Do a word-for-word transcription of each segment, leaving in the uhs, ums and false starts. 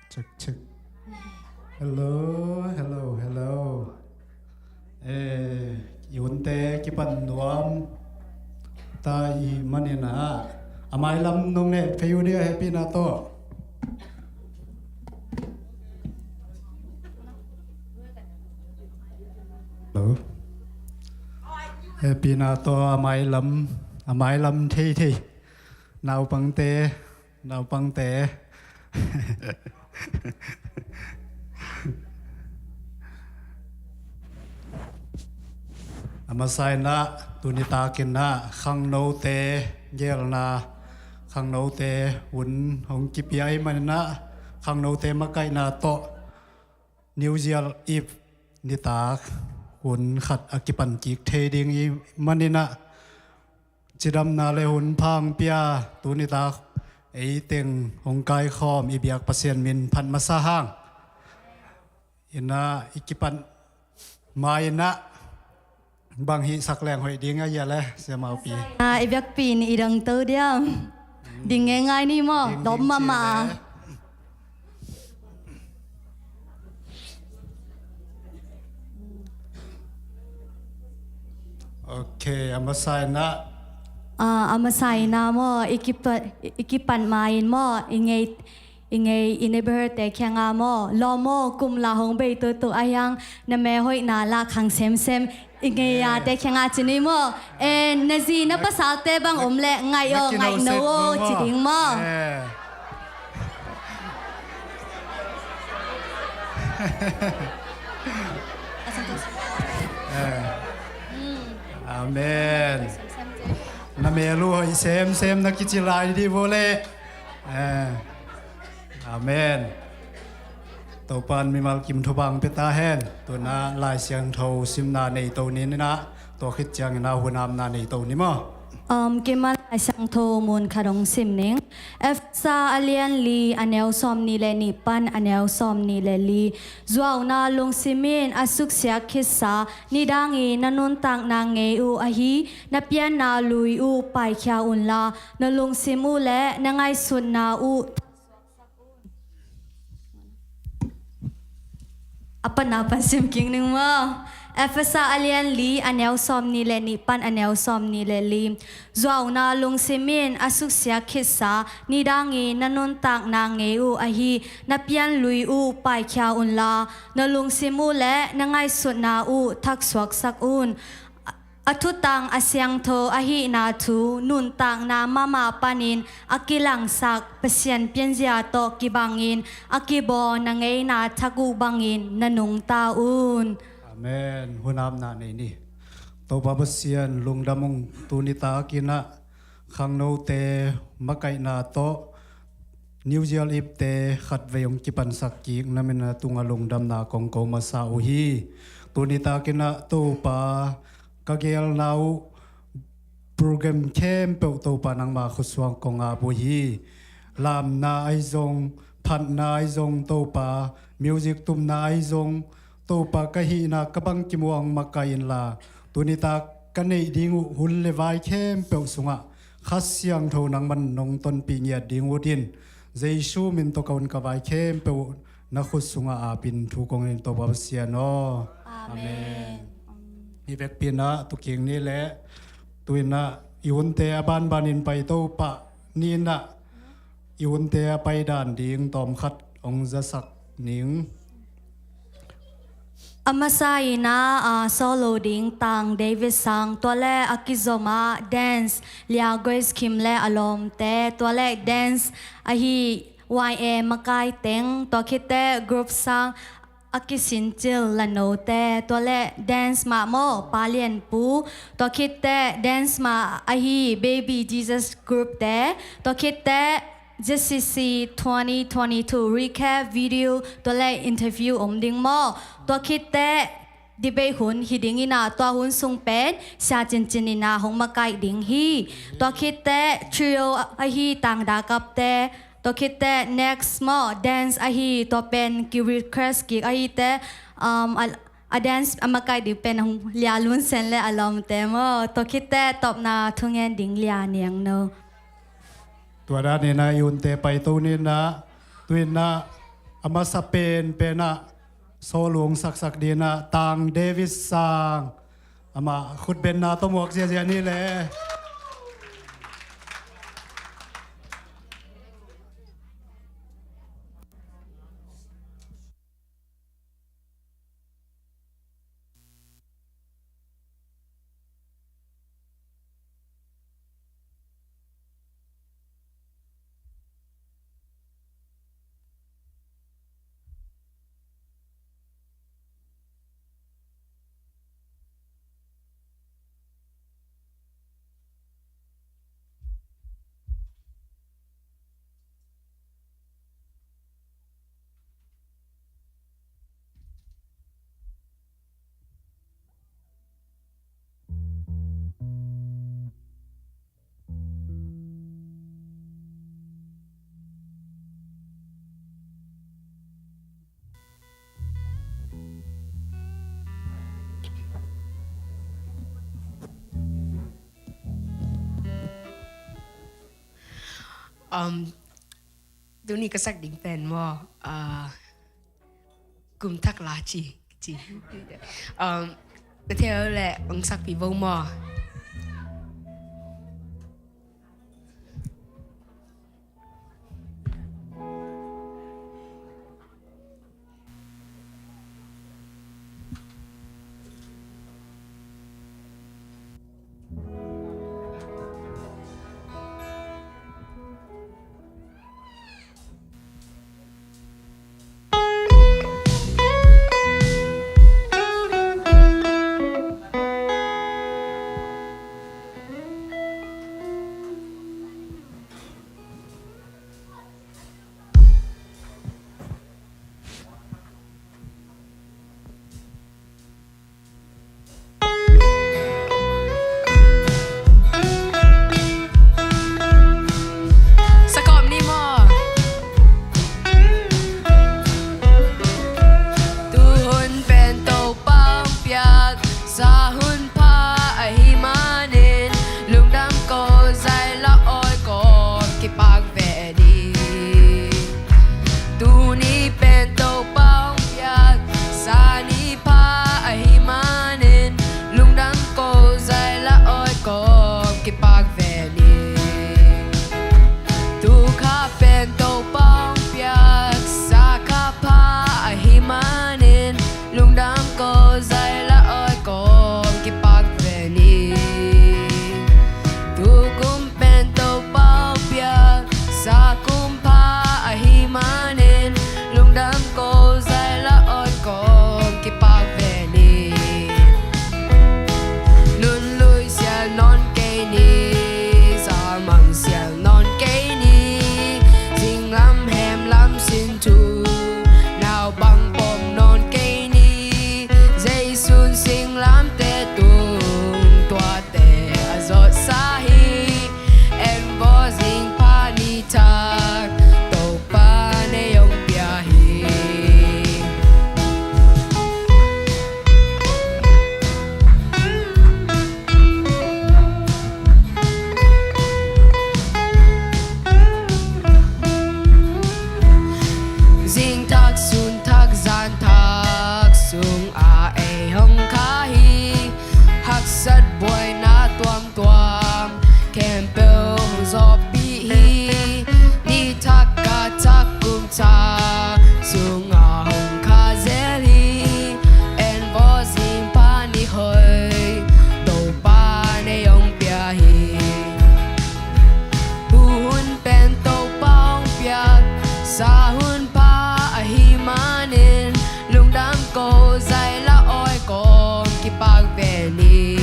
Check, check. Hello, hello, hello. Eh, i hunte kipan nuam ta i manin ah, a mailam nong ne phei uh dia, hehpihna tawh. Hello. Hehpihna tawh a mailam, a mailam theithei naupangte, naupangte. A masa in ah, tuni takin ah khangnote geelna, khangnote hun hong kipia ahih manin ah, khangnote makaihna tawh New Year Eve nitak hun khat a kipan kik thei ding i hih manin ah, cidamna le hun pha hong pia, tuni tak ei teng hong kaikhawm i biak Pasian min phat masa hang. In ah i kipan ma in ah bang hih sak leng hoih ding a hia le, Sia Maupi? Ah, i biakpi in i dang to diam? Ding ngeingai ni maw? Ding, dawp ding mahmah ci a le. Ok, a masa in ah. Ah, a masa in ah maw, i kipa-, i kipan ma in maw, i ngei, i ngei, i neighborhood te kiangah maw, lawm aw, kum la hong bei tutu a hiang, na me hoihna lah khang semsem, i ngei a te kiangah ci ni maw. Eh, na zi na pasalte bang om leh ngaih aw, ngaih no aw, ci ding maw. Eh. Eh. Amen. Na mel uh hoih semsem na kici lai dih vua leh. Eh. Amen. Topa'n mimal kim thupha hong pia ta hen. Tu-in ah Lai Siangtho simna nei to ni in ah, tua khit ciangin ah hun apna nei to ni maw? Um, keimah Lai Siangtho mun khat hong sim ning. Efesa a lian li, a neu sawmnih le nih pan a neu sawmnih le li. Zuauna lungsim in a suksiat khitsa nidang i na nuntakna ngei uh ahi na pianna lui uh paikhia unla, na lungsim uh le na ngaihsutna uh A panna pan sim kik ning maw. Efesa a lian li, a neu sawmnih le nih pan a neu sawmnih le li. Zuauna lungsim in a suksiat khitsa nidang i na nuntakna ngei uh ahi na pianlui uh paikhia unla, na lungsim uh le na ngaihsutna uh thaksuaksak un. A thutang a siangtho ahihna thu nuntakna mahmah panin a kilangsak Pasian pianzia tawh kibangin a kibawl na ngeina thak uh bangin na nungta un. Amen. Hun apna nei ni. Topa Pasian lungdam ung, tuni takin ah khangnote makaihna tawh New Year Eve te khatvei hong kipansak kik na min a tungah lungdamna kong ko masa uh hi. Tuni takin ah Topa, ka geelna uh program khempeuh Topa nangma khutsuang kong ap uh hi. Lamna ahi zong, phatna ahi zong Topa, music tumna ahi zong Topa, ka hihna ka bangkim uh hong makaih inla, tuni tak ka neih ding uh hun le vai khempeuh sungah Kha Siangtho nangman nong tonpih ngiat ding uh din, Jesu min tawh ka hun ka vai khempeuh uh na khut sungah apin thu kong ngen, Topa Pasian aw. Amen. Amen. Hih vekpi in ah tu kik ni leh, tu-in ah i hunte a banbanin pai Topa, ni in ah i hunte a paidan ding tawmkhat hong zasak ning. A masa in ah, ah, solo ding Tang David Sang, tua leh a kizom ah dance Lia Grace Kim leh a lawmte, tua leh dance ahi Y A makai teng, tua khit teh group sang a kisincil Lanote, tua leh dance mah maw Pa Lian Pu, tua khit teh dance mah ahi Baby Jesus group te, tua khit teh Z C C twenty twenty-two recap video, tua leh interview om ding maw. Tua khit teh debate hun hi ding in ah, tua hun sung pen Sia Cin Cin in ah hong makaih ding hi. Tua khit teh trio ahi Tang Da Kap te, tua khit teh next maw dance ahi, tua pen ki request kik ahi teh, um, a, a dance a makaih ding pen Lia Lun Sen leh a lawmte maw. Tua khit teh tawpna thu ngen ding Lia Niang No. Tua dan in ah i hunte paito ni in ah, tu-in ah a masa penpen ah sawlung saksak dingin ah Tang David Sang, amah khutbenna tawh muak ziahziah ni le. Um, tuni ka sak ding pen maw, ah, kum thak la ci, ci. Um, na thei leh hong sakpih vo maw. Sakawm ni maw. Tuhun pen Topa hong piak sahun pha ahih manin, lungdam ko, zai la awi kawm kipak ve ni. Tuni pen Topa hong piak sa ni pha ahih manin, lungdam ko, zai la awi kawm kipak ve ni. Tukha pen Topa hong piak sa kha pha ahih manin, lungdam ko, zai la awi kawm kipak ve ni. Tukum pen Topa hong piak sa kum pha ahih manin, lungdam ko, zai la awi kawm kipak ve ni. Nunlui sial nawn kei ni, zalmang sial nawn kei ni, zinglam hemlam sin thu, naubang pom nawn kei ni, Jesu'n singlamte tung tuate a zawhsa hi. En vaw, zing pha ni thak Topa'n ei hong pia hi. Zing thak, sun thak, zan thak sungah ei hong kha hi. Haksat buaina tuamtuam khempeuh hong zawhpih hi. Ni thak, ka thak, kum thak sungah hong kha zel hi. En vaw, zing pha ni hoih Topa'n ei hong pia hi. Tuhun pen Topa hong piak sa hun pha ahih manin, lungdam ko, zai la awi kawm kipak ve ni.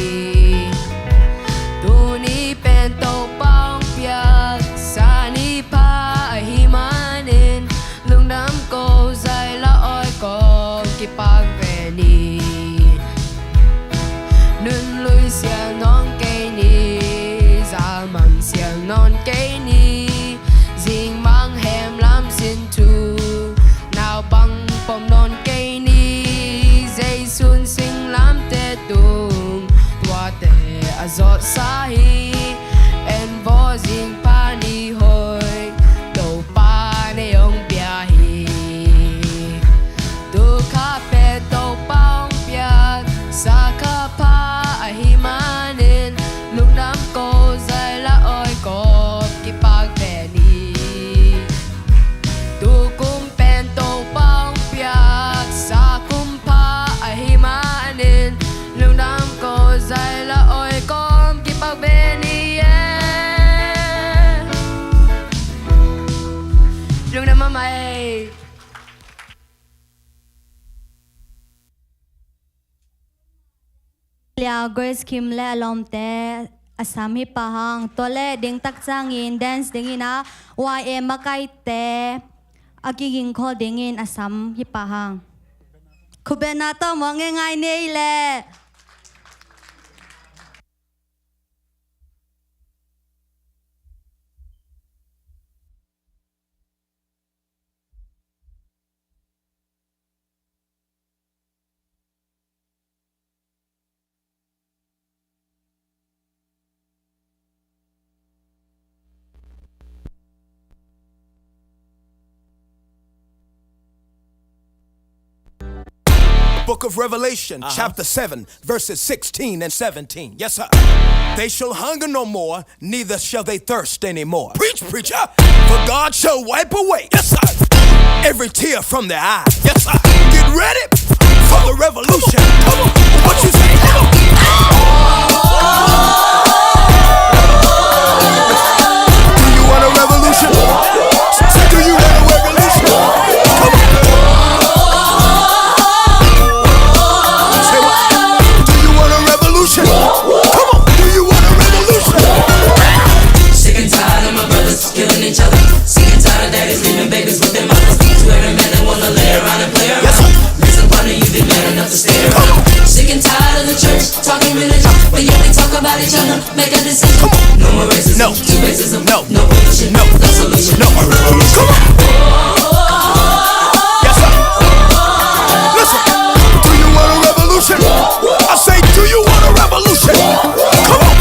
Tuni pen Topa hong piak sa ni pha ahih manin, lungdam ko, zai la awi kawm kipak ve ni. Nunlui sial nawn kei ni, zalmang sial nawn kei ni, zingmang hemlam sin thu, naubang pom nawn kei ni, Jesu'n singlamte tung tuate a zawhsa hi. En vaw, zing pha ni hoih Topa'n ei hong pia hi. Sa kha pha ahih manin lungdam ko, zai la awi kawm kipak ve ni. Tukum pen Topa hong piak sa kum pha ahih manin lungdam ko, zai la awi kawm kipak ve ni e. Lungdam mahmah e. Lia Grace Kim le a lawmte a sam hi pah hang. Tua le ding tak ciangin dance dingin a Y A makaite a kiging khol dingin a sam hi pah hang. Khut beng na tawh mawk ngei ngai ni ei le. Book of Revelation, chapter seven, verses sixteen and seventeen. Yes, sir. They shall hunger no more, neither shall they thirst anymore. Preach, preacher. For God shall wipe away, yes, sir, every tear from their eye. Yes, sir. Get ready for the revolution. Come on. What you say? Come on. Do you want a revolution? Say, do you want a revolution? Come on. Say what? Do you want a revolution? Come on. Do you want a revolution? Sick and tired of my brothers killing each other. Sick and tired of daddies leaving babies with their mothers. To every man that wanna lay around and play around. Yes, sir. Raise up under you, be man enough to stay around. Come on. Sick and tired of the church talking religion, but yet they talk about each other. Make a decision. Come on. No more racism. No. To racism. No. No pollution. No. No solution. No. Come on. Yes, sir. Listen. Do you want a revolution? I say, do you want a revolution? Come on.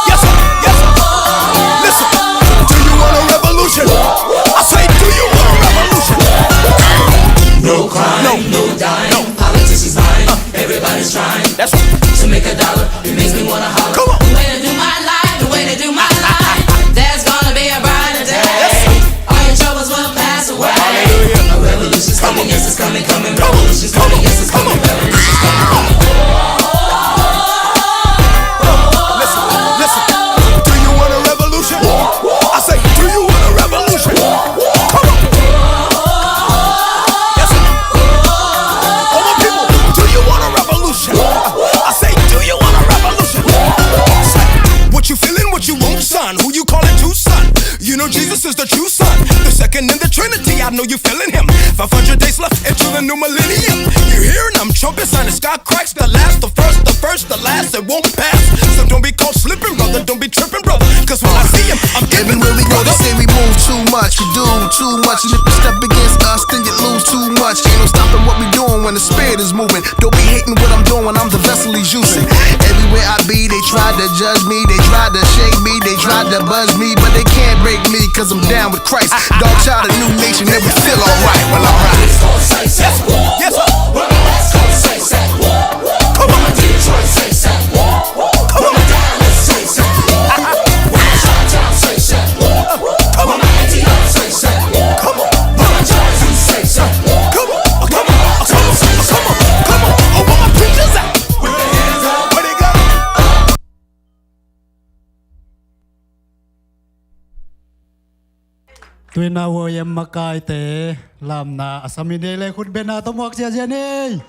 Yes, sir. Yes, sir. Listen. Do you want a revolution? I say, do you want a revolution? No crime, no, no dying, no. Politicians lying, uh, everybody's trying, that's right, to make a dollar. It makes me wanna holler. Come on. The way to do my life, the way to do my life. There's gonna be a brighter day. Yes, sir. All your troubles will pass away. Hallelujah. A revolution's coming, yes, it's coming, coming. Come on. Revolution's coming, yes, it's coming. Come on. Revolution's coming, coming. Listen, listen. Do you want a revolution? I say, do you want a revolution? Come on. Yes, sir. All my people, do you want a revolution? I say, do you want a revolution? Say, what you feeling, what you want, son? Who you calling to, son? You know Jesus is the true son, the second in the Trinity. I know you feeling him. Five hundred days left into the new millennium. You hearing them trumpets and the sky cracks. The last, the first, the first, the last. It won't pass. So don't be caught slipping, brother. Don't be tripping, brother. 'Cause when I see him, I'm giving. Everywhere we go, they say we move too much. You do too much. And if you step against us, then you lose too much. Ain't no stopping what we doing when the spirit is moving. Don't be hating what I'm doing, I'm the vessel he's using. Everywhere I be, they try to judge me, they try to shake me, they try to buzz me, but they can't break me, 'cause I'm down with Christ. Dog child, a new nation, and we feel alright. Well, alright. Yes, sir. Yes, sir. Come on. Come on. Come on. Come on. Come on. Come on. Come on. Come on. Come on. Come on. Come on. Come on. Oh, where my preachers at? Where they go? Tui na Y M makaite lamna a sam hi ni ei le, khut beng na tawh muak ziazia ni ei.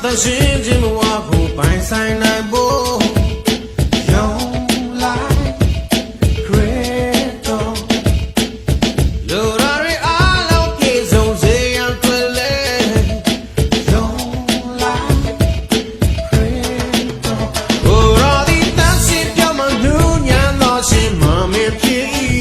တန်ရှင်းခြင်းဘဝကိုပိုင်ဆိုင်နိုင်ဖို့ ယုံလိုက်ခရစ်တော် လိုတာတွေအားလုံးပြည့်စုံစေရန်အတွက်လည်း ယုံလိုက်ခရစ်တော် ကိုယ်တော်သည်တန်ရှင်းပျော်မနုးညံ့သောရှင်မင်းဖြစ်၏။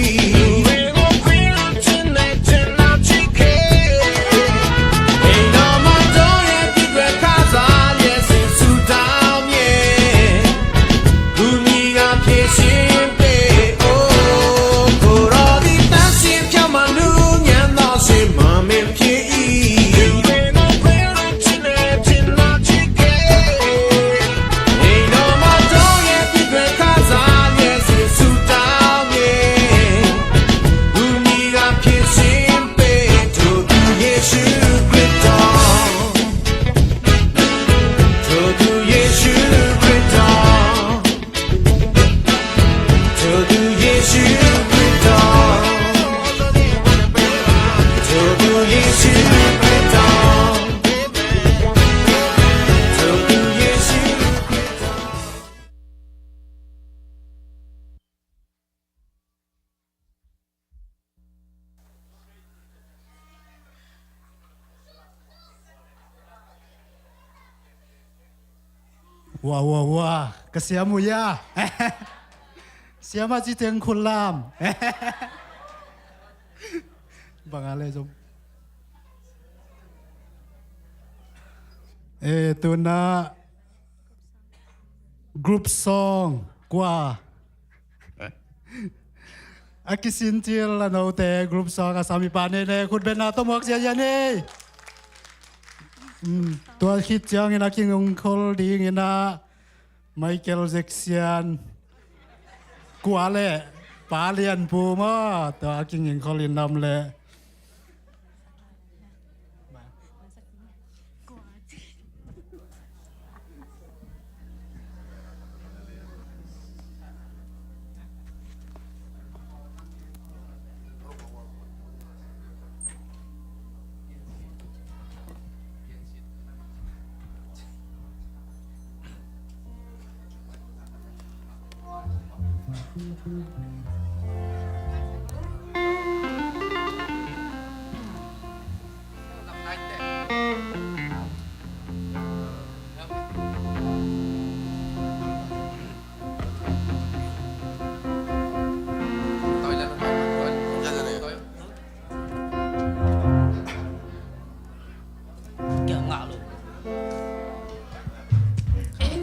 Wah, wah, wah. Ka siam uh ia. Siam a ci teng khut lam. Bang a le zong. Eh, tuna group song kua a kisin cil a note group song a sami pa nei nei khut benna tawh muak ziazia nei. Tua khit ciangin a kingungkhol dingin a Michael Jackson kua le Pa Lian Pu maw, tua a kingungkhol in nam le.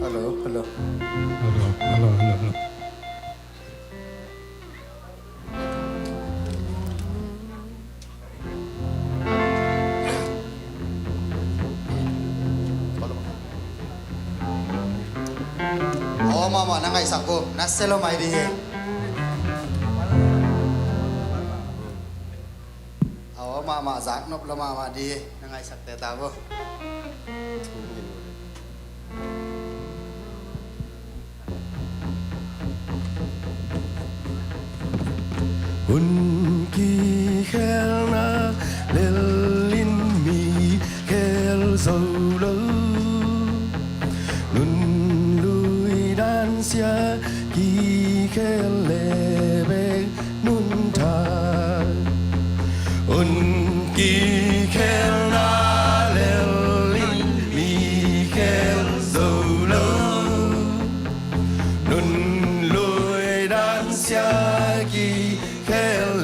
Hello, hello. Hello, hello, hello, hello. Aw mahmah na ngaihsak vo, na sia lo mai ding hi. Aw mahmah, zak nop lo mahmah ding hi, na ngaihsak teh ta vo. Hun kikhelna lel in mi khel zo lo, nun lui dan sia kikhel le bek nuntak. Hun kikhelna lel in mi khel zo lo, nun lui dan sia kikhel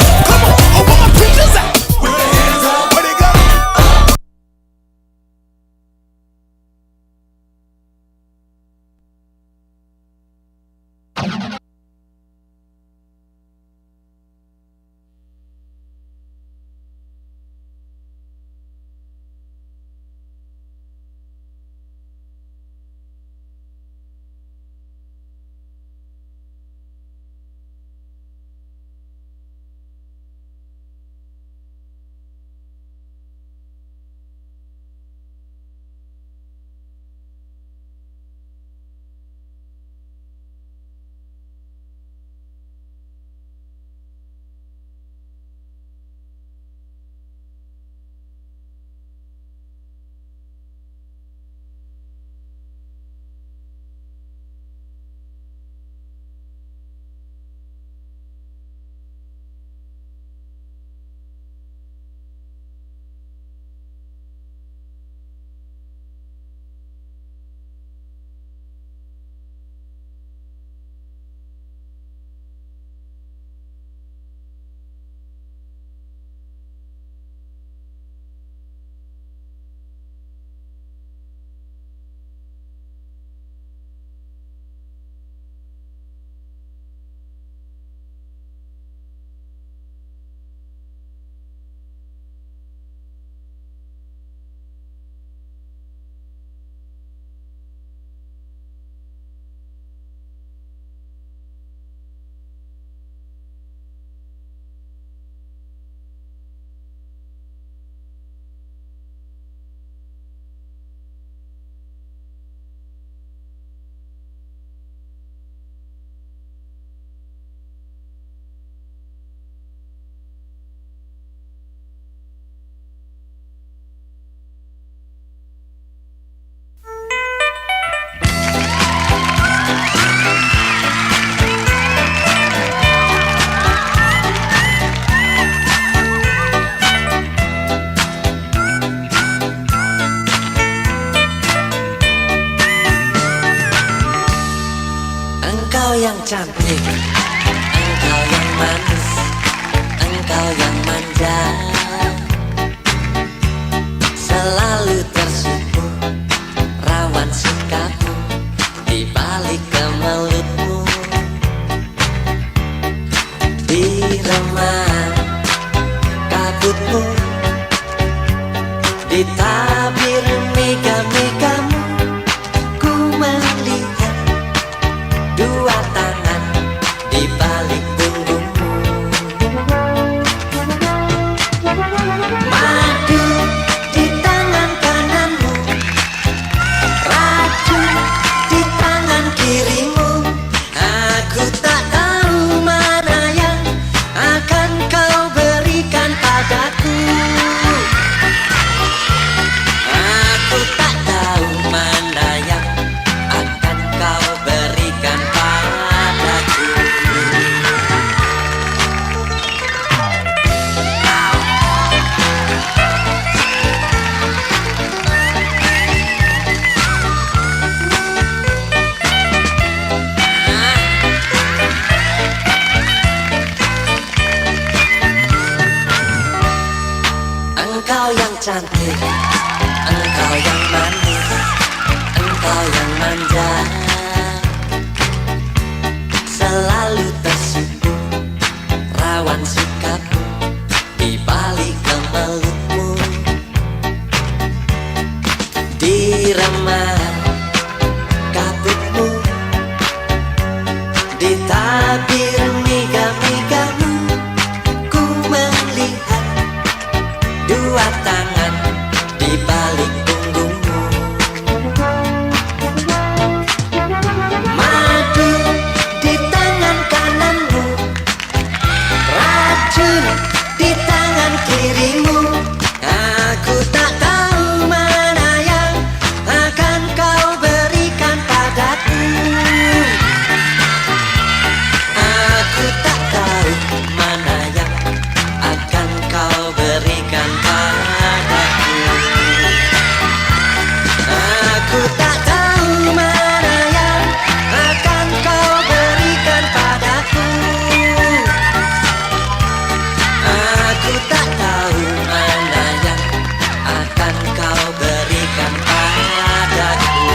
Come on, where my preachers at? With the hands up, where they go? Cantik, engkau yang manis, engkau yang manja. Selalu tersipu rawan sikapmu di balik kemelutmu. Di remang kabutmu, di tabir mega-megamu, ku melihat dua tangan di balik punggungmu. Madu di tangan kananmu, racun di tangan kirimu. Aku tak tahu mana yang akan kau berikan padaku. Aku tak tahu mana yang akan kau berikan padaku. Engkau yang cantik, engkau yang manis, engkau yang manja. Selalu tersipu rawan sikapmu di balik kemelutmu. Di remang kabutmu, di tabir mega-megamu, ku melihat dua tangan di balik punggungmu. Madu di tangan kananmu, racun di tangan kirimu. Aku tak tahu mana yang akan kau berikan padaku. Aku tak tahu mana yang akan kau berikan padaku. Aku tak tahu mana yang akan kau berikan padaku. Aku tak tahu mana yang akan kau berikan padaku.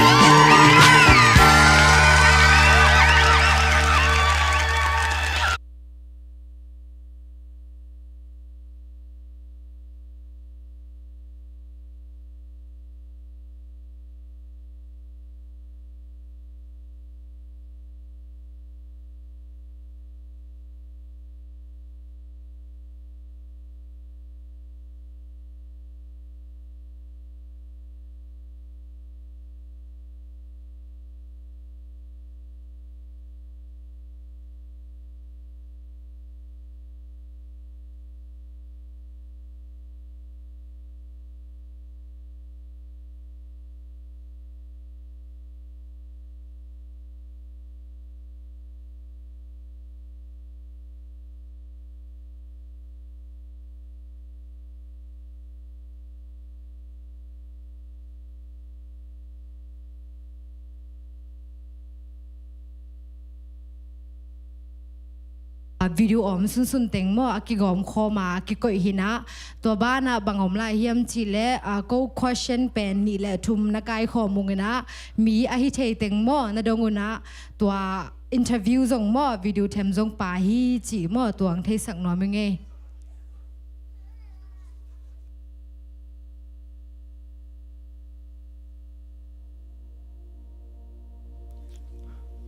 A video om sunsun teng maw, a kigawm khawm a, a kikoih hi-in ah, tua banah bang om lai hiam cih leh, a, ko question pen nih le thum na kaikhawm ung in ah, mi a hi thei teng maw, na dong un ah, tua interview zong maw, video them zong pha hi cih maw, tua hong theisak nuam ing ei.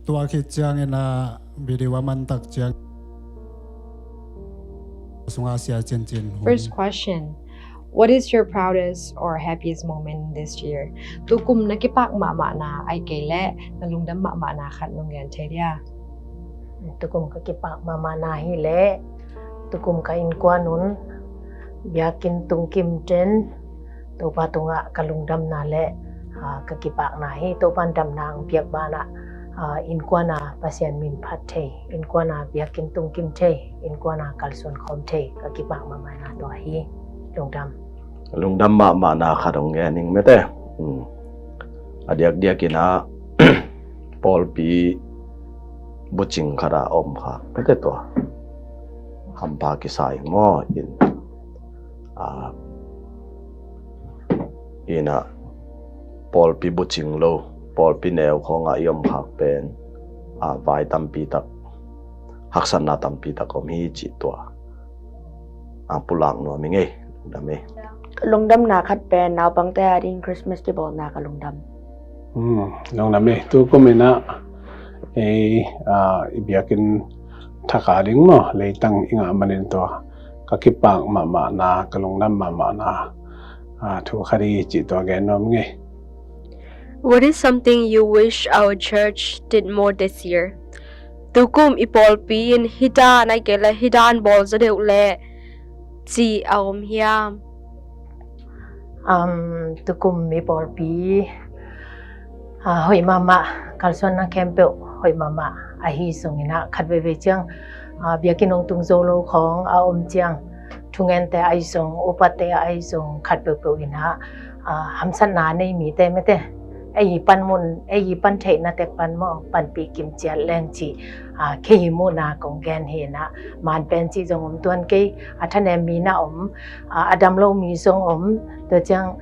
Tua khit ciangin ah video a mantak ciang sungah sia cincin hun. First question. What is your proudest or happiest moment this year? Tukum na kipak mahmahna ahih kei leh na lungdam mahmahna khat nong gen thei dia? Tukum ka kipak mahmahna hi leh tukum ka innkuan un biakinn tungkim ten Topa tungah ka lungdamna le, aa, ka kipakna hi. Topa in damna hong piak banah, aa, innkuan a Pasian min phat thei, innkuan a biakinn tungkim thei, innkuan a kalsuan khawm thei, ka kipak mahmahna tua hi. Lungdam. Lungdam mahmahna khat hong gen ning mete. Hmm. A diakdiak in ah pawlpi Bucing khat a om khak pete tua hampha kisa ing maw in, a, ina pawlpi bucing lo, pawlpi neu khawngah i om khak pen, a, vai tampi tak, haksatna tampi tak om hi cih tua, a, pulak nuam ing ei, lungdam ei. Lungdamna khat pen naupangte ading Christmas kibawlna ka lungdam. Hmm, lungdam ei. Tukum inah ei, a, i biakinn thak ading maw, leitang i ngah manin tua ka kipak mahmahna, ka lungdam mahmahna, a, thu khat hi cih tua gen nuam ing ei. What is something you wish our church did more this year? Tukum i pawlpi in hih dan ahih kei leh hih dan bawl zaw deuh leh cih a om hiam? Um, tukum i pawlpi, ah, hoih mahmah, kalsuanna khempeuh hoih mahmah ahi zongin ah khat veivei ciang, ah, biakinn hong tung zo lo khawng a om ciang, thungente ahi zong, upate ahi zong, khat peuhpeuh in ah, ah, hamsatna nei mite mete, ei i panmun, ei i pan theihnate pan maw, panpih kim ciat leng cih, ah, kei i muhna kong gen hi in ah, man pen cih zong om tuan kei, a thanem mi na om, ah, a dam lo mi zong om, tua ciang,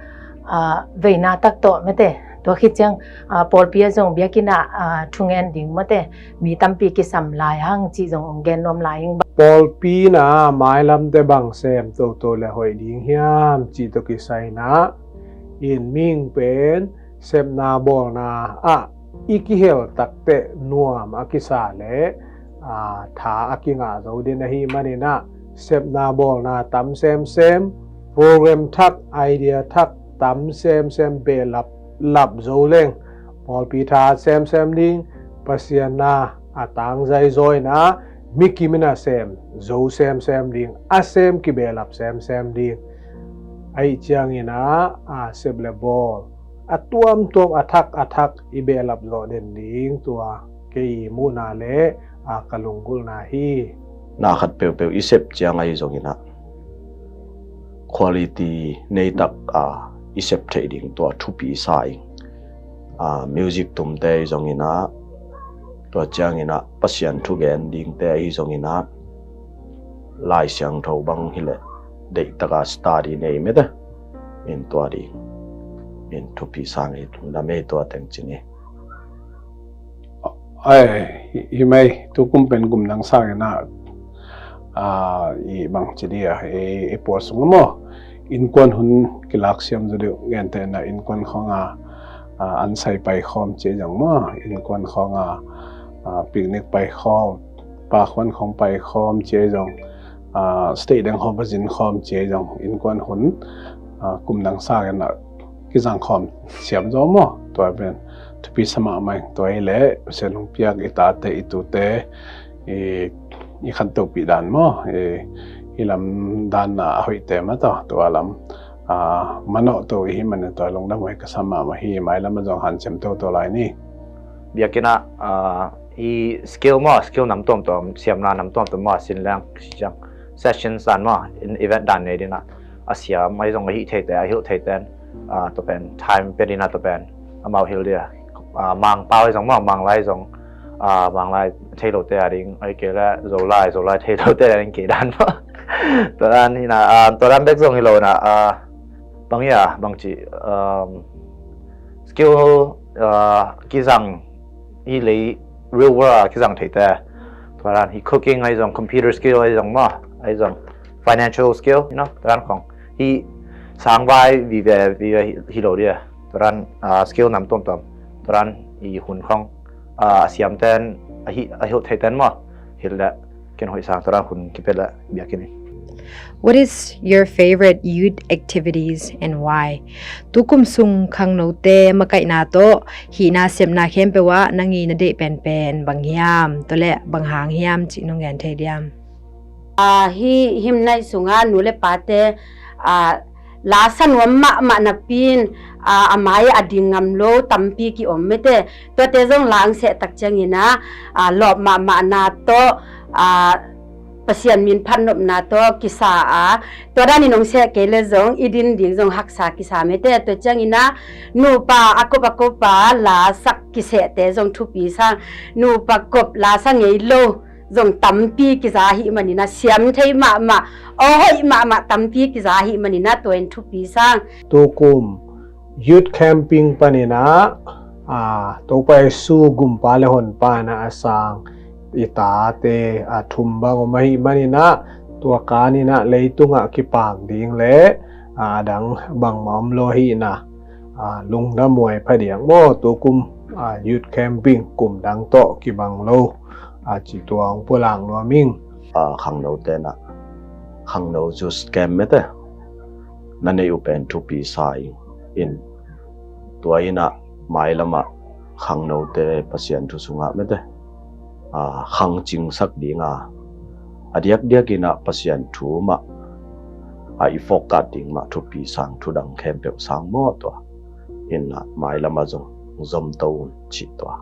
ah, veina tak tawh mete, tua khit ciang, ah, pawlpi ah zong biakinn ah, ah, thungen ding mate, mi tampi kisam lai hang cih zong hong gen nuam lai ing. Pawlpi na mailamte bang sem toto le hoih ding hiam cih tawh kisai na in ming pen sepna bawlna ah i kihel takteh nuam a kisa le, aa, tha a kingah zo den ahi manin ah sepna bawlna tam semsem, program thak, idea thak tam semsem behlap lap zo leng pawlpi tha semsem ding, Pasian na a tangzai zaw in ah mikim in a sem zo semsem ding, a sem kibehlap semsem ding. Ahi ciangin ah, a, sep le bawl a tuamtuam, a thak a thak i behlap zawh den ding, tua kei i muhna le, a, ka lunggulhna hi. Na khat peuhpeuh i sep ciang ahi zongin ah quality nei tak, a, i sep theih ding tua thupi sa ing. A, music tumte ahi zongin ah, tua ciangin ah Pasian thugen dingte ahi zongin ah, Lai Siangtho bang hileh deih taka study nei mete in tua ding in thupi sa ngei, lungdam ei, tua teng ci ni. Ai, hi, hi mai, tukum pen kum nang sangin ah, a, i bang ci di a, i, i puak sung maw, innkuan hun kilak siam zaw deuh, gentehna innkuan khawng a, a, ansai pai khawm ci zong maw, innkuan khawng a, a, picnic pai khawm, pa khuan khawng pai khawm ci zong, a, state deng khawng va zin khawm ci zong, innkuan hun, a, kum nang sangin ah kizang khawm siam zaw maw, tua pen thupi sa mahmah ing. Tua hileh Pasian hong piak i tate, i tute, i, i khantohpih dan maw, i, i lam dan a hoihte mah tawh, tua lam, a, manawh to i hih manin tua lungdam huai ka sa mahmah hi. Mailam a zong hanciam toto lai ni. Biakinn ah, a, i skill maw, skill nam tuamtuam, siamna nam tuamtuam maw, sin leng, sessions dan maw, in event dan nei ding ah, a siam ahi zong, a hih theite, a hilh theite in, a, tua pen time pia ding ah, tua pen amau hilh ding ah, a, Mangpau ahi zong maw, Manglai ahi zong, a, Manglai thei lote ading, ahih kei leh Zolai, Zolai thei lote ading kei dan maw. Tua dan hi in ah, a, tua dan bek zong hi lo in ah, a, bang hi a, bang ci, um, skill, a, kizang, hih lei real world a kizang theite. Tua dan hih cooking ahi zong, computer skill ahi zong maw, ahi zong financial skill, you know, tua dan khawng. Hih sangvai vive, vive hi, hi lo ding a. Tua dan, a, skill nam tuamtuam. Tua dan i hun khawng, a, a siamte in, a hih, a hilh theite in maw, hilh leh ken hoih sang tua dan hun kipia leh biakinn in. What is your favorite youth activities and why? Tukum sung khangnote makaihna tawh hihna sepna khempeuh ah nang i na deih penpen bang hiam, tua leh bang hang hiam cih nong gen thei diam? A, hih himnaih sungah nu le pate, a, la sa nuam mahmah napi in, a, a mai a ding ngam lo tampi ki-om mete. Tuate zong la ang seh tak ciangin ah, a, lawp mahmahna tawh, a, Pasian min phatnopna tawh kisa a, tua danin hong seh kei le zong i din ding zong haksa kisa mete. Tua ciangin ah nupa a kop a kop a la sak kisehte zong thupi sang, nupa kop la sa ngei lo zong tampi kiza ahih manin ah, siam thei mahmah, aw hoih mahmah tampi kiza ahih manin ah tua in thupi sang. Tukum youth camping panin ah, a, Topa Jesu gumpa le honpa in ah a sang i tate a thum bang om ahih manin ah, tua kanin ah leitungah kipak ding le, a, a dang bangmah om lo ahih in ah, a, lungdam huai phadiak maw. Tukum, a, youth camping kum dang tawh kibang lo, a, ci tua hong pulak nuam ing. A, khangnote in ah khangno youth camp mete na neih uh pen thupi sa ing. In tua in ah mailamah khangnote Pasian thu sungah mete, a, khangcingsak ding a, a diakdiak in ah Pasian thu mah a i focus ding mah thupi sang, thu dang khempeuh sang maw tua. In ah mailamah zong zomto un cih tua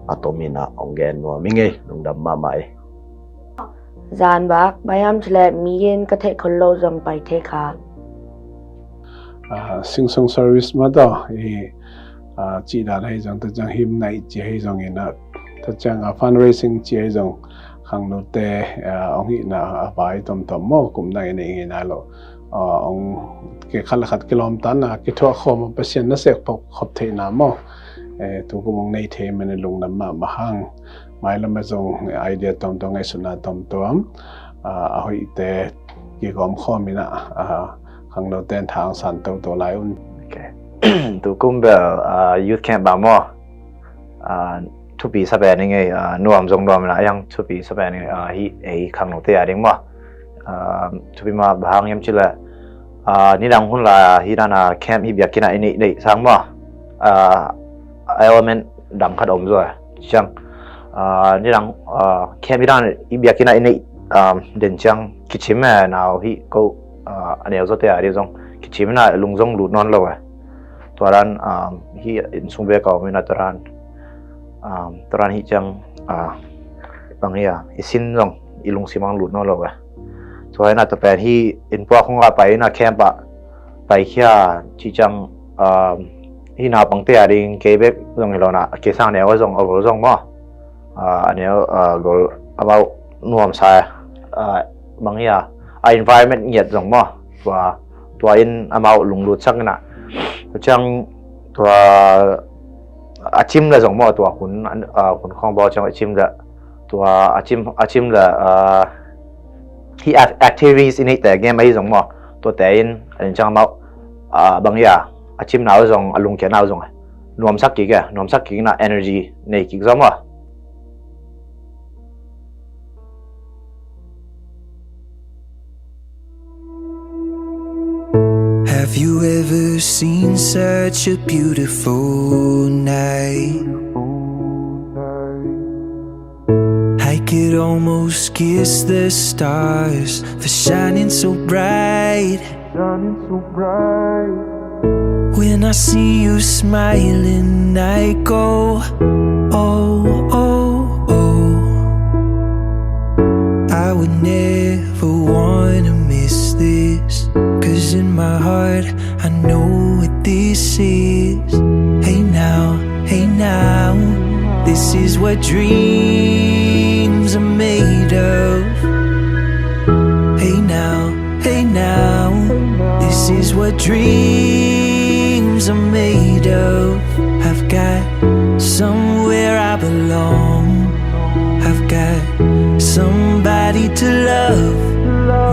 a tom in ah hong gen nuam ing ei, lungdam mahmah ei. Zan bak, bang hiam cih leh mi in ka theih khol lo zong pai thei kha. Ah, Sing Song Service mah tawh i, ah, cih dan ahi zong, tua ciang hymn night cih ahi zongin ah, tua ciang, ah, fundraising cih ahi zong, khangnote, ah, hong hihna a vai tomtom maw, kum dang i neih ngei nai lo. Ah, hong kikhat le khat kilawmtatna, kithuah khawm a Pasian nasep khop, khop theihna maw. Eh, tukum hong nei thei manin lungdam mahmah hang. Mailam ah zong idea tuamtuam, ngaihsutna tuamtuam, ah, a hoihte kigawm khawm in ah, ah, khangnote in tha hong san toto lai un. Ok. Tukum bel, ah, youth camp bang maw, ah, thupi sa pen ing ei, ah, nuam zong nuam in ah, a hiang thupi sa pen ing ei, ah, hih ei khangnote a ding maw. Ah, thupi mah bang hang hiam cih leh, ah, nidang hun lai hih dan a camp hih biakinn ah i neih, neih sang maw, ah, element dang khat om zaw. Ciang, ah, nidang, ah, camp hih dan i biakinn ah i neih, ah, den ciang kicim e, nau hih ko, ah, a neu zawte a ding zong kicim in ah lung zong lut nawn lo e. Tua dan, ah, hih inn sung bek a om in ah tua dan, ah, tua dan hih ciang, ah, bang hia, i sin zong i lungsim ah lut nawn lo e. Tua hi in ah tua pen hih innpuak khong ah pai in ah camp ah paikhia cih ciang, um, hih naupangte a ding kei bek zong hi lo in ah, kei sang a neu a zong a gol zong maw, ah, a neu, ah, gol amau nuamsa, ah, bang hia, a environment ngiat zong maw, tua, tua in amau lunglutsak in ah, tua ciang tua a cim le zong maw, tua hun, ah, hun khawng bawl ciang a cim le, tua a cim, a cim le, ah, hih ac-, activities i neihte, game ahi zong maw, tuate in a den ciang amau, ah, bang hia, a cimna uh zong, a lungkiatna uh zong nuamsak kik e, nuamsak kik in ah energy nei kik zaw maw. Have you ever seen such a beautiful night? I could almost kiss the stars for shining so bright. When I see you smiling, I go, oh, oh, oh. I would never wanna miss this, 'cause in my heart I know what this is. Hey now, hey now, this is what dreams are made of. Hey now, hey now, this is what dreams are made of. I've got somewhere I belong. I've got somebody to love.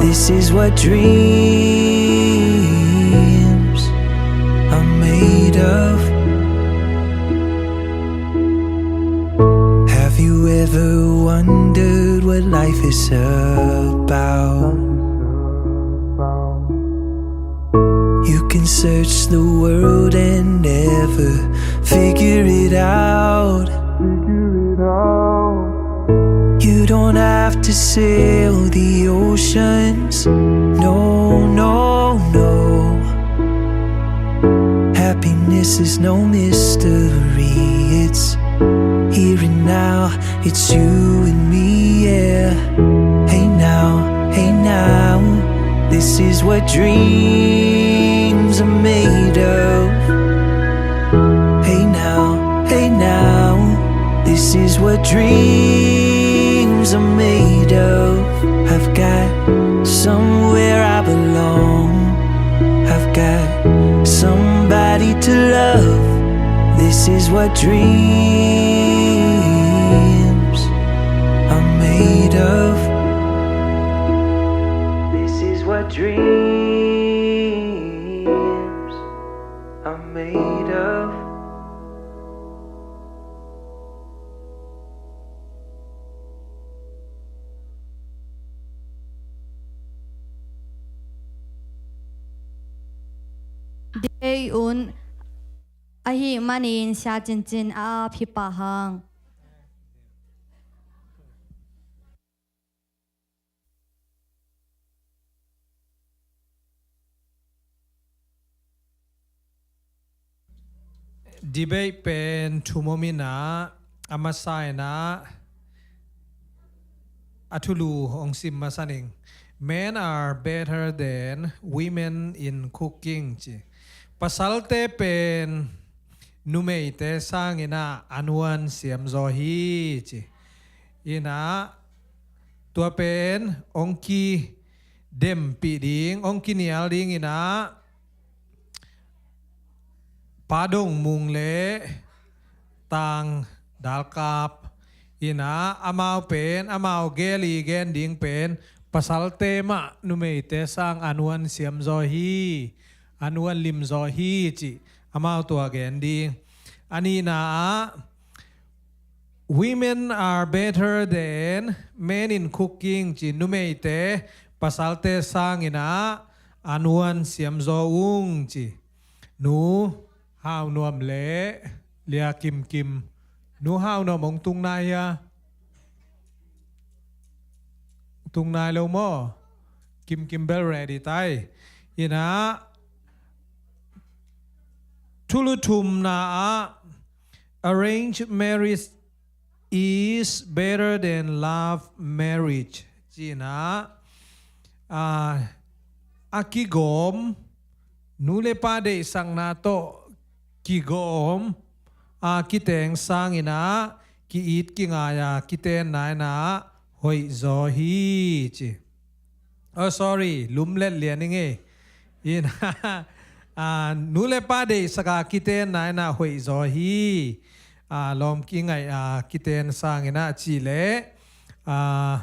This is what dreams are made of. Have you ever wondered what life is about? You can search the world and never figure it out. You don't have to sail the oceans. No, no, no. Happiness is no mystery. It's here and now. It's you and me, yeah. Hey Now, this is what dreams are made of. Hey now, hey now, this is what dreams are made of. I've got somewhere I belong. I've got somebody to love. This is what dreams are made of. This is what dreams are made of. Dei un ahih manin Sia Cincin a ap hi pah hang. Debate pen thum om in ah, a masa in ah a thulu hong sim masa ning. Men are better than women in cooking, ci. Pasalte pen numeite sangin ah a nuan siamzaw hi, ci. In ah tua pen hong kidempih ding, hong kinial ding in ah Pa Dong Mung le Tang Dal Kap in ah, amau pen, amau gel i gen ding pen, pasalte mah numeite sang a nuan siamzaw hi, a nuan limzaw hi, ci. Amau tua gen ding. A nihna ah, women are better than men in cooking, ci. Numeite pasalte sangin ah a nuan siamzaw ung, ci. Nu Hau Nuam le Lia Kim Kim. Nu Hau Nuam hong tung nai hia? Tung nai lo maw? Kim Kim bel ready tai. In ah thulu thumna ah, arranged marriage is better than love marriage, ci-in ah, a kigawm, nu le pa deihsakna tawh kigawm a kiteng sangin ah ki-it kingai a kitenna in ah hoihzaw hi, ci. Oh, sorry, lumlet lian i ngei. In ah, nu le pa deihsak a kitenna in ah hoihzaw hi. A lawm kingaih a kiten sangin ah cih leh, a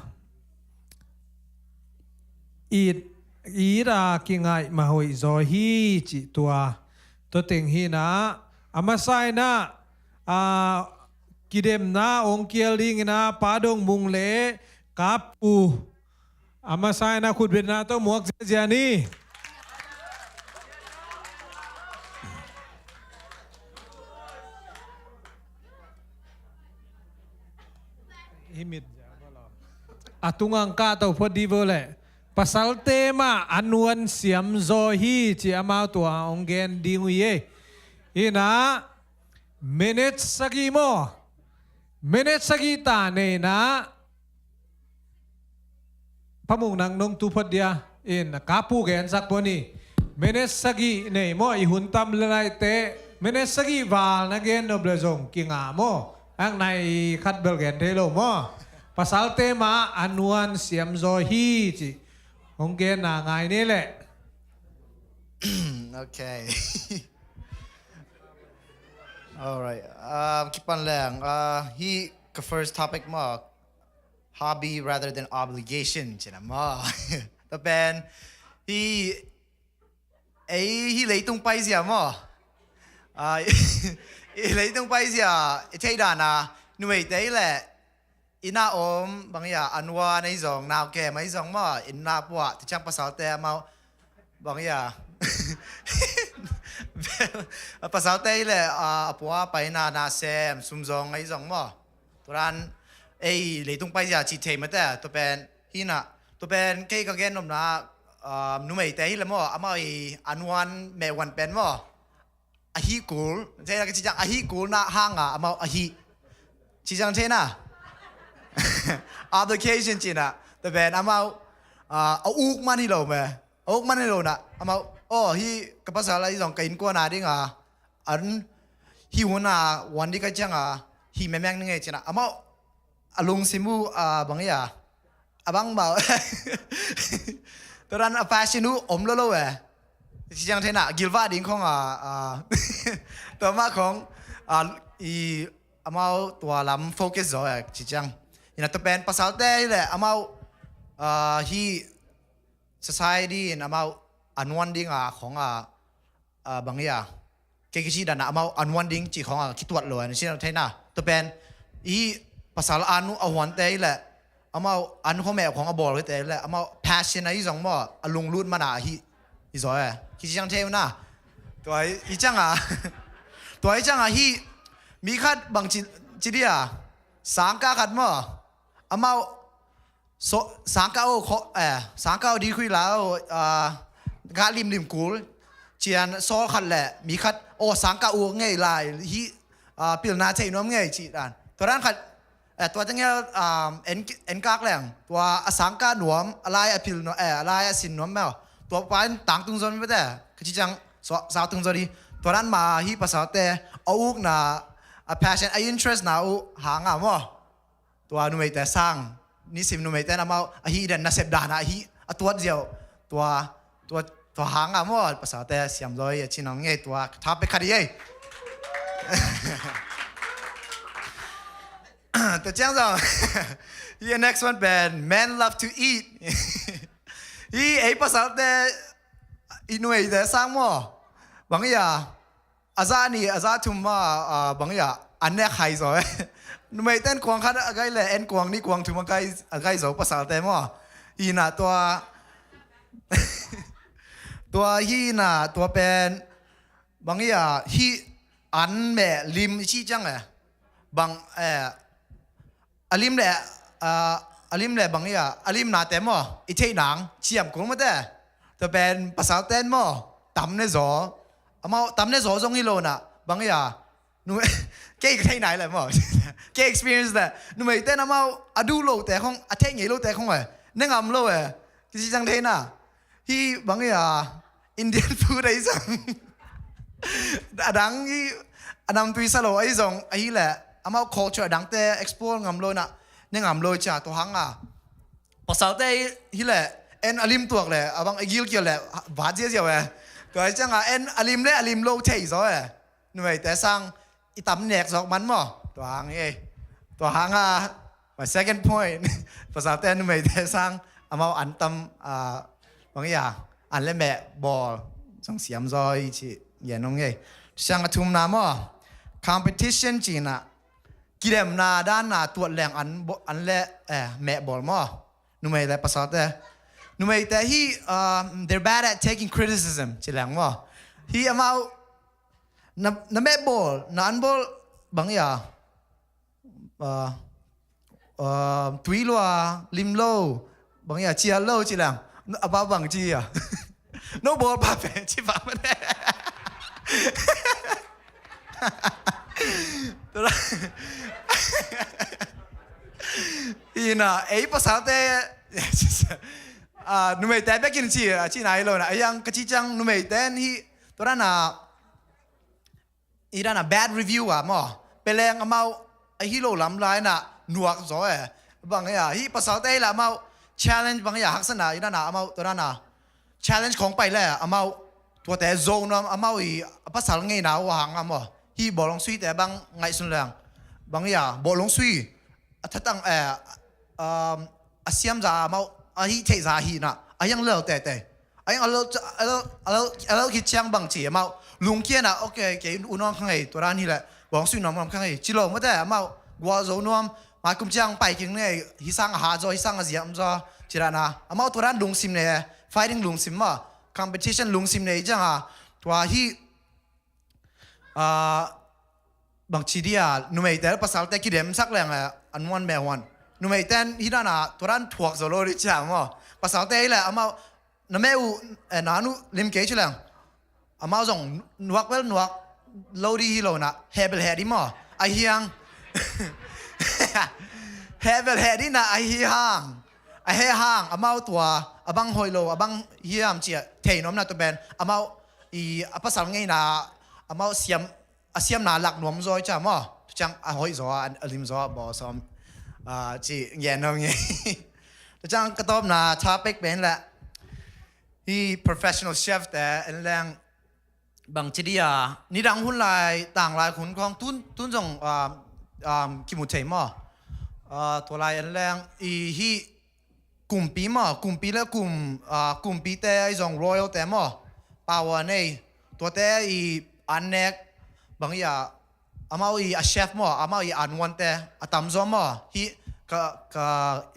it, it a kingaih mah hoihzaw hi, cih tua. Tua teng hi in ah, a masa in ah, a kidemna hong kial ding in ah Pa Dong Mung le Kap Pu, a masa in ah khutbetna tawh muak ziazia ni. A tungang kah to phot di vo leh. Pasalte mah a nuan siamzaw hi, ci. Amau tua hong gen ding uh hi ei. In ah, minute sagih maw? Minute sagih ta nei in ah, Pa Mung, nang nong tu phot dia. In, Kap Pu gensak pua ni. Minute sagih nei maw, i hun tam le lai teh. Minute sagih val na gen nop le zong kingah maw? Ang nai khat bel gen thei lo maw? Pasalte mah a nuan siamzaw hi, ci. Hong genna ngai ni leh. Okay. Alright. Um, kipan leng. Uh, hih ka first topic maw, hobby rather than obligation, ci-in ah maw. Tua pen, hih, ei, hih leitung paizia maw. Ah, hih leitung paizia i theih dan a, numeite leh, inn ah om, bang hiam, a nuan ahi zong, nau kem ahi zong maw, inn ah pua, tua ciang pasalte amau, bang hiam, pasalte leh, ah, a pua paina, na sem, sum zong ahi zong maw. Tua dan, ei, leitung paizia cih thei mate, tua pen, hi in ah, tua pen, kei ka gen nopna, ah, numeite hi leh maw, amau i a nuan meh wan pen maw, a hih kul, thei na, ka ci ciang, a hih kulna hang a, amau a hih. Ci ciang thei na. Obligation ci-in ah, tua pen, amau, ah, a uk man hi lo me. A uk man hi lo na. Amau, oh, hi ka pasal ahi zong ka innkuan a ding a, an hi hun a wan ding ka ciang a, hi memeng ning e cina. Amau a lungsim uh a bang ia, a bang mau. Tua dan a passion uh om lo lo e. Ci ciang thei na, gilvah ding khong a, a, tua mah khong a, i amau tua lam focus zaw e ci ciang. Ina tua pen pasalte hi le amau, a, hi society in amau a nuan ding a khong a, a, bang ia, kei kici dan a amau a nuan ding ci khong a kituat lo e, na ci na thei na. Tua pen i pasal an uh a huante hi le amau an khong meh khong a bawl hi te hi le amau passion ahi zong maw a lunglut man a hi i zaw e. Kici ciang thei uh na. Tua i ciang a, tua i ciang a hi mi khat bang ci, ci dia, sangka khat maw. Amau so, sangka uh kho, eh, sangka uh di khui la uh, ah, ka lim lim kul. Cian sawl khat le mi khat, oh, sangka uh ngei lai hi, ah, pilna thei nuam ngei ci dan. Tua dan khat, eh, tua tengel, um, en, en kak leng. Tua a sangka nuam, a lai a pil nuam, eh, a lai a sin nuam mel. Tua pa in tang tung zon bete. Ka ci ciang, so, sau tung zon di. Tua dan ma hi pasalte, a ukna, a passion, a interest na uh hang a maw. Tua numeite sang, nisim numeite na mau, ahi den nasep dan ahi, a tuat ziau. Tua, tua, tua hang a maw, pasalte siam zaw hi a ci nong ngei tua, ka tha pe khat hi ei. Tua ciang zong, hi a next one pen, men love to eat. Hi ei pasalte, i numeite sang maw. Bang ia, a za ni, a za thum ma, a, bang ia, an nek hai zaw e. Numeite in kuang khat a gai le, en kuang ni, kuang thum a gai, a gai zaw pasalte maw. Hi na tua, tua hi na, tua pen, bang ia, hi an meh lim i ci ciang e. Bang, eh, a lim le, ah, a lim le bang ia, a lim nate maw, i theih nang, ciam kul mate. Tua pen pasalte in maw, tam ne zaw. Amau, tam ne zaw zong hi lo na, bang ia. Nu, kei ka theih nai le maw. Kei experience le. Numeite in amau, a duh lote khong, a theih ngei lote khong e. Ne ngam lo e. Kici ciang thei na. Hi bang ia, Indian food ahi zong. A dang hi, a namtui sa lo ahi zong, ahi le, amau culture a dangte explore ngam lo na, ne ngam lo cia, tua hang a. Pasalte hi, hi le, en a lim tuak le, a bang a gil kial le, vat ziaziau e. Tua hi ciang a, en a lim le, a lim lo thei zaw e. Numeite sang, i tam nek zawk man maw. Tua hang e. Tua hang a, my second point. Pasalte numeite sang, amau an tam, ah, bang ia, an le meh bawl, zong siam zaw i ci, gen nong e. Siang a thumna maw. Competition ci na, kidemna dan na tuat leng an bo-, an le, eh, meh bawl maw. Numei le pasalte. Numeite hi, um, they're bad at taking criticism, ci leng maw. Hi amau, na, na meh bawl, na an bawl, bang ia, ah, ah, tui lua, lim lo, bang ia, cial lo, ci leng, a ba bang ci ia. No bawl pa pe, ci pa mate. Hi na, ei pasalte, ah, numeite bekin ci, ah, ci nai lo na, a yang ka ci ciang numeite hi, tua dan a, i dan a bad review a maw. Peleng amau, ahi lo lam lai na, nuak zaw e. Bang ia, hi pasalte hi la amau, challenge bang ia, haksatna, i dan a amau, tua dan a. Challenge khong pai le, amau, tuate zo nuam, amau i, a pasal ngeina uh hang a maw. Hi bawlung suite bang ngaihsun leng. Bang ia, bawlung sui. A thatang, eh, um, a siam za amau, a hi theih za hi na, a hiang lel tete. A hiang a lel, a lel, a lel, a lel khit ciang bang ci amau, lungkia na, okay, kei u nuam kha ngei, tua dan hi le, bawng sui nuam nuam kha ngei, ci lo mate, amau, gual zo nuam, mai kum ciang pai king ngei, hi sang a ha zaw, hi sang a ziam zaw, ci dan a, amau tua dan lungsim ne, fighting lungsim ma, competition lungsim ne, i ciang a, tua hi, ah, bang ci dia, numeite le pasalte kidemsak leng, eh, an muan meh huan. Numeite in hi dan a, tua dan thuak zo lo di cia maw. Pasalte hi le, amau, na meh uh, eh, na nu lim kei ci leng. Amau zong nuak bel nuak lo di hi lo na, hebel he di maw. A hiang. Hebel he di na, a hi hang. A heh hang, amau tua, a bang hoih lo, a bang hiam ci-a thei nuam na tua pen, amau i, a pasal ngeina, amau siam, a siamna lak nuam zaw i cia maw. Tua ciang a hoih zaw, a, a lim zaw, bawl sawm, ah, ci ngen nuam ngei. Tua ciang ka tawpna topic pen leh, hi professional chef te, en leng, bang ci dia, nidang hun lai, tang lai hun khawng, tun, tun zong, ah, ah, kimu thei maw. Ah, tua lai en leng, i hi kumpi maw, kumpi le kum, ah, kumpite ahi zong royal te maw, power nei, tuate i an nek, bang ia, amau i a chef maw, amau i an wante, a tamzaw maw, hi ka, ka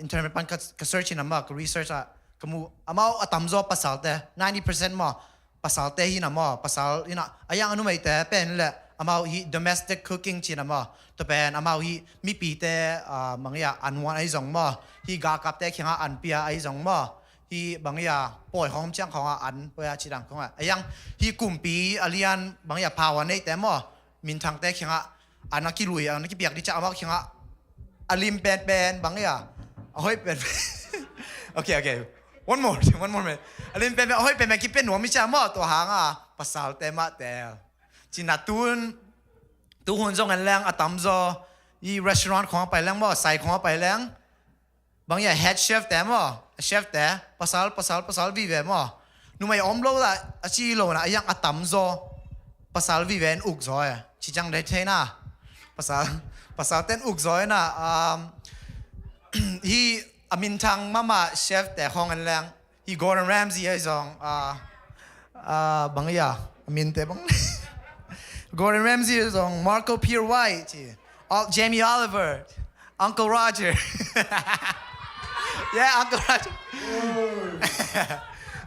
internet pan ka, ka search ina maw, ka research a, ka mu, amau a tamzaw pasalte, ninety percent maw, pasalte hi na maw, pasal hi na, a yang a numeite pen le, amau hi domestic cooking ci na maw, tua pen amau hi mipite, ah, bang ia an wan ahi zong maw, hi galkapte kiangah an pia ahi zong maw, hi bang ia pawi hong ciang khong a an, pawi a ci dang khong a. A yang hi kumpi a lian bang ia power neite maw, minthangte kiangah an a kilui, an a kipiak di ciang amau kiangah a lim penpen bang ia, a hoih penpen. Okay, okay. One more, one more minute. A lim penpen, a hoih penpen kipia nuam i cia maw, tua hang a, pasalte mah tel. Ci na tun, tu hun zong en leng a tamzaw, i restaurant khong a pai leng maw, sai khong a pai leng. Bang ia head chef te maw, a chef te, pasal, pasal, pasal vive maw. Numei om lo la, a ci lo na, a yang a tamzaw, pasal vive in uk zaw e. Ci ciang dei thei na. Pasal, pasal ten uk zaw e na, um, hi a minthang mahmah chef te khong en leng. Hi Gordon Ramsay ahi zong, ah, ah, bang ia, a minte bang. Gordon Ramsay ahi zong, Marco Pierre White, ci. Ol-, Jamie Oliver, Uncle Roger. Yeah, Uncle Roger.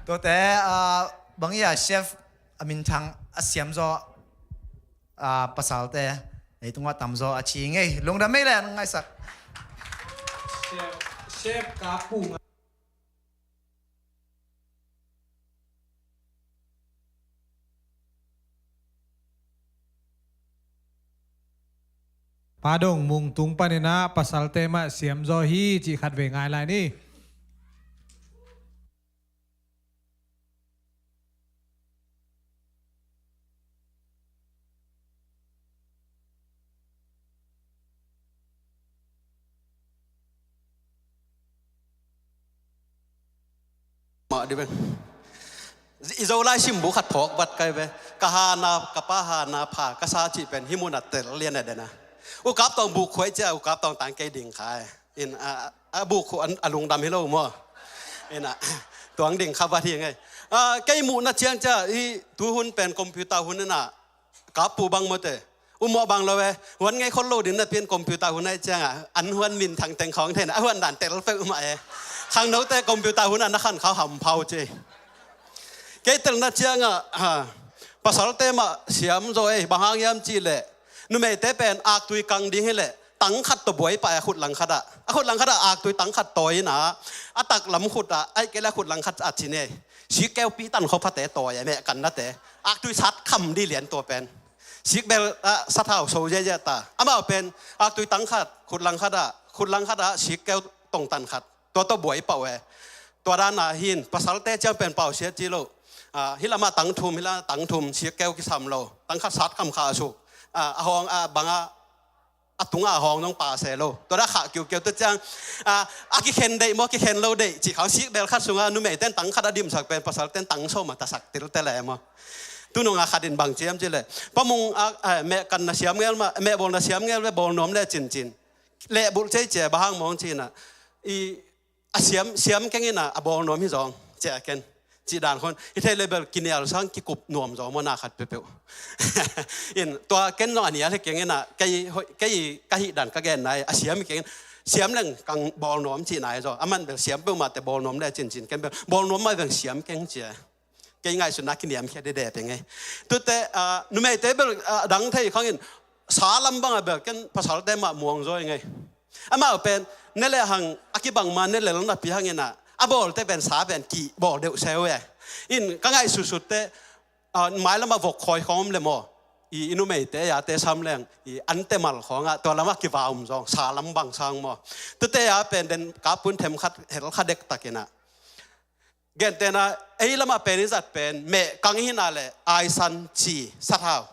Tuate, ah, bang ia chef a minthang a siamzaw, ah, pasalte, leitungah tamzaw a ci ngei. Lungdam mei le, ngaisak. Chef, chef ka pu nga. Pa Dong Mung tung panin ah pasalte mah siamzaw hi cih khatvei ngai lai ni. Mah di beng. I Zolai simbu khat phawk vat kai ve. Ka hana, ka pa hana pha ka sa cih pen hih munah tel lian a den a. U Kap Tawng buk khuai cia, U Kap Tawng tang kei ding khai. In a, a buk khu an, a lungdam hi lo maw. In a, tuang ding kha vat hi ngei. A, kei muhna ciang cia, i tuhun pen computer hun in a, Kap Pu bang mawte. U mawh bang lo e. Huan ngei khol lo din na pian computer hun ai ciang a. An huan minthang teng khawng thei na. A huan dan tel peuh mah e. Khangnote computer hun a na khan khau ham phau ci. Kei telna ciang a, ha, pasalte mah siam zaw e. Bang hang hiam cih leh. Numeite pen aktui kang ding hi leh. Tang khat tawh buai pah e a khut lang khat ah. A khut lang khat ah aktui tang khat tawi in a. A tak lam khut ah. Ai kei leh a khut lang khat ah cin e. Sikkeu pi tan khua phate tawi e. Meh kan nate. Aktui sat kham di lian tua pen. Sikbel ah sathau so ziazia ta. Amau pen aktui tang khat, khut lang khat ah, khut lang khat ah sikkeu tong tan khat. Tua tawh buai pah uh e. Tua dan ah hin, pasalte ciang pen pau siat ci lo. Ah, hih lamah tang thum, hih lamah tang thum, sikkeu kisam lo. Tang khat sat kham kha a suk. Ah, a hawng, ah, bang a, a tungah a hawng zong pa se lo. Tua dah khah kiukiu tua ciang, ah, a kikhen deih maw, kikhen lo deih. Cih khang sikbel khat sungah, numei ten tang khat a dimsak pen, pasal ten tang sawm a tasak tel te le maw. Tunung a khat in bang ciam ci le. Pa Mung a, eh, meh kan na siam ngel mah, meh bawl na siam ngel le bawl nuam le cincin. Leh bulh cei cia, bang hang mawng cina. I, a siam, siam keng ina, a bawl nuam hi zong. Cia ken. Ci dan khon. Hi thei le bel kinial sang kikup nuam zong maw na khat peuhpeuh. In, tua ken zong a nial hi keng ina, kei, hoi, kei ka hih dan ka gen nai, a siam hi keng. Siam leng kang bawl nuam ci nai zong. A man bel siam peuh mah te bawl nuam le cincin ken bel. Bawl nuam mah bel siam keng cia. Kei ngaihsutna kiniamkhia dede peng e. Tute, ah, numeite bel, ah, dang thei khangin, sa lam banga bel ken pasalte mah muang zaw i ngei. Amau pen, ne le hang, a kibang ma ne le lona pi hangin a, a bawlte pen sa pen ki bawl deuh seu e. In, ka ngaihsutsutte, ah, mai lama vok khawi khawng om le maw. I, i numeite a te sam leng i an te mal khawngah tua lamah kiva um zong sa lam bang sang maw. Tute a pen den kapun them khat hel kha dektak inah. Gentena ei lamah pen i zat pen meh kang hina le aisan ci sathau.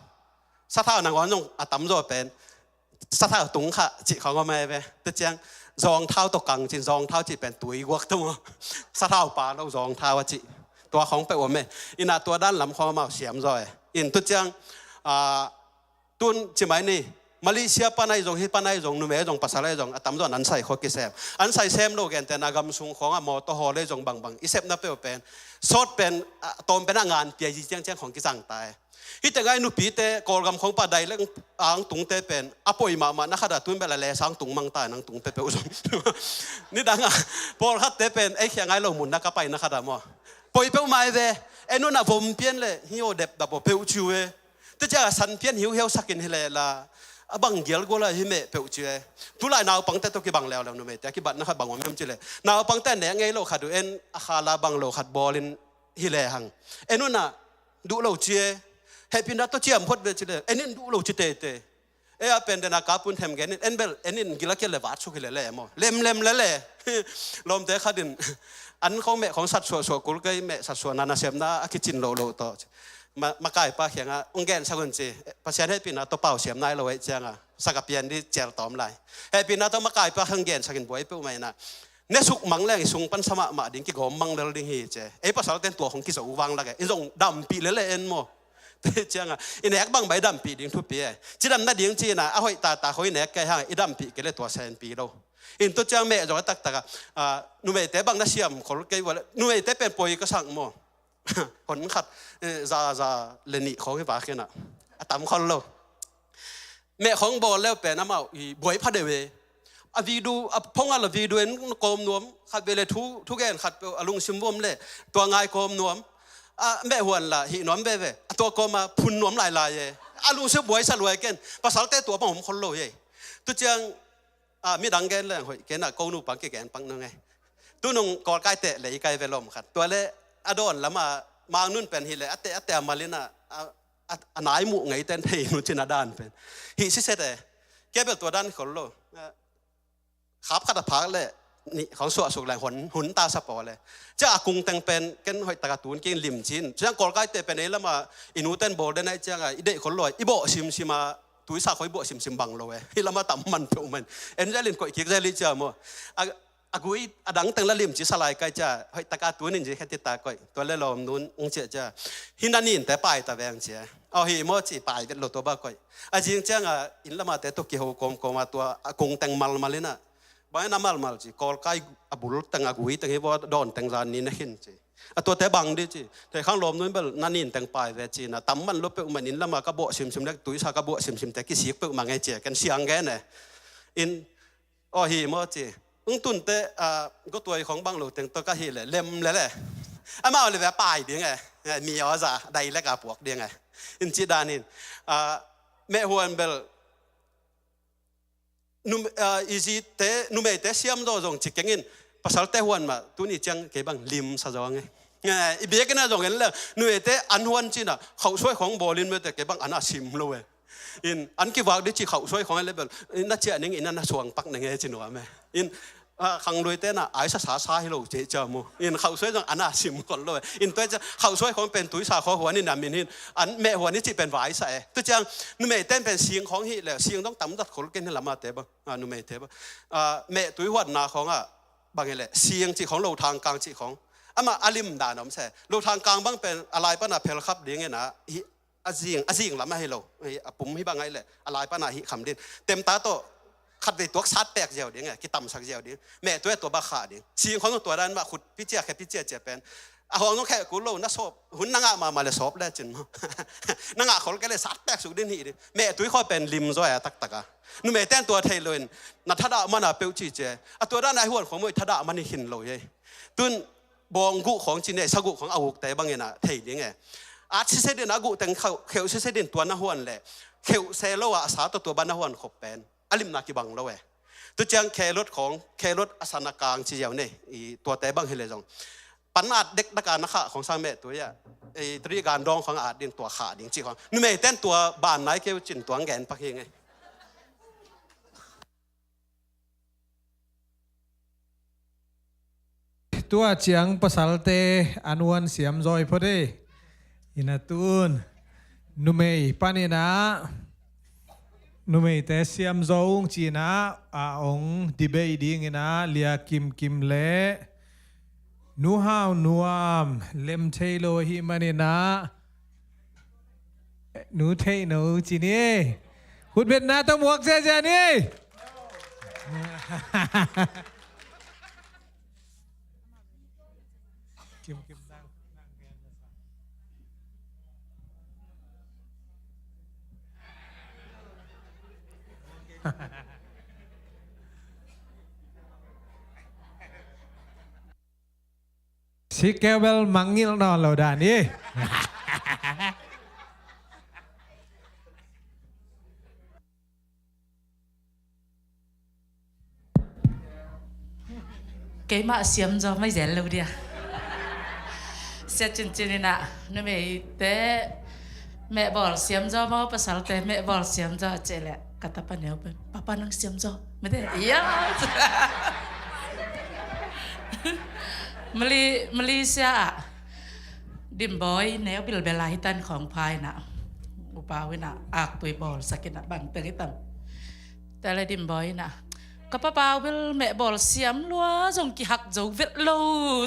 Sathau nangawn zong a tamzaw pen sathau tung kha cih khawng om ai ve. Tuciang zawngthau tawh kang cin zawngthau cih pen tui guak tu maw. Sathau pa lo zawngthau a cih tua khawng peuh om e. Inah tua dan lam khawng amau siam zaw e. In tuciang tun cimai ni Malaysia panai zong hi panai zong numei zong pasal ai zong a tamzaw an sai khawng kisem. An sai sem lo gentena gam sung khawngah mawtaw haw le zong bangbang i sepna peuh pen sawt pen tawm pen a ngan pia zi ciangciang khawng kizang ta e. Hite ngai nupite Kawlgam khawng pa dai leng ang tungte pen a poi mahmah na khata tun bel a le sang tung mang ta nang tung peuh zong. Nidangah pawlkhatte pen ei khia ngai lo mun na ka pai na khata maw. Poi peuh mai ve. En unah vom pian le hi aw depdap aw peuh ciu e. Tuciang a san pian hiuhiau sakin hi le la a bang gial guala hi meh peuh ciu e. Tulai naupangte tawh kibang leuleu numeite a kibatna khat bang om hiam ci le naupangte nek ngei lo khat uh en a khala bang lo khat bawlin hi le hang. En unah duh lo ci e. Hehpihna tawh ciam phot ve ci le en in duh lo ci tete. Ei a pen dena kapun them gen in en bel en in gila kia le vat suk hi le le maw. Lemlem le le. Lawmte khat in an khawng meh khawng sat suahsuah kul kei meh sat suahna na siamna a kicin lo lo tawh. Makaipa khiangah ung gensak un ci. Pasian hehpihna tawh pau siam nai lo ei cianga saka pian di cial tawm lai. Hehpihna tawh makaipa khang gensakin buai peuh mai na. Ne suk mang leng i sung pan sa mahmah ding kigawm mang lel ding hi ci. Ei pasal ten tua khong kizo vang lak e in zong dampih lele en maw. Te cianga i nek bang bai dampih ding thupi e. Cidam nading cina a hoih tata khoi nek kei hang i dampih kei le tua senpi lo. In tu ciang meh zong a taktaka numeite bang na siam khol kei vale numeite pen poi ka sang maw. Hon khat za za le nih khawng hi vakinah a tam khol lo. Meh khawng bawl leu pen amau i buai pha deuh e. A video a phongal a video en kawm nuam khat vele thu thugen khat peuh a lungsim vuam le tua ngai kawm nuam. A meh huan la hih nuam veve a tua kawma phun nuam lailai e. A lungsim buai sa luai ken pasalte tua pang hom khol lo e. Tu ciang a midang gen leng hoih kenah ko nu pang kigen pang nung e. Tunung kawlkai teh lei kai ve lawm khat tua le a dawn lama mangnun pen hi le a teh a teh a malina a nai muh ngei ten thei nu cin a dan pen hih siset e. Kebel tua dan khol lo. Khap khat a phak le nih khawng suahsuk leng hun ta sa paw le cia a kung teng pen ken hoih taka tun king lim cin ciang kawlkai teh pen ei lama i nu ten bawl den ai cianga i deih khol lo i bawh simsima tuisa khoi bawh simsim bang lo e. Hi lama tam man peuh man en zelin koih kik zeli cia maw. A gui a dang teng la lim ci salai kai cia hoih taka tunin ci kheti ta koih tua le lawm nun ung cia cia. Hi na nin te pai ta veng cia. Aw hi maw ci pai vet lo tua ba koih. A zing cianga in lama te tua kiho kawmkawma tua a kung teng malmalina. Bai na malmal ci kawlkai a bul teng a gui teng hi baw dawn teng zan ni na khin ci. A tuate bang di ci. Thei khang lawm nun bel na nin teng pai ve ci na tam man lo peuh man in lama ka bawh simsim le tuisa ka bawh simsim te kisik peuh ma nge cia ken siang gen e. In aw hi maw ci. Ung tunte gotuai khong bang lo teng to ka hi le lem le le. Amau le ve pai ding e. Mi aw za dai le ka puak ding e. In ci danin meh huan bel izite numeite siam zaw zong ci kengin pasalte huan mah tuni ciang kei bang lim sa zaw nge. I biakina zong en le numeite an huan cina khauhsuai khong bawlin mete kei bang an a sim lo e. In an kivak di ci khauhsuai khong en le bel na ciah ning in an a suang pak nenge ci nuam e. In khangluite na aisa sa sa hi lo ceh cia mu in khauhsuai zong an a sim kol lo e. In tua cia khauhsuai khong pen tuisa khaw huan in a min hin an meh huan i cih pen vaisa e. Tu ciang numeiten pen sing khong hi le sing dong tam zat khol ken hi lama te bang numeite bang meh tui huatna khong ah bang hi le sing cih khong lo thang kang cih khong amah a lim dan om se lo thang kang bang pen a lai pana phel khap ding ina hi a zing a zing lam ahi lo a pum hi bang ai le a lai pana hi kham din temta tawh khat vei tuak sat pek ziau ding e kitamsak ziau ding meh tua tua ba kha ding sing khong tua dan mah khut picia khe picia cia pen a hong nong khe kul lo na sawp hun na ngah mahmah le sawp le cin maw. Na ngah khol ke le sat pek suk din hi ding meh tui khaw pen lim zaw a taktaka numei ten tua thei lo in na thadah mana peuh ci cia a tua dan ai huan khong moi thadah man hi khin lo ye. Tun bawng guh khawng ci nei sa guh khawng a gukte bangin a thei ding e. At sisedin a guh teng kheuh sisedin tua na huan le kheuh se lo a sa tawh tua ban na huan khop pen a limna kibang lo e. Tu ciang khelot khawng khelot a san a kang ci ziau nei i tuate bang hi le zong pan at dekdaka na khah khawng sang meh tui ah Ei, three gan dawng khong at ding, tua khah ding cih khong. Numei ten tua ban nai keu cin tuang gen pak hi ngei. Tua ciang pasalte an uan siam zaw i phot ei. Ina tun numei panin ah, numeite siam zaw ung cin ah, a ong debate dingin ah Lia Kim Kim le Nu Hau Nuam lem thei lo ahih manin ah, nu theih no ci ni. Khutbetna tawh muak ziazia ni. Kim, Kim, nang, nang gen na sa. Si keu bel mangngilh nawn lo dan hi. Keimah siam zaw mai zel lo dia. Sia cincin in ah, numeite mehbawl siam zaw maw, pasalte mehbawl siam zaw a cih leh ka tapa neu pen, "Papa, nang siam zaw." Mate, ia. Mali-, Malaysia ah Dimbawi neu bilbel a hi tan khawng pha in ah, upa uh in ah aktui bawlsak in ah, bang teng hi tam. Tua leh Dimbawi in ah, "Ka papa uh bel mehbawl siam lua zong kihak zo vet lo."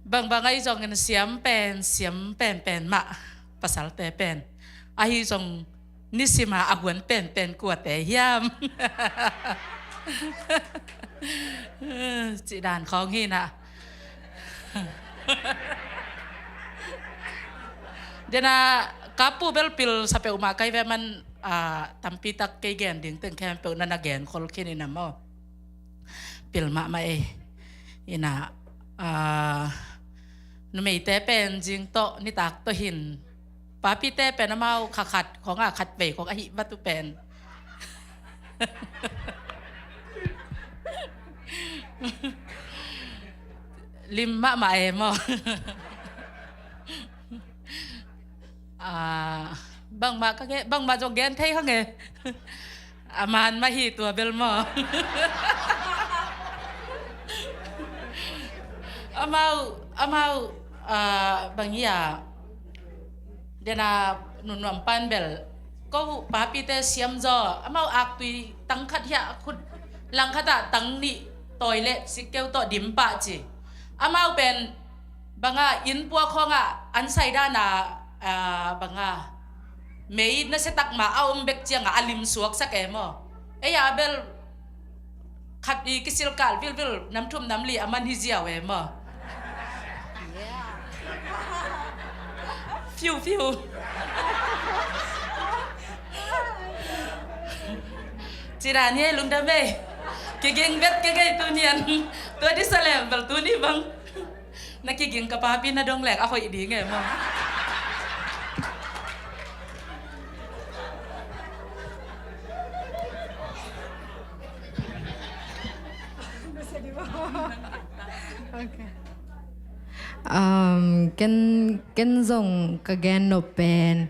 Bangbang ahi zongin siam pen, siam penpen mah, pasalte pen. Ahi zong nisim a a guan penpen kuate hiam? Cih dan khawng hi in ah. Dena, ka pu bel pil sa peuhmah ka hi ve, man, ah, tampi tak kei gen ding teng khempeuh na na gen khol khin in ah maw. Pil mahmah ei. In ah, ah, numeite pen zing tawh nitak tawh hin, papite pen amau kha khat khawng a khat vei khawng ahi vat uh pen. Lim mahmah e maw. Ah, bangmah ka gen, bangmah zong gen thei khang e. A man mah hi tua bel maw. Amau, amau, ah, bang hi a, dena Nu Nuam pan bel, ko papite siam zaw, amau aktui tang khat hiah khut, lang khat ah tang nih, toilet, sikkeu tawh dim pah ci. Amau pen banga inn puak khawng ah an sai dan a, ah, banga mei nasia tak mah a om bek ciang a, a lim suaksak e maw. Ei a bel khat i kisil kal vilvil, nam thum nam li a man hi ziau e maw. Fiu fiu. Ci dan hi e, lungdam e. Kiging vet kei kei tunian. Tua di sa lem bel tuni bang na kiging, ka papi na dong leng a hoih ding e maw. Okay. Um, ken, ken zong ka gen nop pen,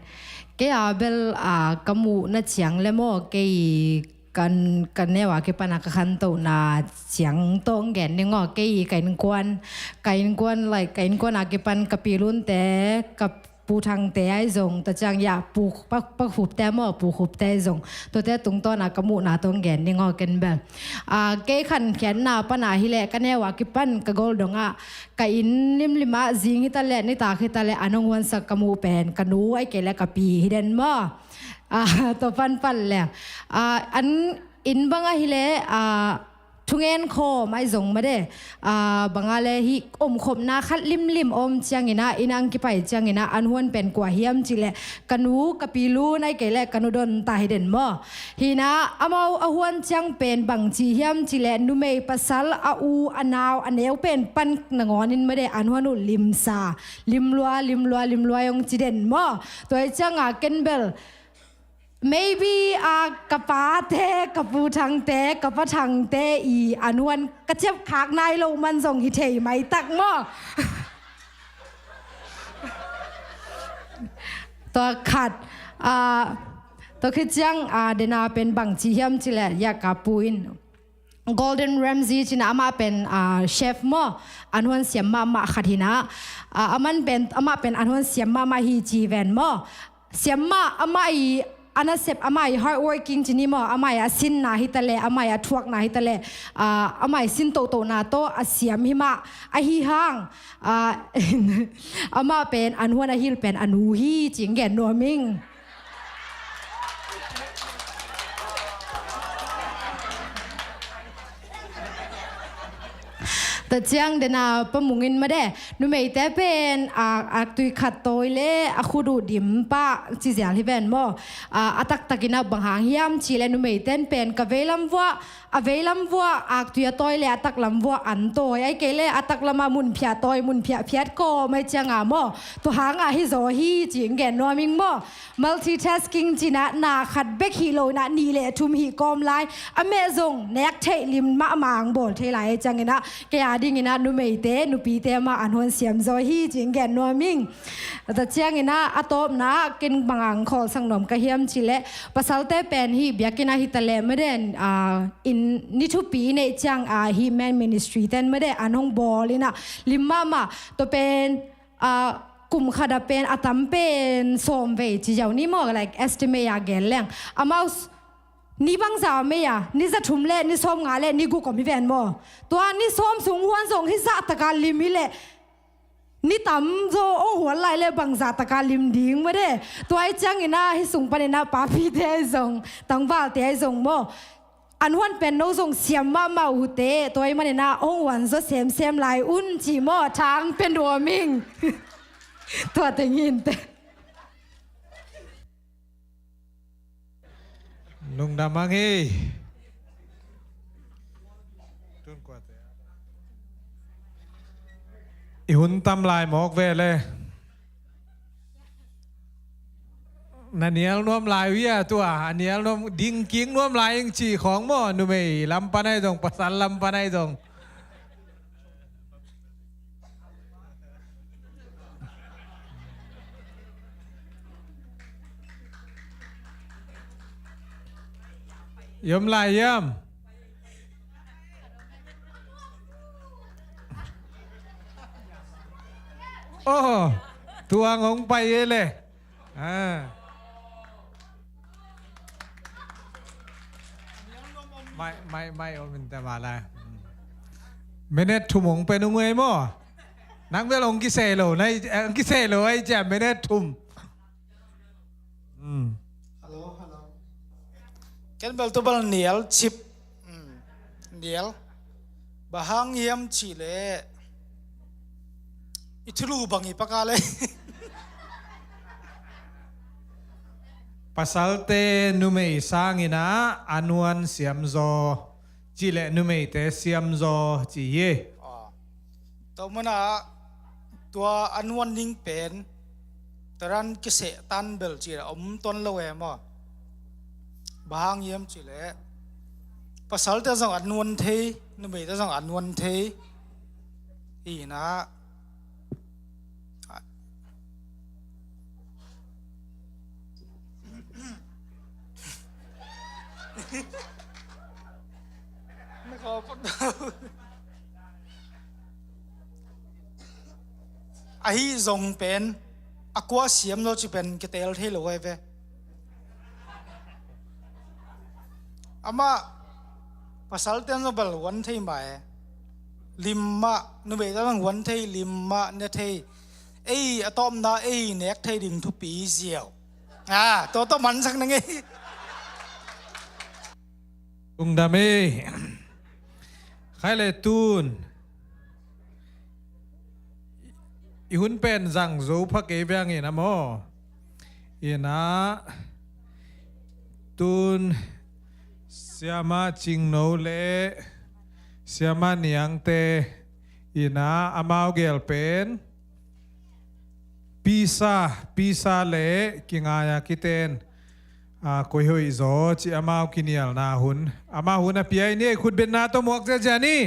kei a bel, ah, ka muhna ciang le maw, kei kan, ka neu a kipan a ka khantohna ciang tawh hong gen ning aw. Kei ka innkuan, ka innkuan, like, ka innkuan a kipan ka pilunte, ka Pu Thangte ahi zong, tua ciang ya, Pu Pa, Pa Khupte maw, Pu Khupte ahi zong, tuate tungtawn a ka muhna tawh hong gen ning aw ken bel. Ah, kei khankhiatna pan a hi leh, ka neu a kipan ka goldong ah, ka inn limlim ah zing hi ta leh, nitak hi ta leh, an hong huansak ka muh pen ka nu ahih kei leh ka pi hi den maw. Ah, tua panpan leng, ah, an inn bang ahi leh, ah, thungen khawm ahi zong mah de, ah, bang a leh hih omkhopna khat limlim om ciangin ah, inn ang kipai ciangin ah, an huan pen kua hiam cih leh ka nu, ka pilun ahih kei leh ka nu don ta hi den maw. Hi in ah, amau a huan ciang pen bang ci hiam cih leh numei pasal, a u, a nau, a neu pen pan nangawn in mah de, an huan uh limsa, limlua, limlua, limlua hong ci den maw. Tua hi ciang a ken bel Maybe, ah, ka pate, ka pu Thangte, ka pa Thangte i an huan ka ciapkhak nai lo man zong hi thei maitak maw? Tua khat, ah, tua khit ciang, ah, dena pen bangci hiam cileh, ya ka pu in Gordon Ramsay cina amah pen, ah, chef maw, an huan siam mahmah khat hina. Ah, aman pen, amah pen an huan siam mahmah hi ci ven maw. Siam mah amah i a nasep, amah i hardworking cini maw, amah i a sinna hitaleh, amah i a thuakna hitaleh, ah, amah i sin tohtona tawh a siam himah ahi hang, ah, amah pen an huan a hil pen a nu hi ci-in gen nuam ing. Tua ciang dena pa Mung in made, numeite pen, a, a tui khat tawi le a khut uh dim pah ci zial hi ven maw. A, a taktakin a bang hang hiam cileh numeiten pen ka veilam vuah, a veilam vuah aktui a tawi le a taklam vuah an tawi, ai kei le a taklama mun phiah tawi, mun phiah phiat kawm ai cianga maw. Tua hanga hi zaw hi ci-in gen nuam ing maw. Multitasking cina na khat bek hi lo ina nih le thum hi kawm lai. A meh zong nek theih lim mahmah ang bawl thei lai ai ciangina kei a dingina numeite, nupite mah an huan siam zaw hi ci-in gen nuam ing. Tua ciangina a tawpna ken bang ang khawlsak nuam ka hiam cileh pasalte pen hih biakinn ah hitaleh maden, ah, in ni thupi i neih ciang, ah, hih men ministry ten made an hong bawl ina lim mahmah tua pen, ah, kum khata pen a tam pen sawm vei ci ziau ni maw, like estimate a gen leng. Amau s-, ni bangza mei a, ni za thum le, ni sawm nga le, ni guk om hi ven maw. Tua ni sawm sung huan zong hi zah taka lim hi leh, ni tam zaw ong huan lai le bangza taka lim ding made. Tua ai ciangina hi sung panina papite ai zong, tangvalte ai zong maw. An huan pen no zong siam mahmah uhte, tua ai manina ong huan zaw semsem lai un ci maw, thang pen nuam ing. Tua teng hinte. Lungdam ang hi. I hun tam lai mawk ve le. Na nial nuam lai uh ia tua, a nial nuam, ding kik nuam lai ing ci khawng maw, numei lam pan ai zong, pasal lam pan ai zong. I om lai hiam? Oh, tuang hong pai e le. Ah. Mai, mai, mai om in ta ma lai. Minute thum hong pen ung ei maw. Nang bel hong kisei lo, nai, hong kisei lo ai cia minute thum. Hmm. Hello, hello. Ken bel tu bel nial cip. Hmm. Nial. Bang hang hiam cih leh i thulu bang i paka le. Pasalte numei sangin ah a nuan siamzaw cih leh numeite siamzaw ci hi. Ah. Tua mana tua a nuan ding pen taran kiseh tan bel cih leh om tuan lo e maw. Bang hang hiam cih leh pasalte zong a nuan thei, numeite zong a nuan thei. Hi na. Ahi zong pen a kua siam lo ci pen kitel thei lo ai ve. Amah pasalte zong bel huan thei mah e. Lim mah, numeite zong huan thei, lim mah ne thei. Ei a tawpna ei nek thei ding thupi ziau. Ah, tua tawh mansak na ngei. Lungdam ei. Khai le tun i hun pen zang zo pha kei viangin a maw. Ina tun Siama Cingno le Siama Niangte ina amau gel pen pisa, pisa le kingai a kiten a, koi hoih zaw cih amau kinialna hun, amau hun a pia i ni, khutbetna tawh muak ziazia ni.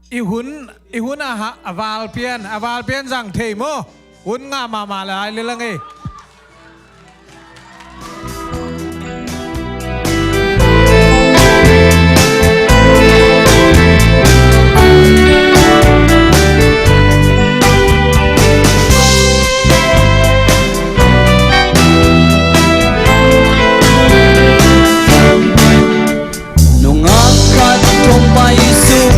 I hun, i hun a, a val pian, a val pian zang thei maw? Hun ngah mahmah lai le lang ei. Nungak khat hong pai suk,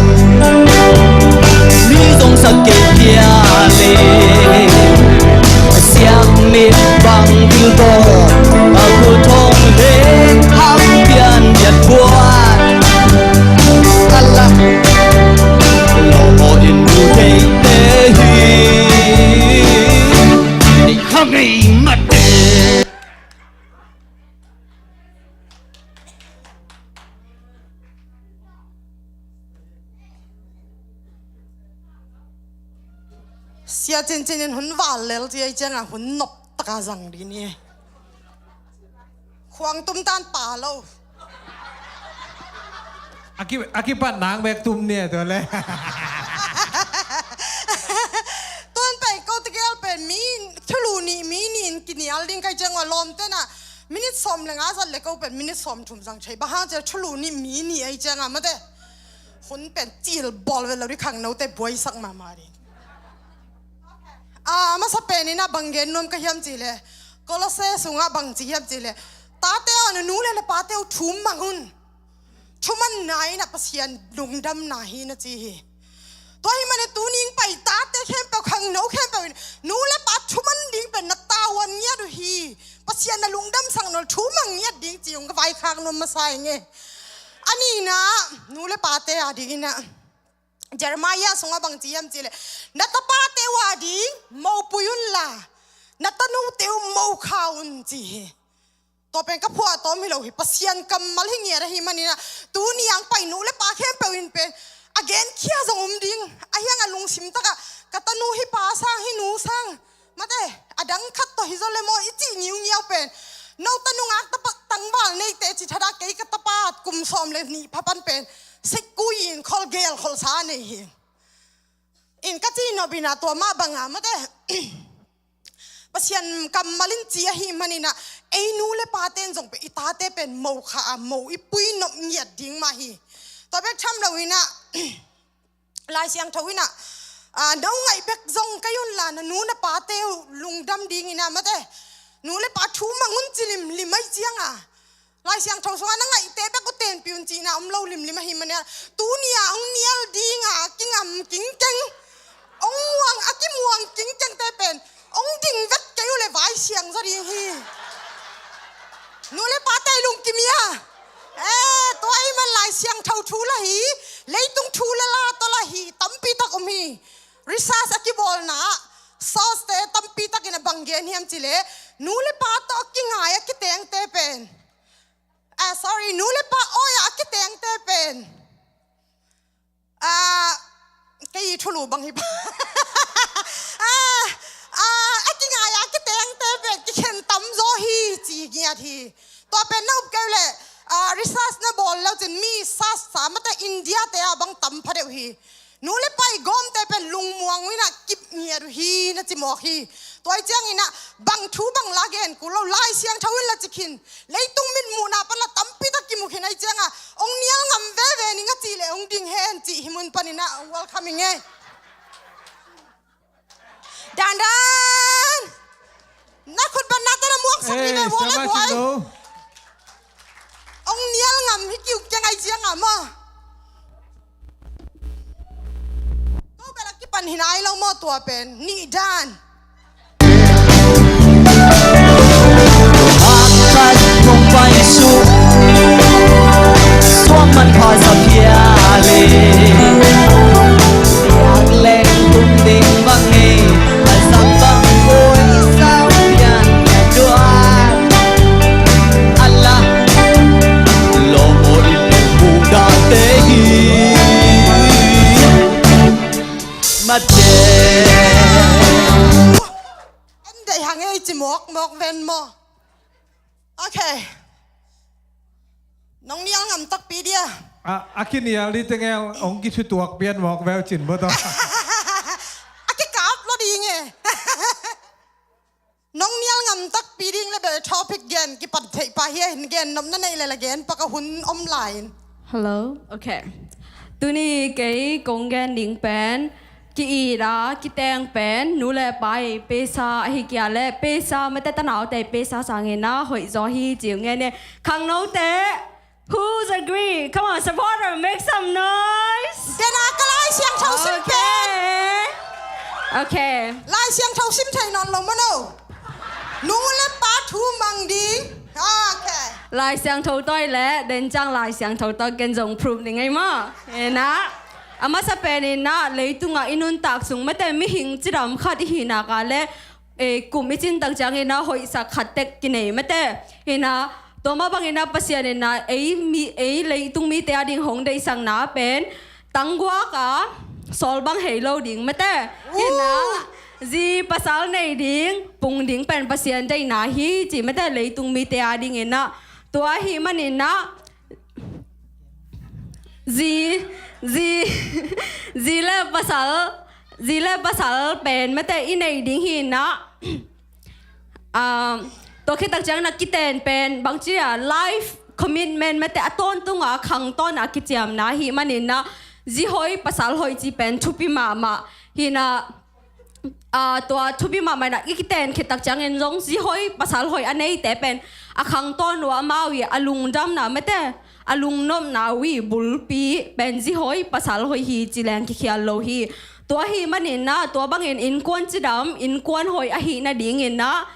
mi zong sak kei phial e. A siak mit bang bilbawl, a khut hong leng hak pian biat buat. A lak lawmawh in nu deite hi. Nei kha ngei mate. Sia Cincin in hun val lel ci ei ciangah hun nop taka zang dih ni. Khuang tum tan pa lo. A ki, a kipat nang bek tum ni a tua le. Tuan pen ko tegel pen mi thulu nih mi nih in kinial ding kai ciangah lawmte na. Minit sawm le nga zat le ko pen minit sawm thum zang thei. Bang hang ciah thulu nih mi nih ei ciangah mate. Hun pen cil bawl ve lo ri khangnote buaisak mahmah ding. A masa pen in a bang gen nuam ka hiam cih leh, Kolose sungah bang ci hiam cih leh, tate aw, na nu le na pate uh thu mang un. Thumanna in a Pasian lungdamna hi na ci hi. Tua hi manin tuni in pai tate khempeuh, khangno khempeuh in nu le pa thuman ding pen na tavuan ngiat uh hi. Pasian na lungdamsak nawn thu mang ngiat ding ci ung ka vaikhak nuam masa ing e. A nihna, nu le pate a dingin a Jeremiah sungah bang ci hiam cih leh, na tapate uh a ding mopui unla, na tanute uh mokha un ci hi. Tua pen ka phuahtawm hi lo hi, Pasian kammal hi ngiat ahi manin a, tuni ang pai nu le pa khempeuh in pen a genkhia zong um ding, ahi hang a lungsim takah ka tanu hi pa sang hi nu sang, mate, a dang khat tawh hi zaw le maw i cih ngiungiau pen. No tanu ngak tapa tangval neite ci thadah kei ka tapa kum sawm le nih pha pan pen sikkui in khol gel kholsa nei hi. In ka cih nop in a tua mah banga mate. Pasian kammal in ci ahi manin a ei nu le pate in zong pen i tate pen mokha a mo i pui nop ngiat ding mah hi. Tua bek tham lo in a Lai Siangtho in a, a, no ngaih bek zong kei unla na nu na pate uh lungdam dingin a mate. Nu le pa thu mang un ci limlim ahi cianga Lai Siangtho sungah na ngaihte bek uh tenpih un cihna om lo limlim ahi manin a, tuni a hong nial dinga kingam kingkeng, hong muang a kimuang kingkengte pen hong ding vet kei uh le vai siang zaw ding hi. Nu le pate lungkim ia. Eh, tua ahih man Lai Siangtho thu la hi, leitung thu la la tawh la hi tampi tak om hi. Research a kibawlna ah source te tampi takin a bang gen hiam cih leh, nu le pa tawh a kingai a kitengte pen, ah, sorry, nu le pa awi-ah a kitengte pen, ah, kei thulu bang hi pa. Ah, ah, a kingai-ah a kitengte pen kikhen tamzaw hi ci ngiat hi. Tua pen na up kei uh leh, ah, research na bawl lo cin mi search sa mate India te ah bang tam phadeuh hi. Nu le pa i gawmte pen lungmuang uh in a kip ngiat uh hi na ci mawk hi. Tua hi ciangin a bang thu bang la gen kul lo, Lai Siangtho in la ci khin, leitung mitmuhna pan la tampi tak kimu khin ahi cianga hong nial ngam veve ning a cih leh hong ding hen cih hi mun panin a hong welcome ing e. Dandan. Na khutbetna te na muangsak ni ve, eh, buai le buai. Hong nial ngam hi kiu kiang ahi cianga maw. Ko bel a kipan hi nai lo maw tua pen. Nih dan. Khat khat kong pai suk, suang man pha za phial e. Piak leng tum ding bang e, a zang bang koi sau pian tua. A la lawm aw in ci mawkmawk ven maw? Okay. Nong nial ngam takpi dia. A, a kinial di tengel ong kithutuak pian mawk veu cin bawt aw. A kikap lo ding e. Nong nial ngam takpi ding le bel topic gen kipat theih pah hi a, hin gen nopna nei le la gen pak a, hun om lai in. Hello. Okay. Tuni kei kong gen ding pen ki-it a kiteng pen nu le pa i peisa ahi kia le peisa mate tanaute i peisa sangin a hoih zaw hi ci ung ngen e. Khangnote, who's agree? Come on, supporter, make some noise. Kena ka Lai Siangtho sim pen. Okay. Okay. Lai Siangtho sim thei nawn lo maw no? Nu le pa thu mang ding. Okay. Lai Siangtho tawh le den ciang Lai Siangtho tawh ken zong proof ding ei maw? Ena, a masa pen ena, leitungah i nuntak sung mate mihing cidam khat i hihnak a le, e, kum i cin tak ciangin a hoihsak khat tek kinei mate. Hina, tua mah bangin a Pasian in a ei mi, ei leitung mite a ding hong deihsakna pen tangguak a sawl bang hei lo ding mate. Hina, zi pasal nei ding, pung ding pen Pasian deihna hi ci mate, leitung mite a dingin a. Tua ahih manin a zi, zi, zi le pasal, zi le pasal pen mate i nei ding hi na. Ah, tua khit tak ciang na kiten pen bangci a life commitment mate a tawntung a khang tawn a kiciamna hi manin na, zi hoi pasal hoi ci pen thupi mahmah hi na. Ah, tua thupi mahmah na i kiten khit tak ciangin zong zi hoi pasal hoi a neite pen a khang tawn uh a, amau i a lungdamna mate a lungnopna uh i bulpi pen zi hoi pasal hoi hi ci leng kikhial lo hi. Tua hi manin na, tua bangin innkuan cidam, innkuan hoi ahih nadingin na,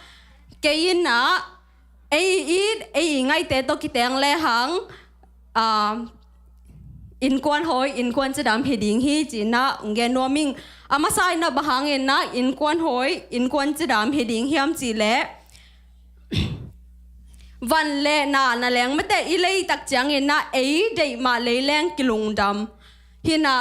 kei in na, ei i it, ei i ngaihte tawh kiteng lehang, ah, innkuan hoi, innkuan cidam hi ding hi ci na, ong gen nuam ing. A masa in na bang hangin na innkuan hoi, innkuan cidam hi ding hiam ci leh, van le na na leng mate i lei tak ciangin na ei deih mah lei leng kilungdam. Hi na,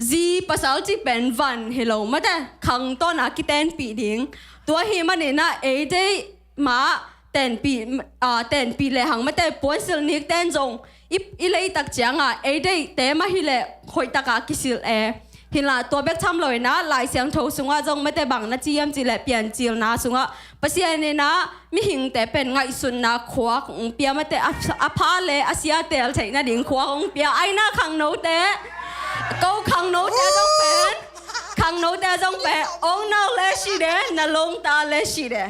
zi pasal ci pen van hi lo mate, khang tawn a kitenpih ding. Tua hi manin na ei deih mah tenpih, ah, tenpih lehang mate puansilh nikten zong i, i lei tak ciang a ei deihte mah hi leh hoih tak a kisilh e. Hi na, tua bek tham lo in na, Lai Siangtho sungah zong mate bang na ci hiam ci leh Piancilna sungah Pasian in na mihingte pen ngaihsutna khuak ong pia mate, a, a pha le a sia teel theih nading khuak ong pia. Ai na khangnote, ko khangnote zong pen, khangnote zong pen ong nau le si de, na longta le si de.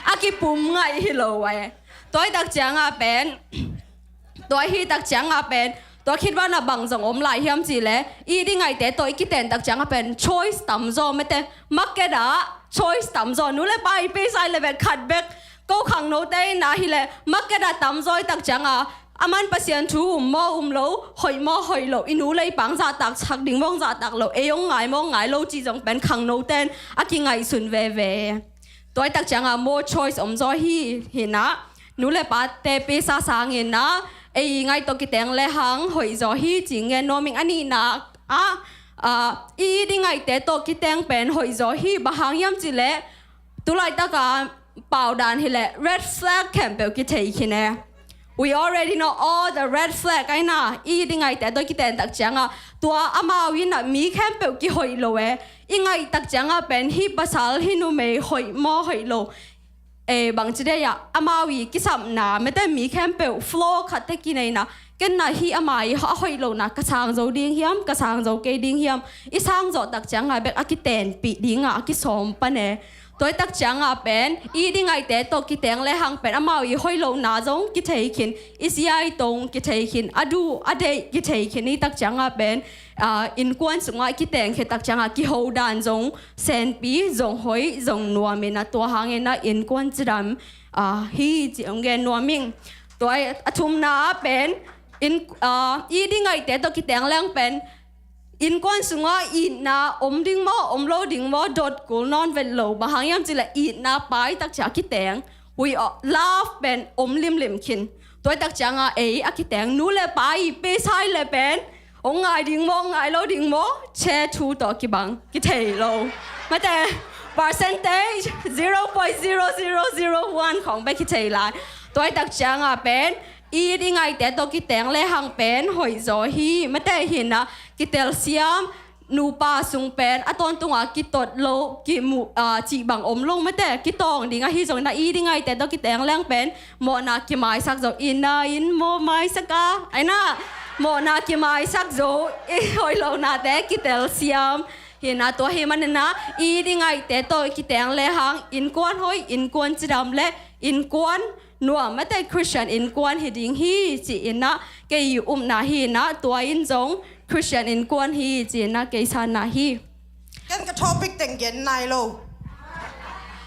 A kipum ngaih hi lo e. Tua hi tak ciang a pen, tua hi tak ciang a pen, tua khit ua na bang zong om lai hiam ci leh, i di ngaihte tawh i kiten tak ciang a pen choice tamzaw mate, market ah choice tamzaw, nu le pa i peisa i le bek khat bek, ko khangnote in na hi leh market ah tamzaw i tak ciang a, a man Pasian thu um maw um lo, hoih maw hoih lo, i nu le i pa ong zahtak sak ding maw ong zahtak lo, ei ong ngai maw ong ngai lo ci zong pen khangnote in a kingaihsun veve. Tua hi tak ciang a more choice om zaw hi, hi na, nu le pate peisa sangin na, ei i ngaih tawh kiteng lehang hoih zaw hi ci ngen nuam ing. A nihna ah, ah, i di ngaihte tawh kiteng pen hoih zaw hi, bang hang hiam ci leh, tu laitak a pau dan hi leh red flag khempeuh kithei khin e. We already know all the red flag, ai na, i di ngaihte tawh kiten tak ciang a, tua amau in a mi khempeuh kihoih lo e. I ngaih tak ciang a pen hih pasal hih numei hoih maw hoih lo, e, bangci dei a, amau i kisapna mate mi khempeuh flaw khat te kineihna, ken na hih ama i a hoih lohna ka sang zo ding hiam, ka sang zo kei ding hiam, i sang zawh tak ciang a bek a kitenpih ding a, a kisawm pan e. Tua hi tak ciang a pen i di ngaihte tawh kiteng lehang pen amau i hoih lohna zong kithei khin, i sia i tong kithei khin, a duh a deih kithei khin i tak ciang a pen, ah, innkuan sungah i kiteng khit tak ciang a kiho dan zong senpi, zong hoih, zong nuam in a, tua hangin a innkuan cidam, ah, hi ci ong gen nuam ing. Tua a thumna ah pen in, ah, i di ngaihte tawh kiteng lehang pen innkuan sungah itna om ding maw, om lo ding maw, dot kul nawn vet lo, bang hang hiam ci leh itna pai tak ciang a kiteng, we, ah, love pen om limlim khin. Tua hi tak ciang a ei a kiteng nu le pa i peisa i le pen ong ngai ding maw, ong ngai lo ding maw, che thu tawh kibang kithei lo. Mate, percentage zero point zero zero zero one khawng bek hi thei lai. Tua hi tak ciangah pen i ding ngaihte tawh kiteng lehang pen hoih zaw hi, mate, hi na, kitelsiam, nupa sung pen a tawntunga kitot lo, kimu, ah, cih bang om lo, mate, kitawng ding ahi zongin ah i ding ngaihte tawh kiteng lehang pen mawhna kimaisak zo, i na in maw maisak a, ai na, mawhna kimaisak zo, i hoih lonate kitelsiam. Hi na, tua hi manin ah i ding ngaihte tawh kiteng lehang innkuan hoih, innkuan cidam le innkuan nuam, mate, Christian innkuan hi ding hi ci-in ah kei upna hi na, tua in zong Christian innkuan hi ci-in ah kei sanna hi. Ken ka topic teng gen nai lo.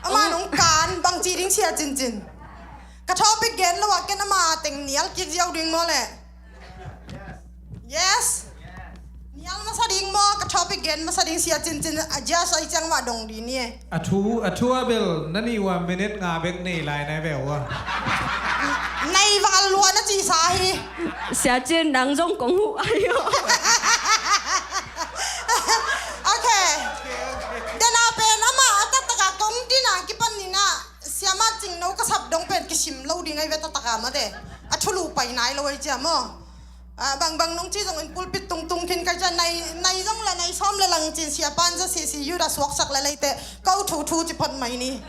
Ama nong kan bang ci ding, Sia Cincin? Ka topic gen lo ah ken ama teng nial kik ziau ding maw le? Yes. Nial masa ding maw, ka topic gen masa ding, Sia Cincin, a just ai ciang mah dong ding ni e. A thu, a thu a bel na nih ua minute nga bek nei lai na ve ua. Nei val lua na ci sa hi. Sia Cin, nang zong kong huh ai aw. Okay. Dena pen ama a taktak a kong dina kipan ni na, Sia Mat Cing No ka sap dong pen kisim lo ding ai ve taktak a, mate. A thulu pai nai lo ai cia maw. Ah, bangbang nong ci zongin pulpit tungtung khin ka cian nai, nai zong la nai sawm le lang cin sia pan za si si yuda suaksak le leite ko thu thu ci phot mai ni.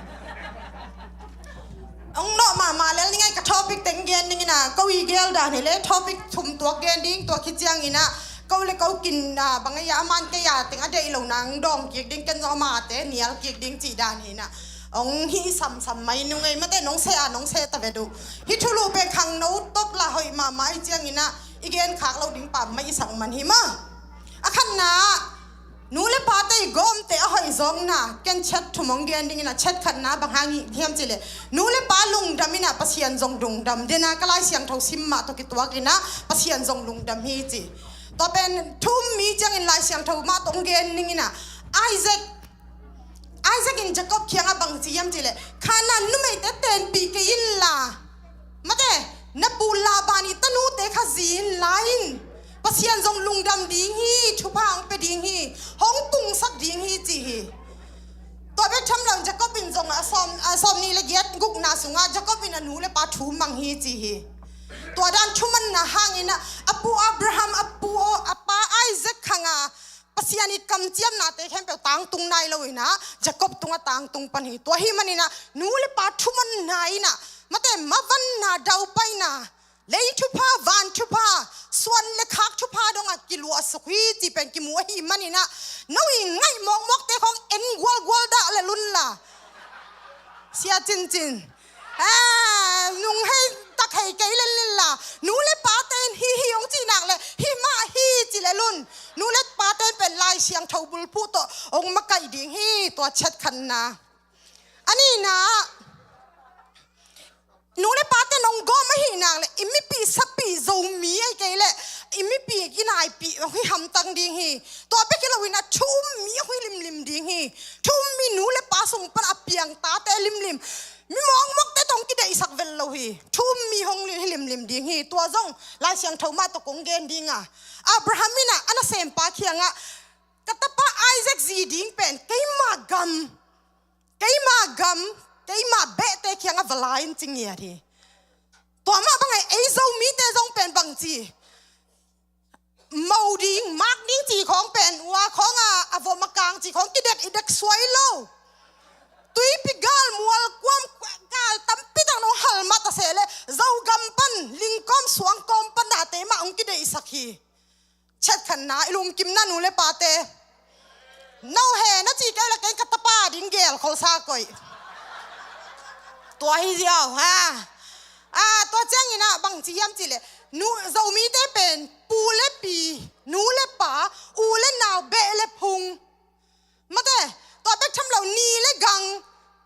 Ong nawh mahmah lel ni ngai, ka topic teng gen ding ina, ko i gel dan hi le topic thum tuak gen ding, tua khit ciang ina ko le ko kin, ah, bang ai a man kei a teng a deih lo nang dawng kik ding, ken zong a mate nial kik ding ci dan hi na. Ong hi samsam mai nung ei, mate, nong seh a nong seh ta ve duh. Hi thulu pen khangno top la hoih mahmah i ciang ina, i gen khak lo ding pam mai i sak man hi ma. A khatna, nu le pate i gawmte a hoih zawkna ken chet thum ong gen ding ina, chet khatna bang hang hiam ci le, nu le pa lungdam ina Pasian zong lungdam. Dena ka Lai Siangtho sim mah tawh kituak ina Pasian zong lungdam hi ci. Tua pen thum mi ciangin Lai Siangtho mah tawh ong gen ding ina, Isaac Isaac in Jacob kiangah bang ci hiam ci le, Kanaan numeite tenpih kei inla, mate, na pu Laban i tanute kha zi inla in, Pasian zong lungdam ding hi, thupha hong pia ding hi, hong pungsak ding hi ci hi. Tua bek tham lo Jacob in zong a sawm, a sawm nih le giat gukna sungah Jacob in a nu le pa thu mang hi ci hi. Tua dan thumanna hangin a, a pu Abraham, a pu, a pa Isaac khanga Pasian i kamciamnate khempeuh tangtung nai lo ina, Jacob tungah tangtung pan hi. Tua hi man ina, nu le pa thumanna ina, mate, mavanna daupaina, lei thupha, van thupha, suan le khak thupha dongah kiluahsuk hi ci pen kimu ahi man ina, no i ngaih mawkmawkte khong en gualgual dah le lunla. Sia Cincin. Ah, nung hei tak hei kei lel lel la. Nu le pate in hi hi ong ci nak le, hi mah hi ci le lun. Nu le pate in pen Lai Siangtho bulphuh tawh ong makaih ding hi, tua chet khatna. A nihna, nu le pate nong gawm ahih nak le, i mipih sapih Zomi ai kei le, i mipih i naipih ong hi hamtang ding hi. Tua bek hi lo ina thu um mi ong hi limlim ding hi. Thu um mi nu le pa sung pan a piang tate limlim. Mi mawkmawkte tawh ong kideihsak vel lo hi. Thu um mi hong hi limlim ding hi. Tua zong Lai Siangtho mah tawh kong gen ding a. Abraham ina a nasempa kiangah, ka tapa Isaac zi ding pen keima gam, keima gam, keima behte kiangah va la in ci ngiat hi. Tua mah bang ei, ei Zomite zong pen bang ci, mo ding, mak ding ci khawng pen, ua khawng a, a vom a kang ci khawng kidet i dek suai lo. Tuipi gal, mual kuam, gal tampi tak nong hal mah ta se le, Zogam pan, lingkawm suangkawm pan date mah ong kideihsak hi. Chet khatna, i lungkimna nu le pate. No he na ci kei le ken ka tapa ding gel kholsa koih. Tua hi ziau, ha. Ah, tua ciang ina bang ci hiam ci le, nu, Zomite pen pu le pi, nu le pa, u le nau, beh le phung. Mate, tua bek tham lo ni le gang,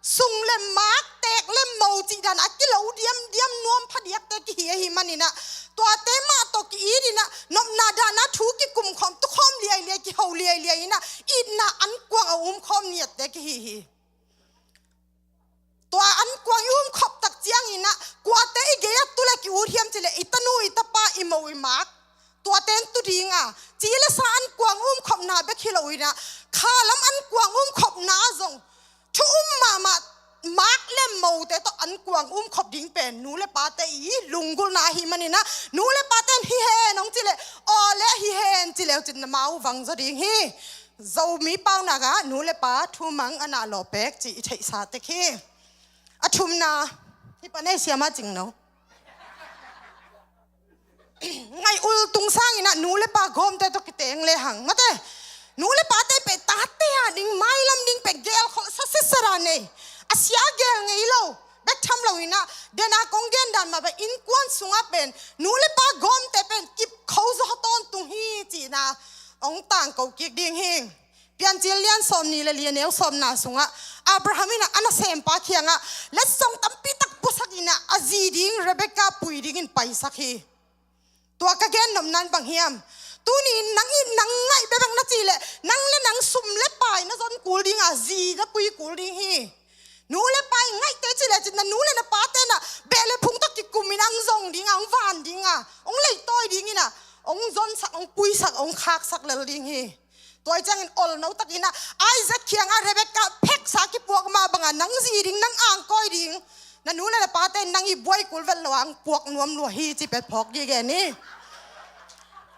sung le mak, tek le mo cih dan a kilo diamdiam nuam phadiakte kihi ahi man ina, tuate mah tawh ki-it ina, nopna dana thu kikum khawm, tu khawm liailiai, kiho liailiai ina, itna ankuang a um khawm niatte kihi hi. Tua ankuang i um khop tak ciang ina, kuate i gei a tu le ki-ut hiam ci le, i tanu, i tapa, i mo, i mak. Tuate in tu ding a, ci le sa ankuang um khopna bek hi lo ina, khalam ankuang um khopna zong ankuang umkhop ding pen nu le pate i lunggulhna ahih manin ah, nu le pate'n hi hen hong cih leh, aw le hi hen ci leu cin na mau vang zaw ding hi. Zomi paunak ah nu le pa thumang a na lawh pek cih i theihsa tek hi. A thumna, hih pan ei siama cingno. Ngaih ul tung sangin ah nu le pa gawmte tawh kiteng lehang, mate, nu le pate pen tate a ding, mailam ding pen geelkholhsa sitset a nei, a sia geel ngei lo bek tham loin ah, den a kong gen dan mah bang innkuan sungah pen nu le pa gawmte pen kipkho zaw tawntung hi cihna hong tangko kik ding hi. Piancil lian sawmnih le li, a neu sawmna sungah Abraham in ah a nasempa kiangah letsong tampi tak puasakin ah a zi ding Rebekah pui dingin paisak hi. Tua ka gen nopna in bang hiam? Tuni in nang i, nang ngaih bekbek na cih leh, nang le nang sum le pai na zon kul ding a, zi na pui kul ding hi. Nu le pa i ngaihte cih leh cin na nu le na pate'n ah beh le phung tawh kikumin ah hong zong ding a, hong van ding a, hong leitawi dingin ah hong zonsak, hong puisak, hong khaksak lel ding hi. Tua hi ciangin olno takin ah Isaac kiangah Rebekah pheksa kipuak mah bangah nang zi ding, nang angkawi ding, na nu le na pate nang i buai kul vet lo a hong puak nuam lua hi cih pen phawk gige ni.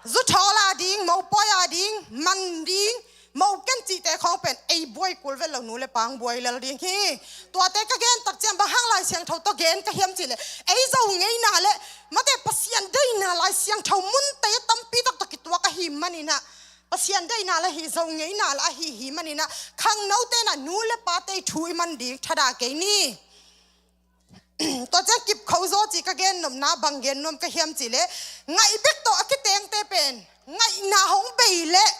Zu thawl a ding, mopawi a ding, man ding, mo ken cihte khawng pen ei buai kul vet lo, nu le pa hong buai lel ding hi. Tuate ka gen tak ciang bang hang Lai Siangtho tawh gen ka hiam cih leh, ei Zo ngeina le, mate, Pasian deihna Lai Siangtho munte a tampi tak tawh kituak ahih manin ah, Pasian deihna la hi, Zo ngeina la hi, hi manin ah, khangnote'n ah nu le pate thu i man ding thadah kei ni. Tua ciang kipkho zaw cih ka gen nopna bang gen nuam ka hiam cih leh, ngaih bek tawh a kitengte pen ngaihna hong bei leh,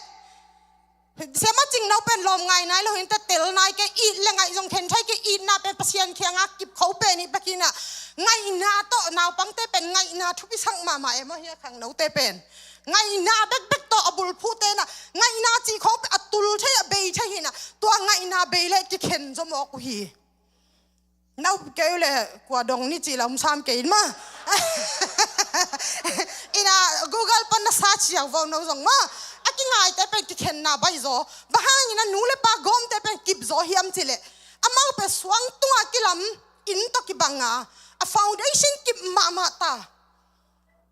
siama cingno pen lawm ngai nai lo hi inteh, tel nai kei, it le ngaih zong khen thei kei, itna pen Pasian kiangah kipkho pen hi bek in ah, ngaihna tawh, naupangte pen ngaihna thupisak mahmah e maw, hi a khangnote pen ngaihna bekbek tawh a bulphuhte'n ah ngaihna cih khawng pen a tul thei, a bei thei hi in ah, tua ngaihna bei leh kikhen zaw mawk uh hi. Nau kei uh leh kua dong ni cih la um sam kei in maw. In ah Google pan na search ziau vo no zong maw. A kingaite pen kikhenna baih zaw. Bang hangin ah nu le pa gawmte pen kip zaw hiam cih leh, amau pen suang tungah kilam, inn tawh kibang a, a foundation kip mahmah ta.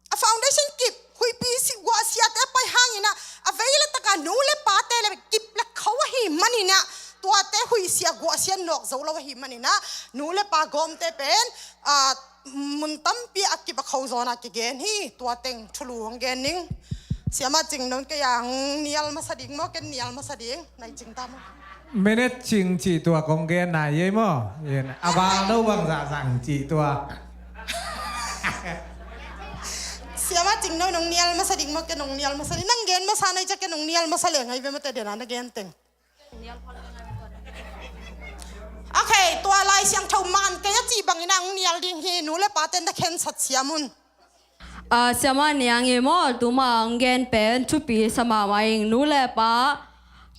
A foundation kip, huihpi si, guahsiate pai hangin ah, a vei le tak a nu le pate le kip le kho ahih manin ah, tuate huihsia guahsia nawk zo lo ahih manin ah, nu le pa gawmte pen, ah, mun tampi a kip a kho zaw in ah kigen hi. Tua teng thulu hong gen ning. Siama cingno in kei a hong nial masa ding maw, ken nial masa ding? Nai cing ta maw? Minute cing cih tua kong gen nai ei maw? In, a val no bangzah zang cih tua. Siama cingno in hong nial masa ding maw, ken hong nial masa ding? Nang gen masa nai ciang ken hong nial masa leng ai ve maw, te den a na gen teng. Ok, tua Lai Siangtho man kei a cih bangin ah hong nial ding hi, nu le pate'n na khensat siam un. Ah, siama niang i maw, tuma hong gen pen thupi sa mahmah ing. Nu le pa,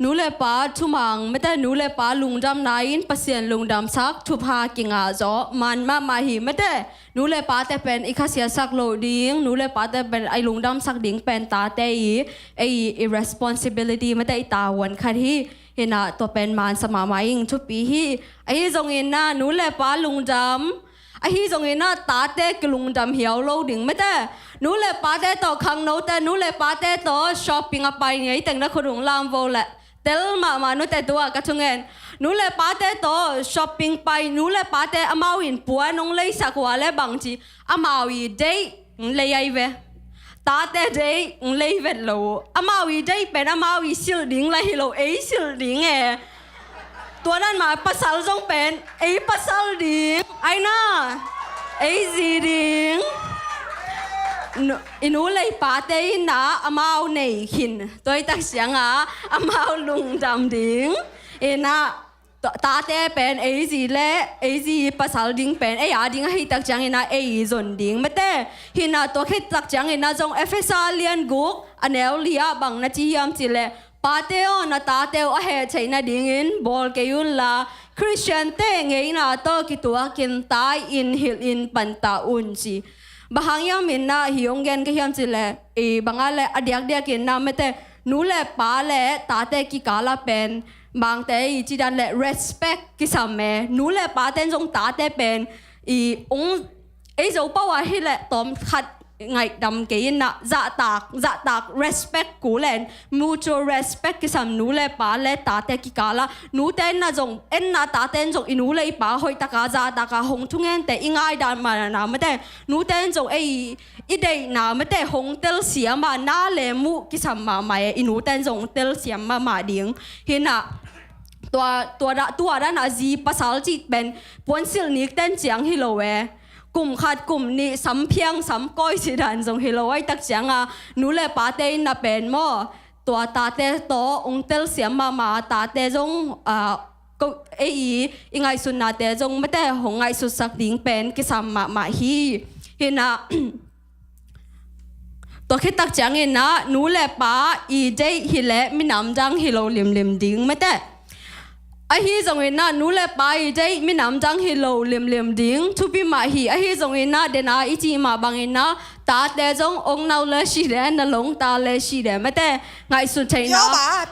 nu le pa thumang, mate, nu le pa lungdamna in Pasian lungdamsak thupha kingah zaw man mahmah hi, mate. Nu le pate pen i khasiatsak loh ding, nu le pate pen i lungdamsak ding pen tate i, ei i responsibility, mate, i tavuan khat hi. Hi in ah tua pen man sa mahmah ing, thupi hi. Ahi zongin ah nu le pa lungdam, ahi zongin ah tate kilungdam hiau lo ding, mate. Nu le pate tawh, khangnote, nu le pate tawh shopping a pai ngei teng na khut hong lam vo leh, tel mahmah nute, tua ka thungen. Nu le pate tawh shopping pai, nu le pate amau in puan hong leisak uh a leh bangci, amau i deih hong lei ai ve. Tate deih hong lei vet lo uh. Amau i deih pen amau i silh ding la hi lo, ei silh ding e. Tua dan mah pasal zong pen ei pasal ding, ai na, ei zi ding. Nu, i nu le i pate in ah amau nei khin, tua i tak ciang a amau lungdam ding. In ah, ta-, tate pen ei zi le ei zi pasal ding pen ei a ding ahi tak ciangin ah ei zon ding, mate. Hi in ah tua khit tak ciangin ah zong Efesa lian guk a neu li ah bang na ci hiam cih leh, pate aw, na tate uh a heh theih nadingin bawl kei un la, Khristiante ngeina tawh kituakin tai-in hilhin panta un, ci. Bang hang hiam in ah hih hong gen ka hiam cih leh, i bang a leh a diakdiakin ah, mate, nu le pa le tate kikal ah pen bangte i ci dan leh respect kisam e. Nu le pate'n zong tate pen i ung ei zo pau ah hi leh tawm khat ngaihdam kei in ah, zahtak zahtak respect ku len, mutual respect kisam nu le pa le tate kikal ah, nute in ah zong en ah, tate in zong i nu le i pa hoih taka zahtak a hong thungente i ngaidan mahna mate, nute in zong ei i deihna mate hong telsiam ah, na le muh kisam mahmah e, i nute in zong telsiam mahmah ding. Hi in ah tua tua da tua dan ah zi pasal cih pen puansilh nikten ciang hi lo e. Kum khat kum nih samphiang samkawi cih dan zong hi lo, ahih tak ciang a nu le pate in ah pen maw, tua tate tawh ung telsiam mahmah, tate zong ah, ko ei i ngaihsutnate zong mate hong ngaihsutsak ding pen kisam mahmah hi. Hi in ah tua khit tak ciang in ah nu le pa i deih hi leh minam dang hi lo limlim ding mate. Ahi zong in ah nu le pa i deih minam dang hi lo limlim ding thupi mah hi. Ahi zong in ah den a i cih mah bang in ah tate zong ong nau le si de, na long ta le si de mate, ngaihsut theihna.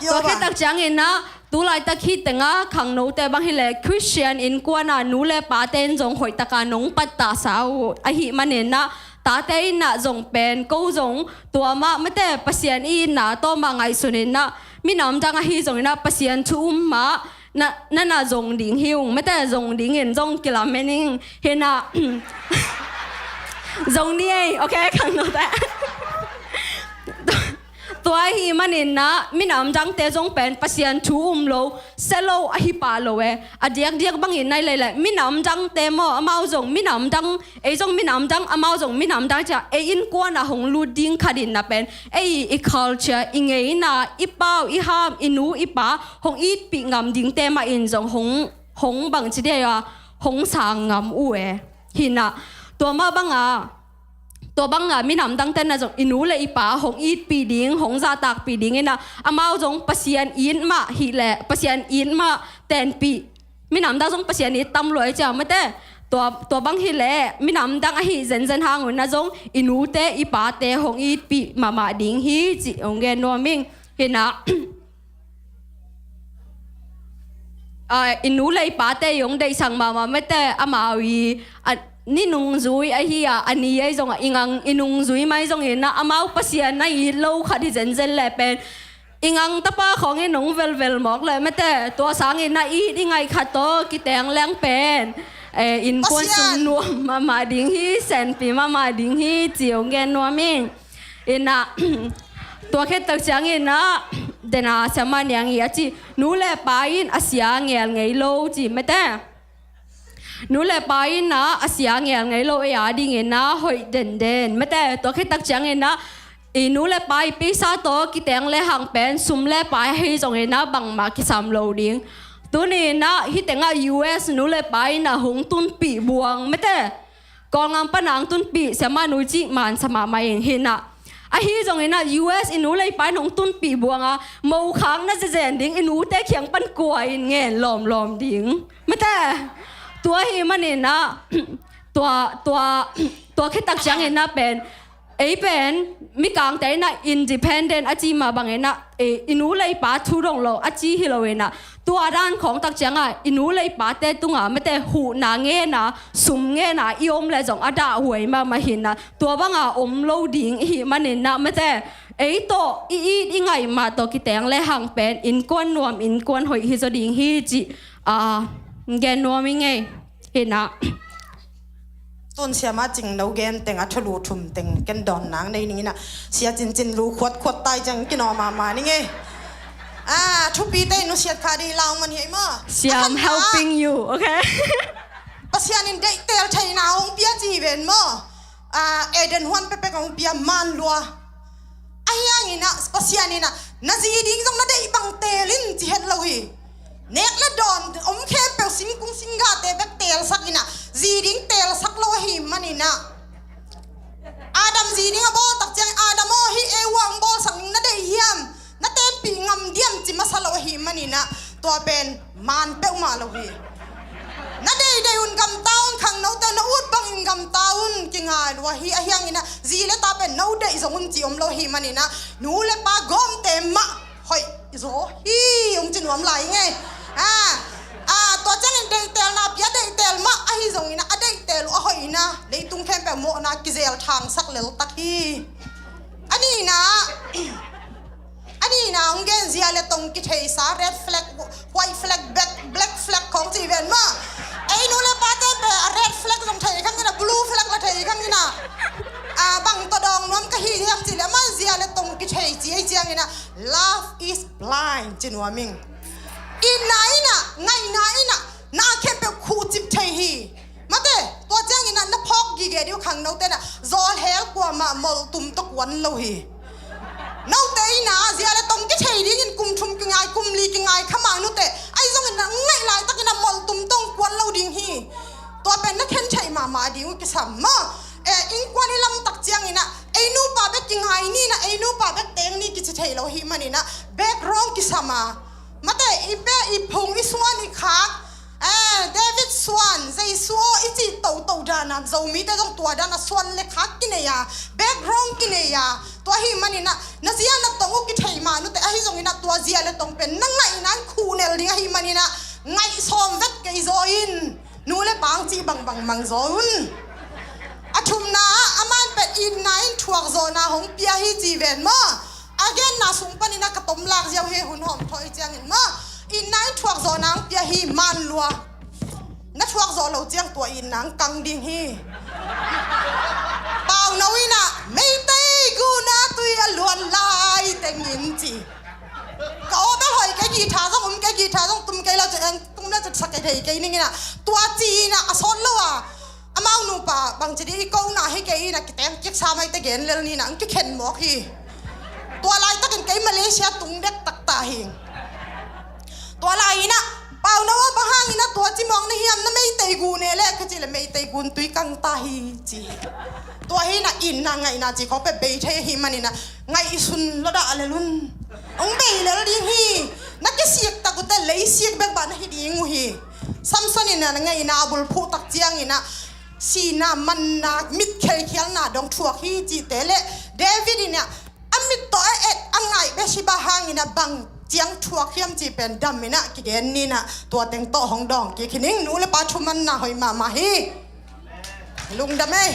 Tua khit tak ciang in ah tu laitak hi teng a khangnote bang hi leh Christian innkuan ah nu le pate in zong hoih taka nong pattahsa uh ahih manin ah tate in ah zong pen ko zong tua mah mate Pasian i itna tawh mah ngaihsun in ah minam dang ahi zong in ah Pasian thu um mah na na zong ding hi ung mate, zong ding in zong kilamen ing. Hi in ah zong ni ei, okay, khangnote. Tua ahih manin ah minam dangte zong pen Pasian thu um lo, sia lo ahi pah lo e. A diakdiak bangin nai lei leh minam dangte maw, amau zong minam dang, ei zong minam dang, amau zong minam dang ciah ei innkuan ah hong lut ding khat in ah pen ei i culture, i ngeina, i pau i ham, i nu i pa hong itpih ngam dingte mah in zong hong hong bangci dei a hong sang ngam uh e. Hi in ah tua mah bang a tua bang a minam dangte in ah zong i nu le i pa hong itpih ding, hong zahtakpih ding in ah amau zong Pasian it mah hi leh Pasian it mah tenpih. Minam dang zong Pasian it tam lua i ciah mate. Tua tua bang hi leh minam dang ahi zenzen hang un ah zong i nute i pate hong itpih mahmah ding hi cih hong gen nuam ing. Hi in ah i nu le i pate i hong deihsak mahmah mate, amau i a ni nungzui ahi a, a ni ei zong ah i ngang i nungzui mai zong in ah amau Pasian na it lo khat hi zenzen leh pen i ngang tapa khawng in hong velvel mawk leh mate, tua sang in ah it i ngaih khat tawh kiteng leng pen innkuan sung nuam mahmah ding hi, senpi mahmah ding hi cih hong gen nuam ing. Hi in ah tua khit tak ciang in ah den a siamah niang i a ci, nu le pa in a sia ngel ngei lo ci mate. Nu le pa in ah a sia ngel ngei lo ei a ding in ah hoih denden mate. Tua khit tak ciang in ah i nu le pa i pisa tawh kiteng le hang pen sum le pai ahi zong in ah bangmah kisam lo ding. Tuni in ah hi teng ah U S nu le pa in ah hong tunpih buang mate. Kawlgam pan a hong tunpih siamah nu i cih mansa mahmah ing. Hi in ah ahi zong in ah U S i nu le i pa in hong tunpih buang a, mokhak na zezen ding i nute kiang pan kua in ngen lawmlawm ding mate. Tua ahih manin ah tua tua tua khit tak ciang in ah pen ei pen mikangte in ah independent a ci mah bang in ah i nu le i pa thu dong lo a ci hi lo in ah, tua dan khawng tak ciang ah i nu le i pate tung a mate huhna ngen a, sum ngen a i om leh zong a dahhuai mahmah hi in ah, tua bang a om lo ding i hih manin ah mate, ei tawh i it i ngaih mah tawh kiteng le hang pen innkuan nuam innkuan hoih hi zaw ding hi cih a gen nuam ing ei. Hi in ah tun siamah Cing no gen teng a thulu thum teng ken dawn nang nei ning in ah, sia Cin Cin lu khuat khuat tai ciang kinawh mahmah ning ei. A thupite i nusiat kha dih lau man hi ei maw. Siam, I'm helping you, okay? Pasian in deihtel theihna hong pia ci hi ven maw. A Eden huan pepek hong pia man lua. Ahi hangin ah Pasian in ah na zi ding zong na deih bang teel in ci het lo hi. Nek le dawn om khempeuh singkung singgate bek teelsak in ah zi ding teelsak lo ahih manin ah, Adam zi ding a bawl tak ciang Adam aw, hih Eva hong bawlsak ning na deih hiam, na tenpih ngam diam ci masa lo ahih manin ah tua pen man peuhmah lo hi. Na deih deih un gamta un, khangnote na ut bangin gamta un, kingai lua hi. Ahi hangin ah zi le ta pen no deih zong un ci om lo ahih manin ah nu le pa gawmte mah hoih zaw hi hong ci nuam lai ing ei. A a Tua ciangin deihtelna pia deihtel mah ahi zongin ah, a deihtel uh a hoihna leitung khempeuh mawhna kizel thangsak leltak hi. A nihna, a nihna hong gen zia le tong kitheisa, red flag, white flag, black, black flag khawng ci ven maw. Ei nu le pate pen a red flag zong thei khang in ah, blue flag la thei khang in ah, a bang tawh dawng nuam ka hi hiam cih leh, amah zia le tong kithei ci ei ciangin ah, love is blind ci nuam ing. Itna in ah, ngaihna in ah, na khempeuh khuhcip thei hi. Mate, tua ciangin ah na phawk gige ding uh khangnote in ah, zawlhel kuamah molhtum tawh kuan lo hi. Note in ah zia le tong kithei dingin kum thum kingai, kum li kingai kha mah nute, ahi zongin ah ngaih laitakin ah molhtum tawh kuan lo ding hi. Tua pen na khen theih mahmah ding uh kisam maw. Eh, innkuan i lamtak ciangin ah ei nupa bek kingai ni in ah, ei nupa bek teng ni kici thei lo hi manin ah, background kisam a. Mate, i beh, i phung, i suan, i khak, eh, David suan, Jesu aw i cih toto dan a, Zomite zong tua dan a suan le khak kinei a, background kinei a, tua ahih manin ah na zia na tong uh kithei mah nute, ahi zongin ah tua zia le tong pen na ngaihna in khuhnel ding ahih manin ah ngaih sawm vet kei zaw in. Nu le pa hong cih bangbang mang zaw un. A thumna ah, aman pen itna in thuakzawhna hong pia hi ci ven maw. A genna sung panin ah ka tom lak ziau hi, hun hawm thawh i ciangin maw. Itna in thuakzawhna hong pia hi, man lua. Na thuakzawh lo ciang tua itna hong kang ding hi. Pauno in ah, Meitei gun a tui a luan lai tengin ci. Ka aw bel hoih kei, guitar zong um kei, guitar zong tum kei lo, tum le sak kei thei kei ning in ah, tua ci in ah a sawt lo a. Amau nupa bangci dih i kona hi kei in ah, kiteng kiksa maite gen lel ni in ah, ang kikhen mawk hi. Tua laitakin kei Malaysia tung dek taktak hi. Tua lai in ah, Pauno aw, bang hangin ah tua ci mawk na hiam, na Meitei gun e leh ka cih leh, Meitei gun tui kang ta hi ci. Tua hi in ah itna ngaihna ci khawng pen bei thei ahih manin ah ngaih i sun lo dah a lel un. Hong bei lel ding hi. Na kisik tak uh teh leisik bek bah na hi ding uh hi. Samson in ah na ngaihna a bulphuh tak ciangin ah sihna, manna, mit khelkhialna dong thuak hi cihte leh, David in ah a mit tawh a et a ngaih Bathsheba hangin ah bang ciang thuak hiam cih pen dam in ah kigen ni in ah, tua teng tawh hong dawng kik hi ning. Nu le pa thumanna hoih mahmah hi. Lungdam ei.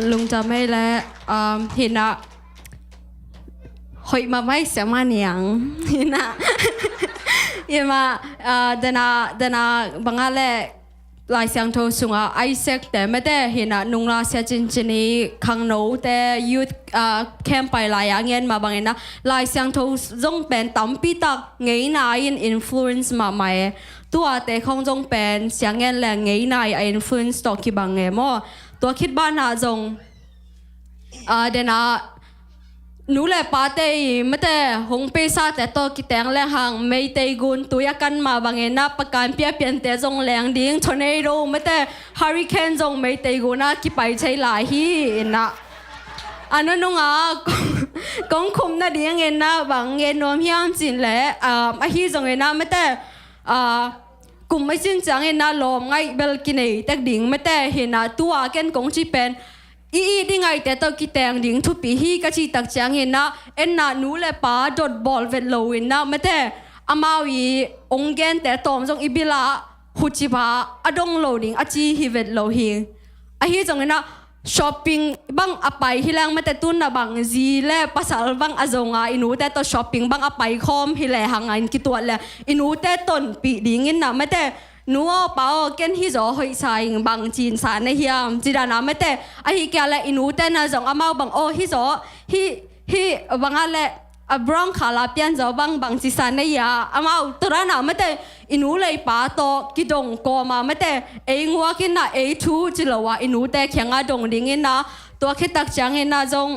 Lungdam ei leh, um, hi in ah, hoih mahmah ei, Sia Ma Niang. Hi in ah, hi in ah, uh, dena, dena bang a leh, Lai Siangtho sungah Isaac te mate hi in ah, nungla sia cincin i khangnote youth, uh, camp pai lai-ah a ngen mah bangin ah, Lai Siangtho zong pen tampi tak ngeina in influence mahmah e. Tuate khawng zong pen sia ngen leh ngeina a influence tawh kibang e maw. Tua khit banah zong, ah, dena nu le pate i mate hong peisate tawh kiteng leng hang, Meitei gun tui a kan mah bangin ah, pakan piapiante zong leng ding, tornado mate, hurricane zong Meitei gun ah kipai thei lai hi in ah. A nunung ah kong, kong khum nadingin ah bang ngen nuam hiam cih leh, ah, ahi zongin ah mate, ah, kum a cin ciangin ah lawm ngaih bel kinei tek ding mate hi in ah, tua ken kong ci pen i it i ngaihte tawh kiteng ding thupi hi ka cih tak ciangin ah, en in ah nu le pa dot bawl vet lo in ah mate, amau i hong gente tawm zong i bil ah hucip a dong lo ding a ci hi vet lo hi. Ahi zongin ah shopping bang a pai hi leng mate, tu in ah bang zi le pasal bang a zong a, i nute tawh shopping bang a pai khawm hi lehang a, in kituat leh i nute tonpih dingin ah mate, nu aw pa aw, ken hih zaw hoih sa ing, bang ci in sa na hiam, ci dan a mate. Ahih kei leh i nute in ah zong amau bang aw, hih zaw, hih, hih bang a leh, a brown color pian zaw bang, bang ci sa na hia, amau tua dan a mate, i nu le i pa tawh kidong kawm a mate, ei nguak in ah, ei thu ci lo a, i nute kiangah dong dingin ah, tua khit tak ciangin ah zong,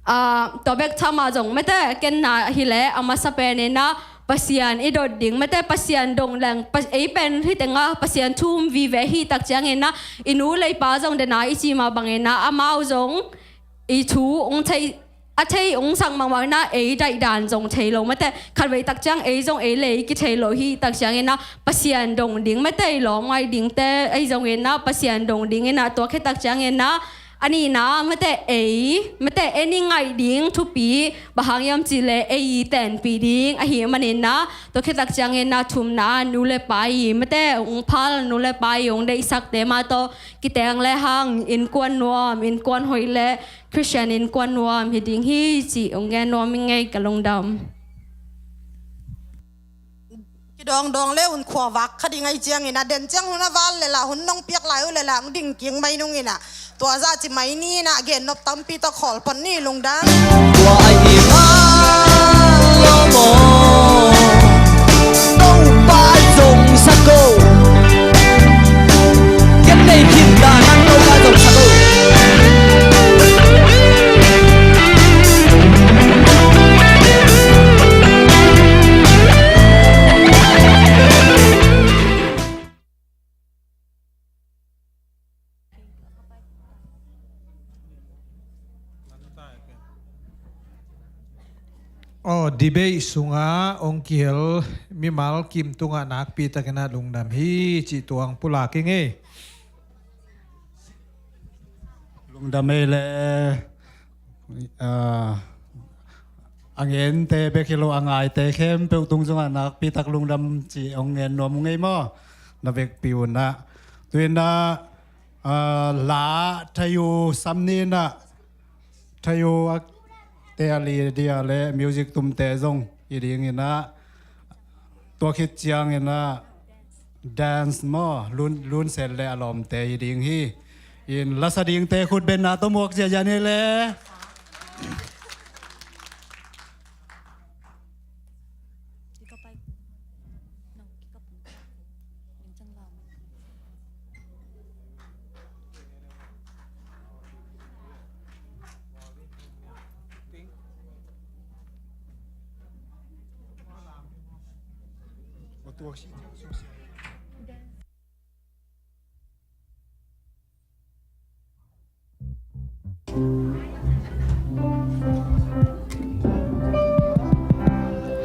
ah, tua bek tham a zong mate, ken na hi leh a masa pen in ah Pasian i dot ding mate, Pasian dong leng, Pa-, ei pen hih tengah Pasian thu um vive hi tak ciangin ah, i nu le i pa zong dena i ci mah bangin ah, amau zong i thu hong thei, a thei hong sak mahmah in ah, ei daih dan zong thei lo mate, khatvei tak ciang ei zong ei lei kithei lo hi tak ciangin ah, Pasian dong ding mate, i lawm ngaih dingte, ei zongin ah Pasian dong dingin ah, tua khit tak ciangin ah, A nihna, mate ei, mate ei i ngaih ding thupi, bang hang hiam cih leh ei i tenpih ding ahih manin ah, tua khit tak ciangin ah thumna, nu le pa i, mate hong phal, nu le pa i hong deihsakte mah tawh kiteng le hang, innkuan nuam, innkuan hoih le Christian innkuan nuam hi ding hi cih hong gen nuam ing ei, ka lungdam. Kidawngdawng le hun khua vak kha ding ahih ciangin ah, den ciang hun a val le lah, hun nong piak lai uh le lah, hong ding kik mai nung in ah, tua zah ci mai ni in ah, gen nop tampi tawh khawl pah ni, lungdam. Tua ahih man lo maw, Topa zong sa ko. Ken nei khin dan a Topa zong sa ko. Aw, debate sungah hong kihel mimal kim tungah nakpi takin ah lungdam hi cih tua hong pulak ing ei. Lungdam ei le, ah, a ngente bek hi lo, a ngaite khempeuh tung sungah nakpi tak lungdam cih hong ngen nuam ung ei maw. Na vekpi un ah. Tu in ah, ah, la Thayu sam ni in ah, Thayu a te a li dia le music tumte zong hi ding in ah, tua khit ciangin ah dance maw, Lun, Lun Sen le a lawmte hi ding hi. In lasa dingte khut benna tawh muak ziahziah ni le.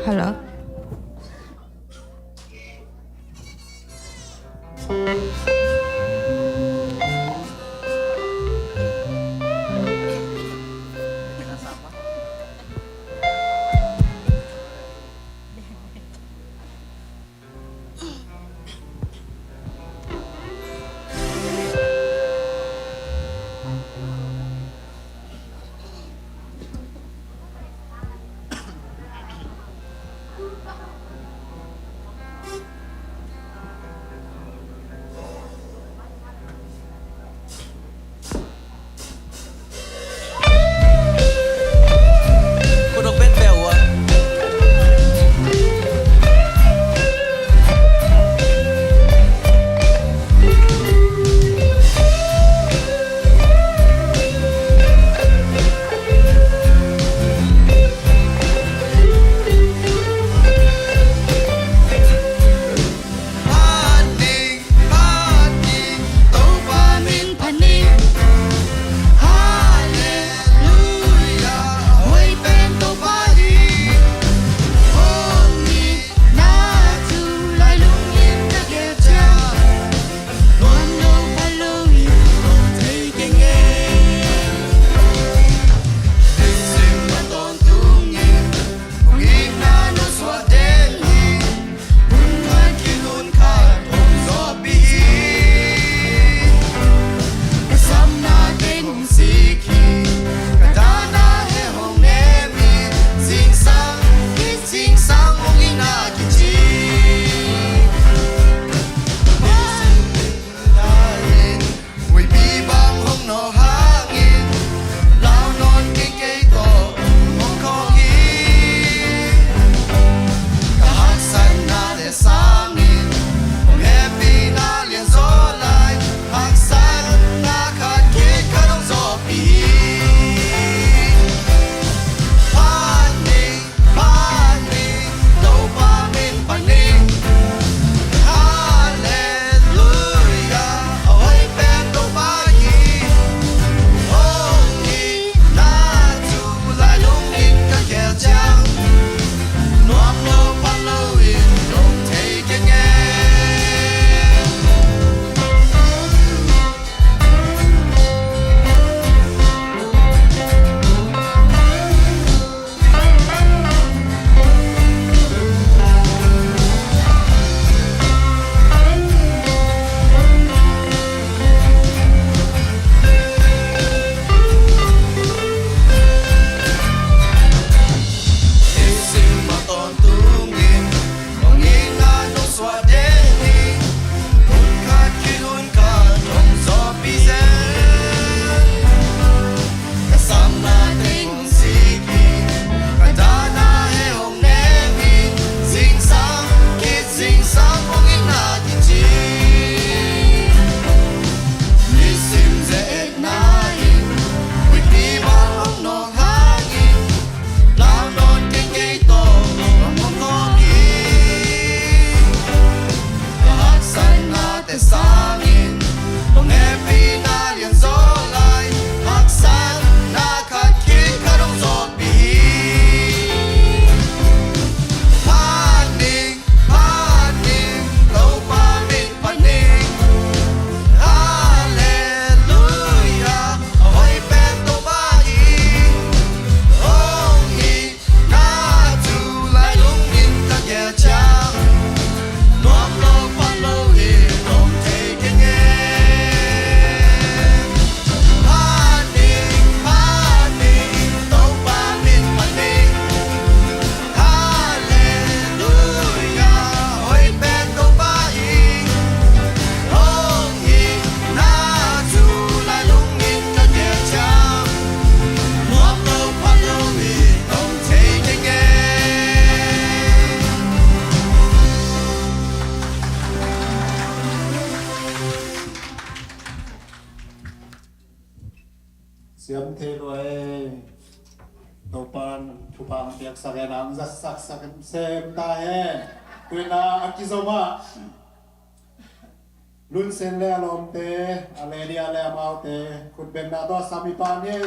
Hello. Siam thei lua e. Topa'n thupha hong piaksak e, nang zatsak sak sem ta hen. Tuina a kizom ah Lunsen le a lawmte, a lady a le amaute khutbenna tawh sam i pan hi.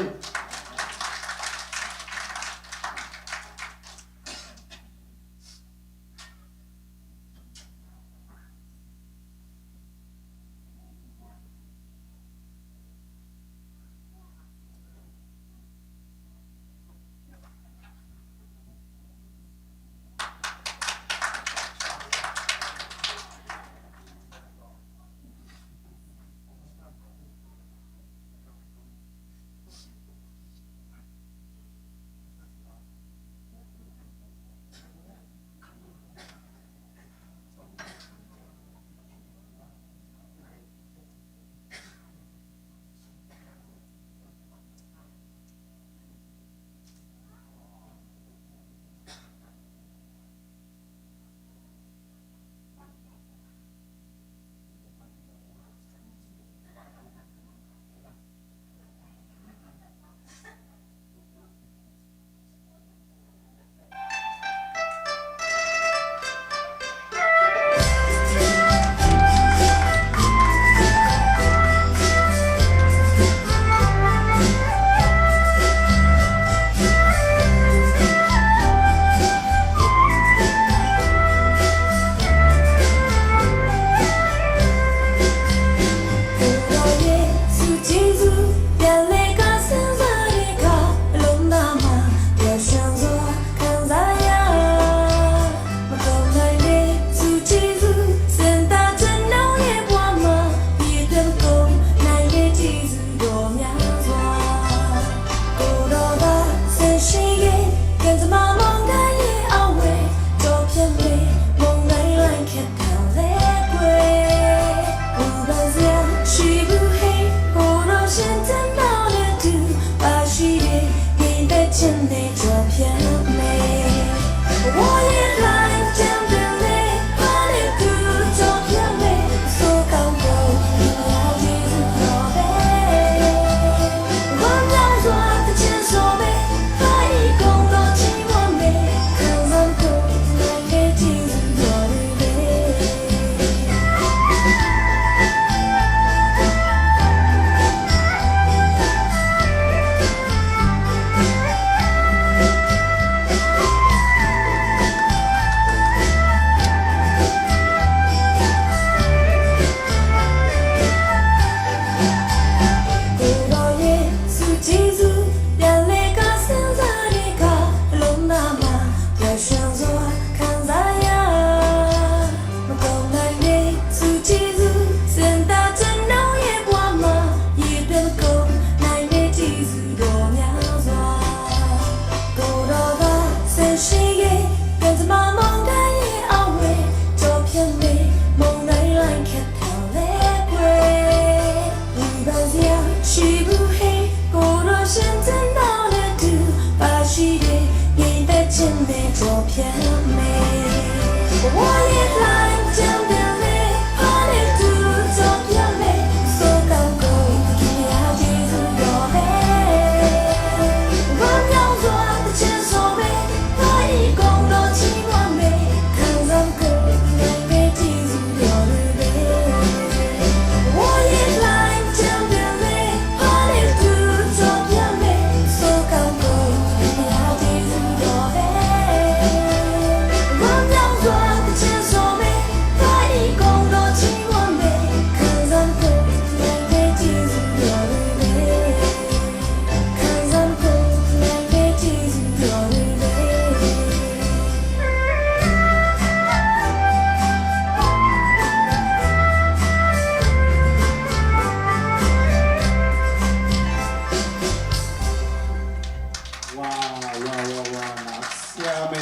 Wow, wow, wow, wow.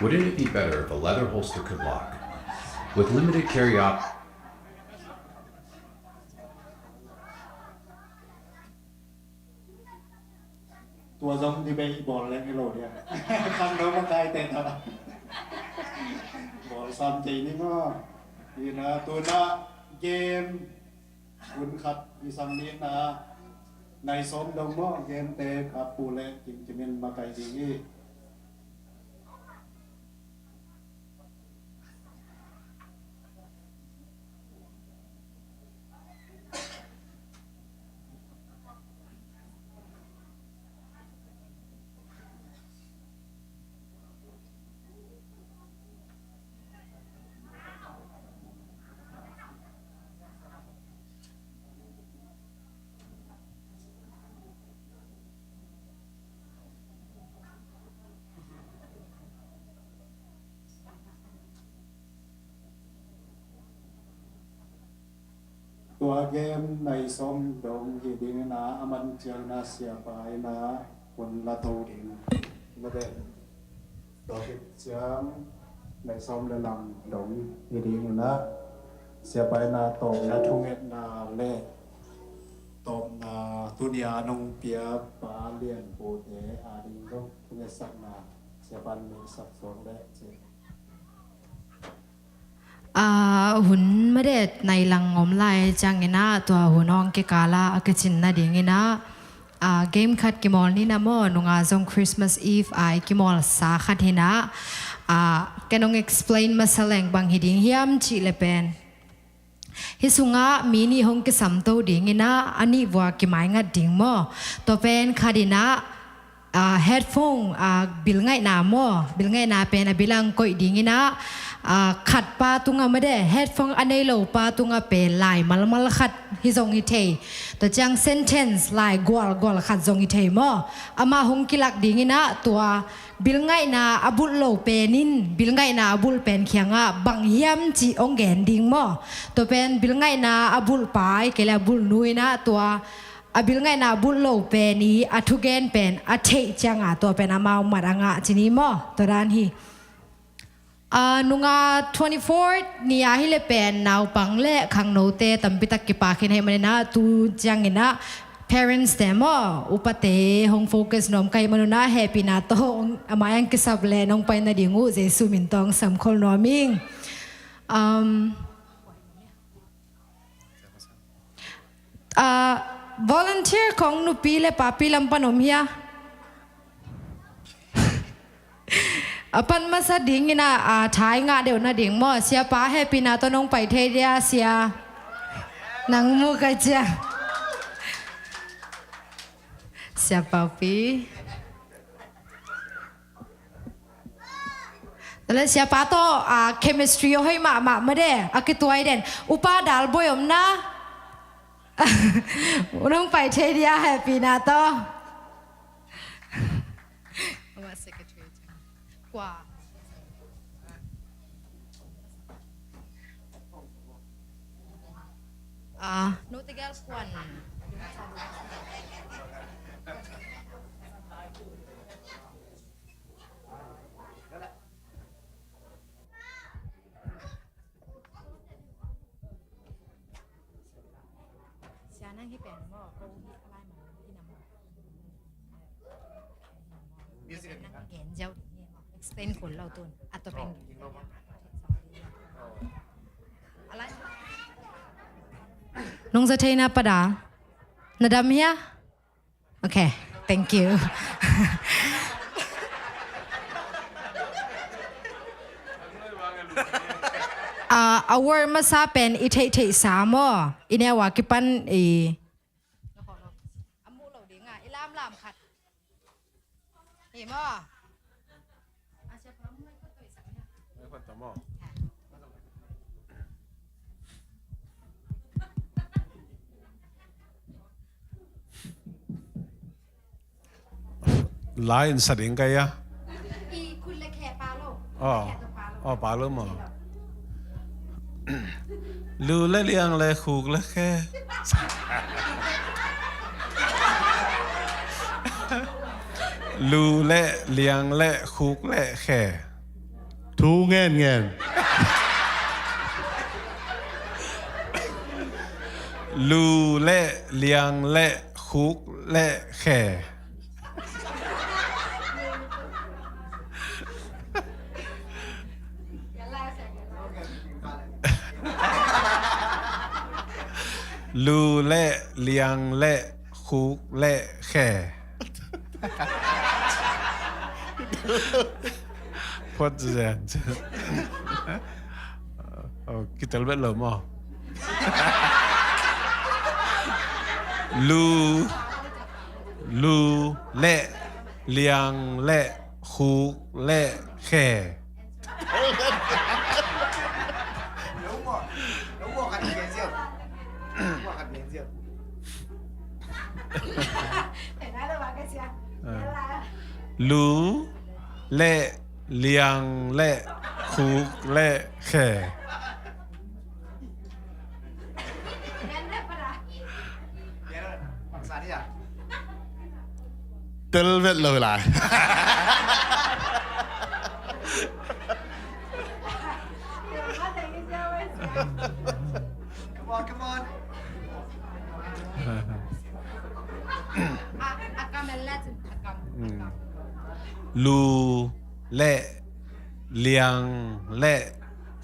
Wouldn't it be better if a leather holster could lock? With limited carry op- Tua zong debate bawl leng hi lo dia. Khangno makaite ta. Bawl sam kei ni maw. Ina tuna game hun khat i sang ni na. Nai sawm dong maw, a gamte kap uh leh kimkim in makaih ding hi. Tua game nai sawm dong hi ding in ah, a man ciangin ah siapa in ah hun la to ding. Mate, tua khit ciang nai sawm le lam dong hi ding in ah, siapa in ah tawpna thungetna le tawpna tuni a nong pia Pa Lian Pu te a ding zong thungetsakna siapa in nong sak suak leh ci. Ah, hun mate nai lang om lai ciangin ah, tua hun hong kikal ah a kicin nadingin ah, ah, game khat kimawl ni na maw, nung ah zong Christmas Eve a i kimawlsa khat hi na, ah, ken hong explain masa leng bang hi ding hiam cih leh pen, hih sungah mi nih hong kisam to dingin ah, a nih vua kimaingat ding maw. Tua pen khat in ah, ah, headphone, ah, bilngaihna maw, bilngaihna pen a bil ah hong koih dingin ah, ah, khat pa tungah mate, headphone a nei lo pa tungah pen lai malmal khat hi zong hi thei. Tua ciang sentence lai gualgual khat zong hi thei maw. Amah hong kilak dingin ah tua bilngaihna a bulh lo pen in bilngaihna a bulh pen kiangah bang hiam cih hong gen ding maw. Tua pen bilngaihna a bulh pa, ahih kei leh a bulh nu in ah tua a bilngaihna a bulh lo pen i a thugen pen a theih ciangah tua pen amau mat a ngah ci ni maw. Tua dan hi. Ah, nung ah twenty-fourth ni a hi leh pen naupang le khangnote tampi tak kipak khin ahih manin ah, tu ciangin ah parents te maw, upate hong focus nuam ka hih manun ah hehpihna tawh a mai ah hong kisap le nong pai nading uh Jesu min tawh hong samkhol nuam ing. Um, Ah, volunteer khong nupi le papi lam pan om hia? A pan masa dingin ah, ah, thai ngah deuh nading maw, siapa hehpihna tawh nong pai thei dia, sia. Nang mu ka cia. Sia Paupi. Tua leh siapa tawh, ah, chemistry a hoih mahmah mate, a kituai den. Upa Dalboi om na. Nong pai thei dia hehpihna tawh. Kua? Ah, note girls kuan. Sia nang hi pen maw, ko hi lai maw, hi na maw. Music nang gen ziau ding hi maw. Explain kul lo tun. A to pen. Alai. Nong za thei na pada. Na dam hia? Okay, thank you. Ah, a word masa pen i theihtheihsa maw? I neu a kipan i. A muh lo ding a, i lamlam khat. Hi maw? Lai in sa ding ka hia? Aw, aw, pa lo maw. Lu le liang le khuk le khe. Lu le liang le khuk le khe. Thu ngen ngen. Lu le liang le khuk le khe. Lu le liang le khuk le khe. Phot zen. Oh, kitel bet lo maw? Lu, lu le, liang le, khuk le, khe. Lu le, liang le, khuk le, khe. Tel vet lo lai. Come on, come on. Lu le, liang le,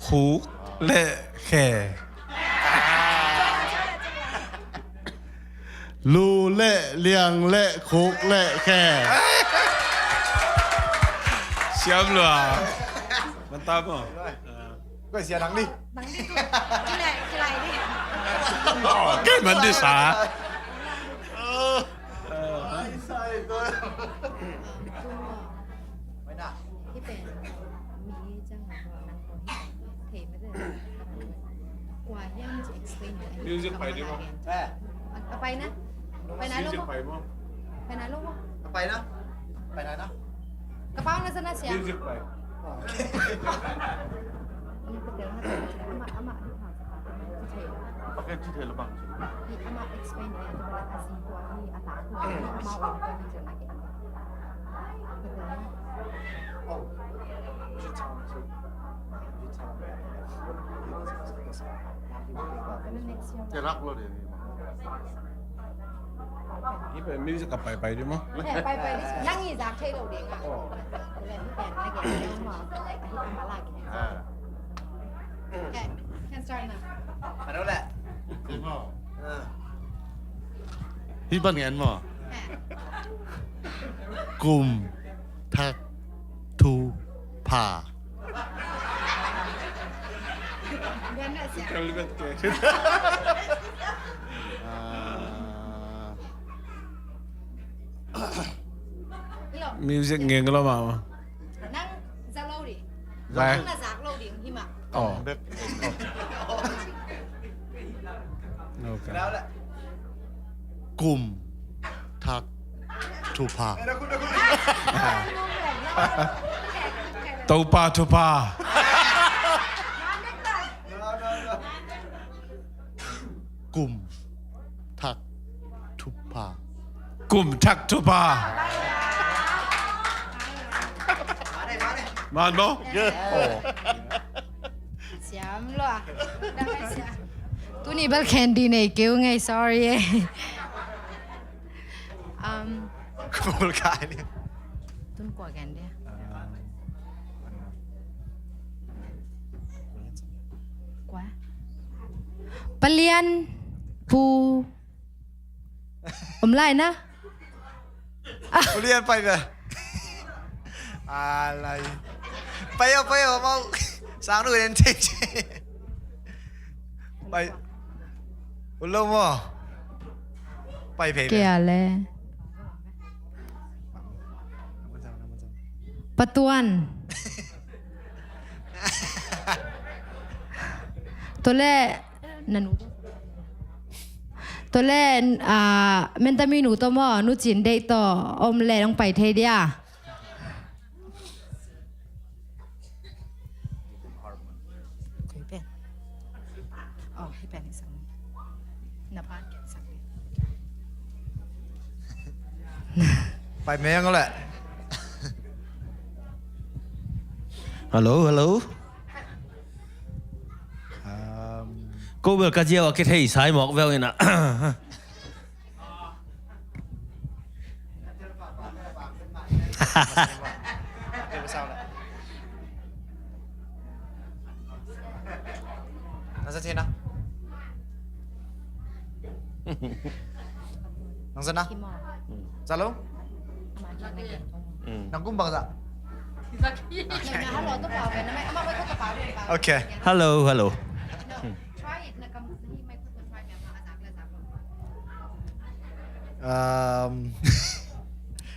khuk le, khe. Lu le, liang le, khuk le, khe. Siam lua. Mantap mo. Kau siap nang ni. Nang ni tu. Kilai, kilai ni. Oh, kan mandi sa. Music ไปดีมั้ย? ไปนะ ไปนะ ลูก ไปนะ ลูก ไปนะ ไปนะ ไปนะ กระเป๋าน่าจะน่าเสีย Music ไป. จะรักเราเดี๋ยวนี้ Hi pen, music กลับไปไปด้วยมั้ย? ไปไปดิ นั่งอีสานใช่เราเด็กอ่ะ Okay, can start now. มาแล้วแหละ Hi ban ngen maw? Kum, thak, thu, pha. Music ngeng lo mah. Nang za lo ding. Nang na zak lo ding hi mah. Oh. Okay. Kum, thak, thupha. Topa thupha. Kum, thak, thupha. Kum, thak, thupha. Man maw? Yeah. Oh. Siam lua. Tuni bel candy nei keu ngei, sorry eh. Um, Kul kai ni. Tun kua candy. Kua? Palian pu. Om lai na. Palian pai ba. Alai. Pai o, pai o, mau. Sang nu den che che. Pai. Ulo mo. Pai pe. Kia le. Patuan. Tole, nanu. Tole, ah, Mentami nu to mo, Nu Cin Deih to, om le nong pai thei dia. Koi pen. Oh, hi pen hi sang. Na pan ken sang. Pai meng le. Hello, hello. Um, ko bel ka ziau a kithei sai mawk veu ina. Nasa cina. Nang za na? Za lo? Nang kum bang za? Okay. Hello, hello. Um,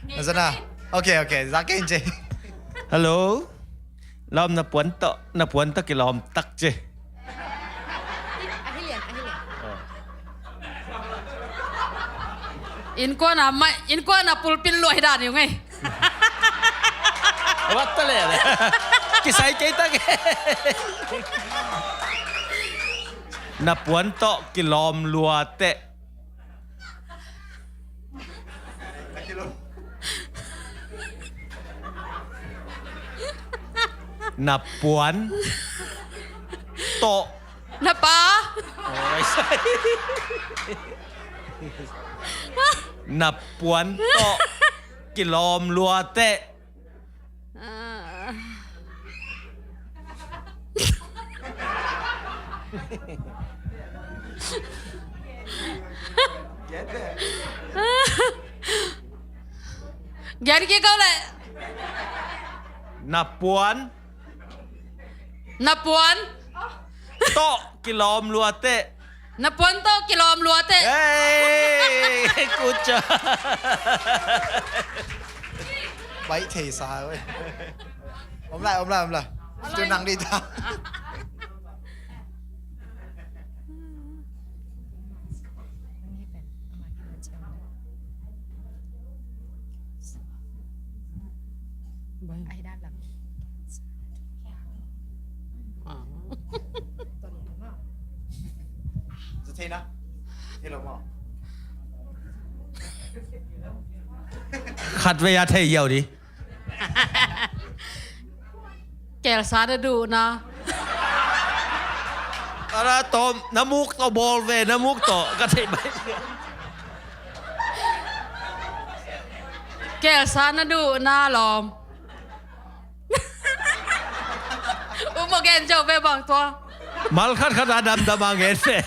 nang za na? Okay, okay. Za kei in ci. Hello. Lawm na puan tawh, na puan tawh kilawm tak ci. Innkuan a mai, innkuan a pulpit luai dan hi ung ei. Wat ta le le. Kisai kei tak e. Na puan tawh kilawm lua teh. Na puan tawh. Na pa. Na puan tawh kilawm lua teh. Gen kik ko le. Na puan. Na puan. Tawh kilawm lua teh. Na puan tawh kilawm lua teh. Hey, good job. Baih thei sa oi. Om lai, om lai, om lai. Tu nang di ta. Khat vei a thei hiau di. Kelsa na duhna. Ara tom, na muk tawh bawl ve, na muk tawh ka thei bai. Kelsa na duhna lawm. Um a gen zo ve bang tua. Mal khat khat a damdam a gen ve.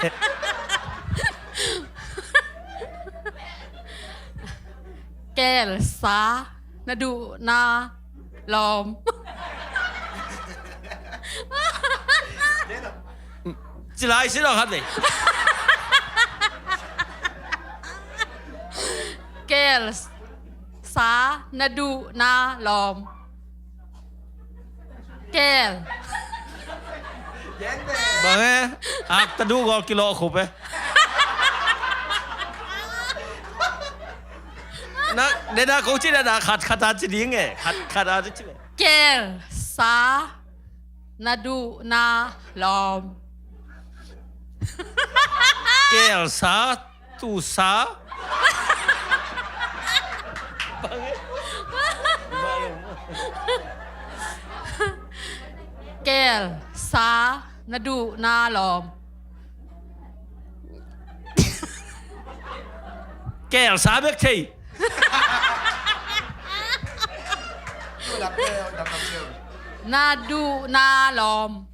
Kelsa na duhna lawm. Ci lai si lo khat le. Kelsa na duhna lawm. Kel. Bang e, ak ta duh gol kilawh khup e. Na, de na ko ci na, na khat khat a ci ding e. Khat khat a ci le. Kelsa na duhna lawm. Kelsa, tusa. Kelsa na duhna lawm. Kelsa bek thei. Na duhna lawm.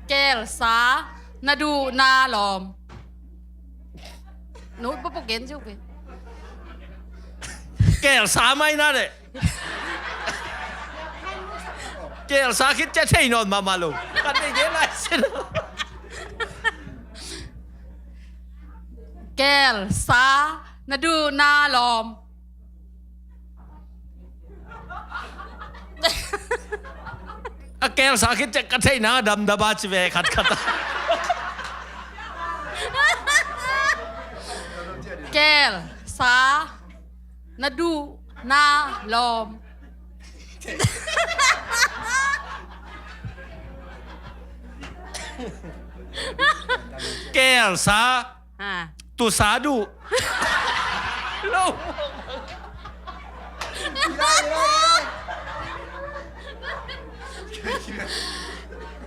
Kelsa na duhna lawm. No, pa pu gen ci uh pe. Kelsa mai na le. Kelsa khit ciang thei nawn mahmah lo. Ka thei gen lai sin. Kelsa na duhna lawm. A kelsa khit ciang ka theihna damdam a ci ve khat khat a. Kelsa na duhna lawm. Kelsa. Ha. Tusa duh. Lo.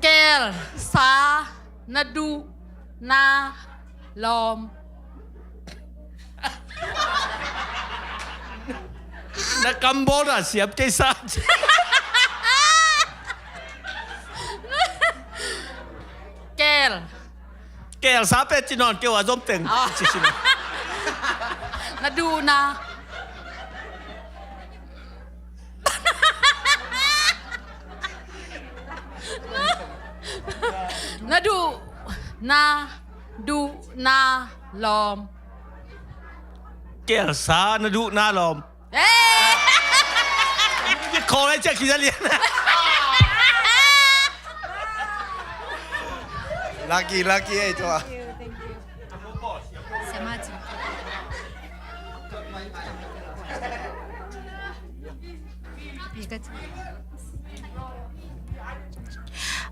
Kelsa na duhna lawm. Na kam bawl na siam kei sa. Kel. Kelsa pen ci nawn kei ua, zom teng. Ah. Ci, ci nawn. Na duhna. Na duh, na duh, na lawm. Kelsa, na duh, na lawm. Eh! Khawng lai ciah kizalian. Lucky, lucky ei tua.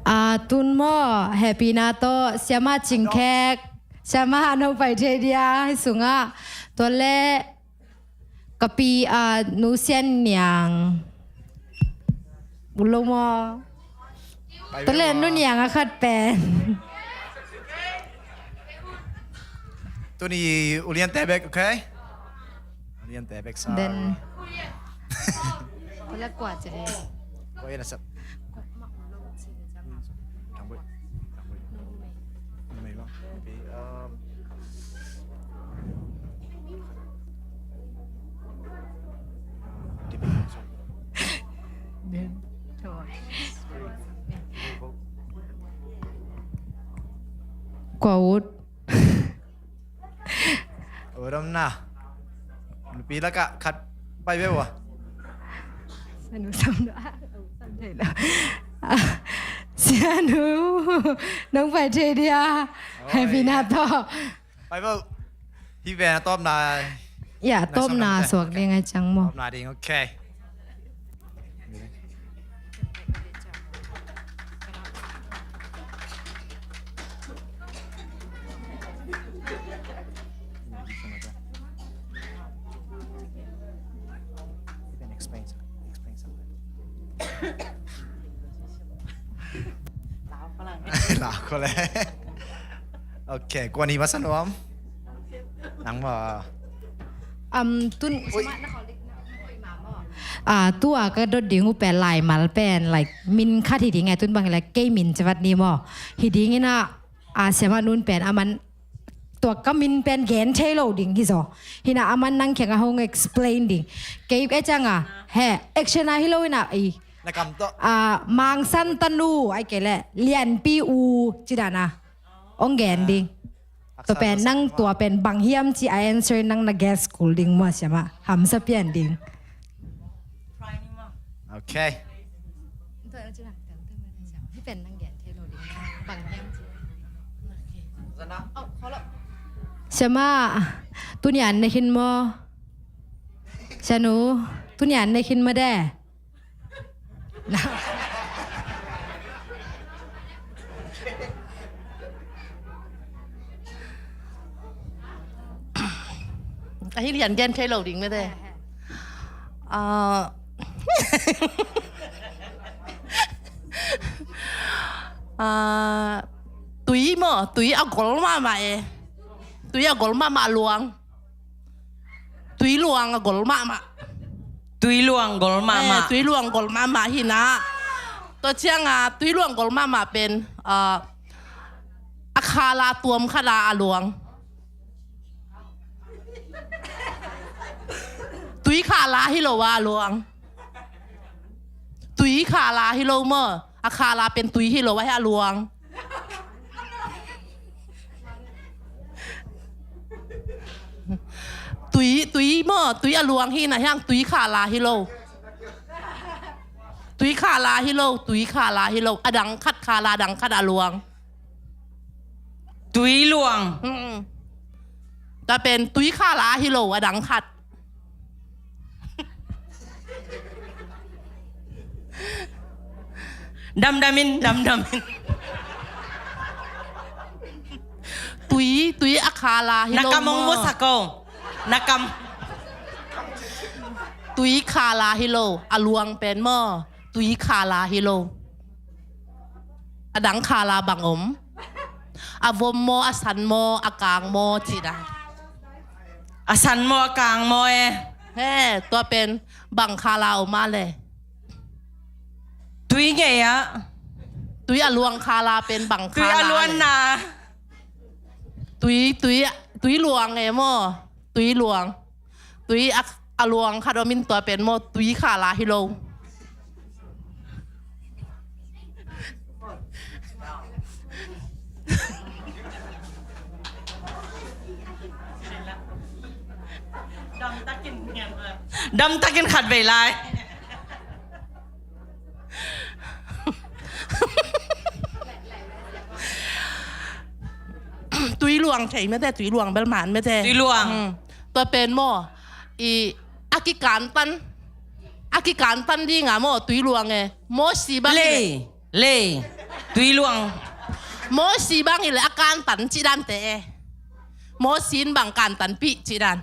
Ah, tun maw, hehpihna tawh Siamah Cing Khek, Siamah nong pai thei dia hih sungah. Tua leh ka pi, ah, Nu Sian Niang. Ulo maw? Tua leh Nu Niang a khat pen. Tuni ulian tebek, okay? Ulian tebek sa. Then. Kau leh kua jadi. Kau ya nasab. Thang bui. Thang bui. Numei bang. Maybe, um, Kua ut. Uram na. Nupi lakah khat pai ve ua. Sianu sam na. Sam thei lo. Sianu. Nong pai thei dia. Oi. Hehpihna tawh. Pai ve. Hih pen a tawpna. Ya, tawpna suak ding a ciang maw. Tawpna ding, okay. Lau ko le. Okay, kuan hi masa nuam. Nang maw. Am, tun. Ui. Ah, tua ka dot ding uh pen laimal pen, like, min khat hi ding e, tun bang, like, kei min civat ni maw. Hi ding in a, ah, Siamah Nun pen, aman tua ka min pen gen thei lo ding hi zaw. Hi na aman nang kiangah hong explain ding. Kei e ciangah, he, action a hi lo in a, i. Na kam tawh. Ah, Mangsan tanu, ai kei leh, Lianpi u, ci dan a. Hong gen ding. Tua pen nang tua pen bang hiam ci a answer nang na guess kul ding maw Siamah. Hamsa pian ding. Okay. Hih pen nang gen thei lo ding. Bang hiam ci. Siamah, tuni an ne khin maw? Sianu, tuni an ne khin maw de? Ahi lian gen thei lo ding mete. Ah, ah, tui maw, tui a gol mahmah e. Tui a gol mahmah luang. Tui luang a gol mahmah. Tui luang gol mahmah. Eh, tui luang gol mahmah hi na. Tua ciang a tui luang gol mahmah pen, ah, a khala tuam khat a a luang. Tui khala hi lo a a luang. Tui khala hi lo maw. A khala pen tui hi lo a hi a luang. Tui, tui maw, tui a luang hi na hiang, tui khala hi lo. Tui khala hi lo, tui khala hi lo. A dang khat khala, a dang khat a luang. Tui luang. Mm-mm. Tua pen tui khala hi lo, a dang khat. Damdam in, damdam in. Tui, tui a khala hi lo. Na kam ong maw. Musak o. Na kam. Tui khala hi lo. A luang pen maw. Tui khala hi lo. A dang khala bang om. A vom maw, a san maw, a kang maw, ci da. A san maw, a kang maw e. He, tua pen bang khala om a le. Tui ngei a. Tui a luang khala pen bang khala le. Tui a luang na. Tui, tui, tui luang e maw? Tui luang. Tui a, a luang khat om in, tua pen maw, tui khala hi lo. Damtakin khat vei lai. Tui luang thei mete, tui luang bel man mete. Tui luang. Hmm. Tua pen maw, i, a kikantan, a kikantan dinga maw, tui luang e. Mawsi bang lei, lei. Tui luang. Mawsi bang i le a kantan ci dan te e. Mawsi in bang kantanpih ci dan.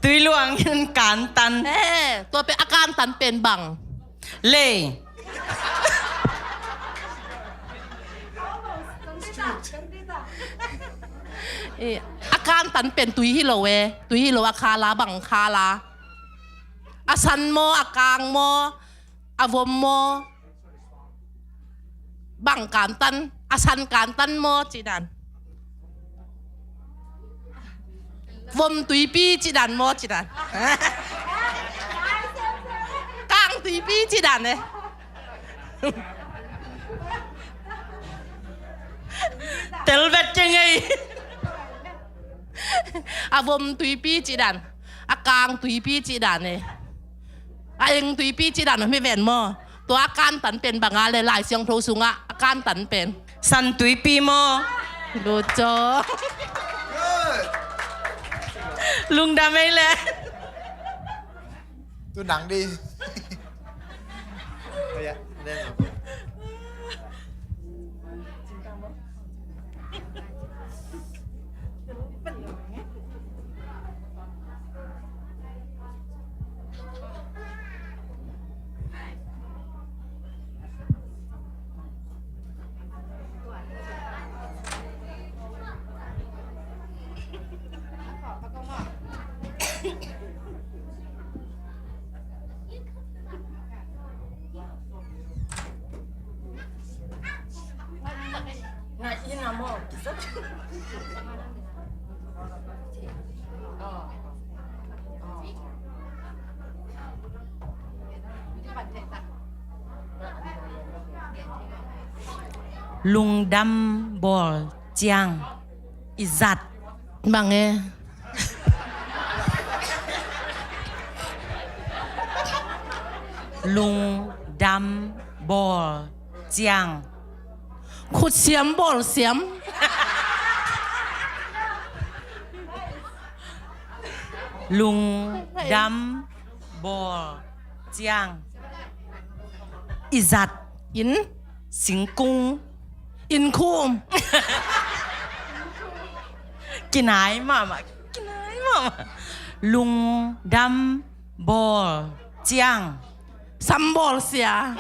Tui luang in kantan. Eh, tua pen a kantan pen bang. Lei. Eh, a kantan pen tui hi lo e. Tui hi lo, a khala bang khala. A san maw, a kang maw, a vom maw. Bang kantan, a san kantan maw ci dan. Vom tuipi ci dan maw ci dan. Kang tuipi ci dan e. Telvet kengei. A vom tuipi ci dan, a kang tuipi ci dan e. A eng tuipi ci dan om hi ven maw. Tua a kantan pen bang a le, Lai Siangtho sungah a kantan pen. San tuipi maw. Good job. Lungdam ei le. Tu nang di. Lungdam bawl ciang i zat. Bang e? Lungdam bawl ciang. Khutsiam bawlsiam. Lungdam bawl ciang i zat. In? Singkung. Innkhum. Kinai mahmah. Kinai mahmah. Lungdam bawl ciang. Sam bawlsia.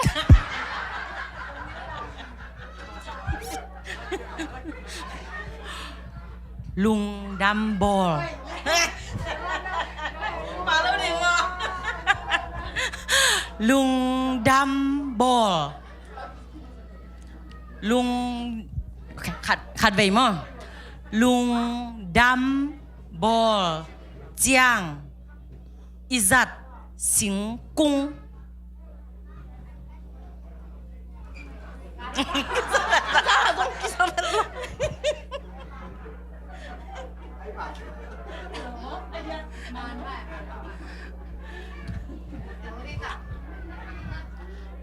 Lungdam bawl. Lungdam bawl. Lung, khat, khat vei maw. Lungdam bawl ciang i zat singkung.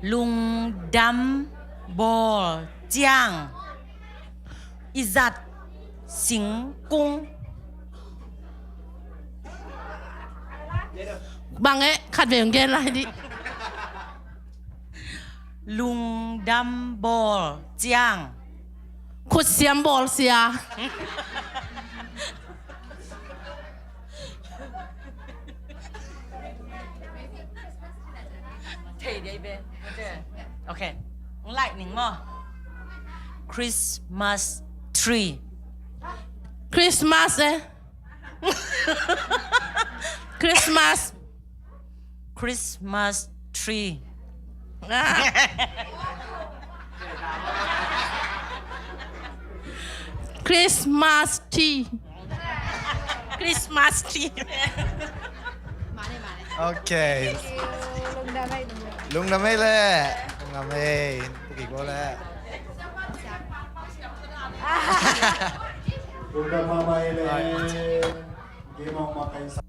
Lungdam bawl ciang i zat singkung. Bang e, khat vei hong gen lai dih. Lungdam bawl ciang. Khutsiam bawlsia. Thei dei be. Ok. Lightning maw. Christmas tree. Christmas e. Christmas. Christmas tree. Ah. Christmas tree. Christmas tree. Okay. Lungdam ei, lungdam ei le. Lungdam ei. Lungdam ei le. Lungdam ei le. Game of Makai.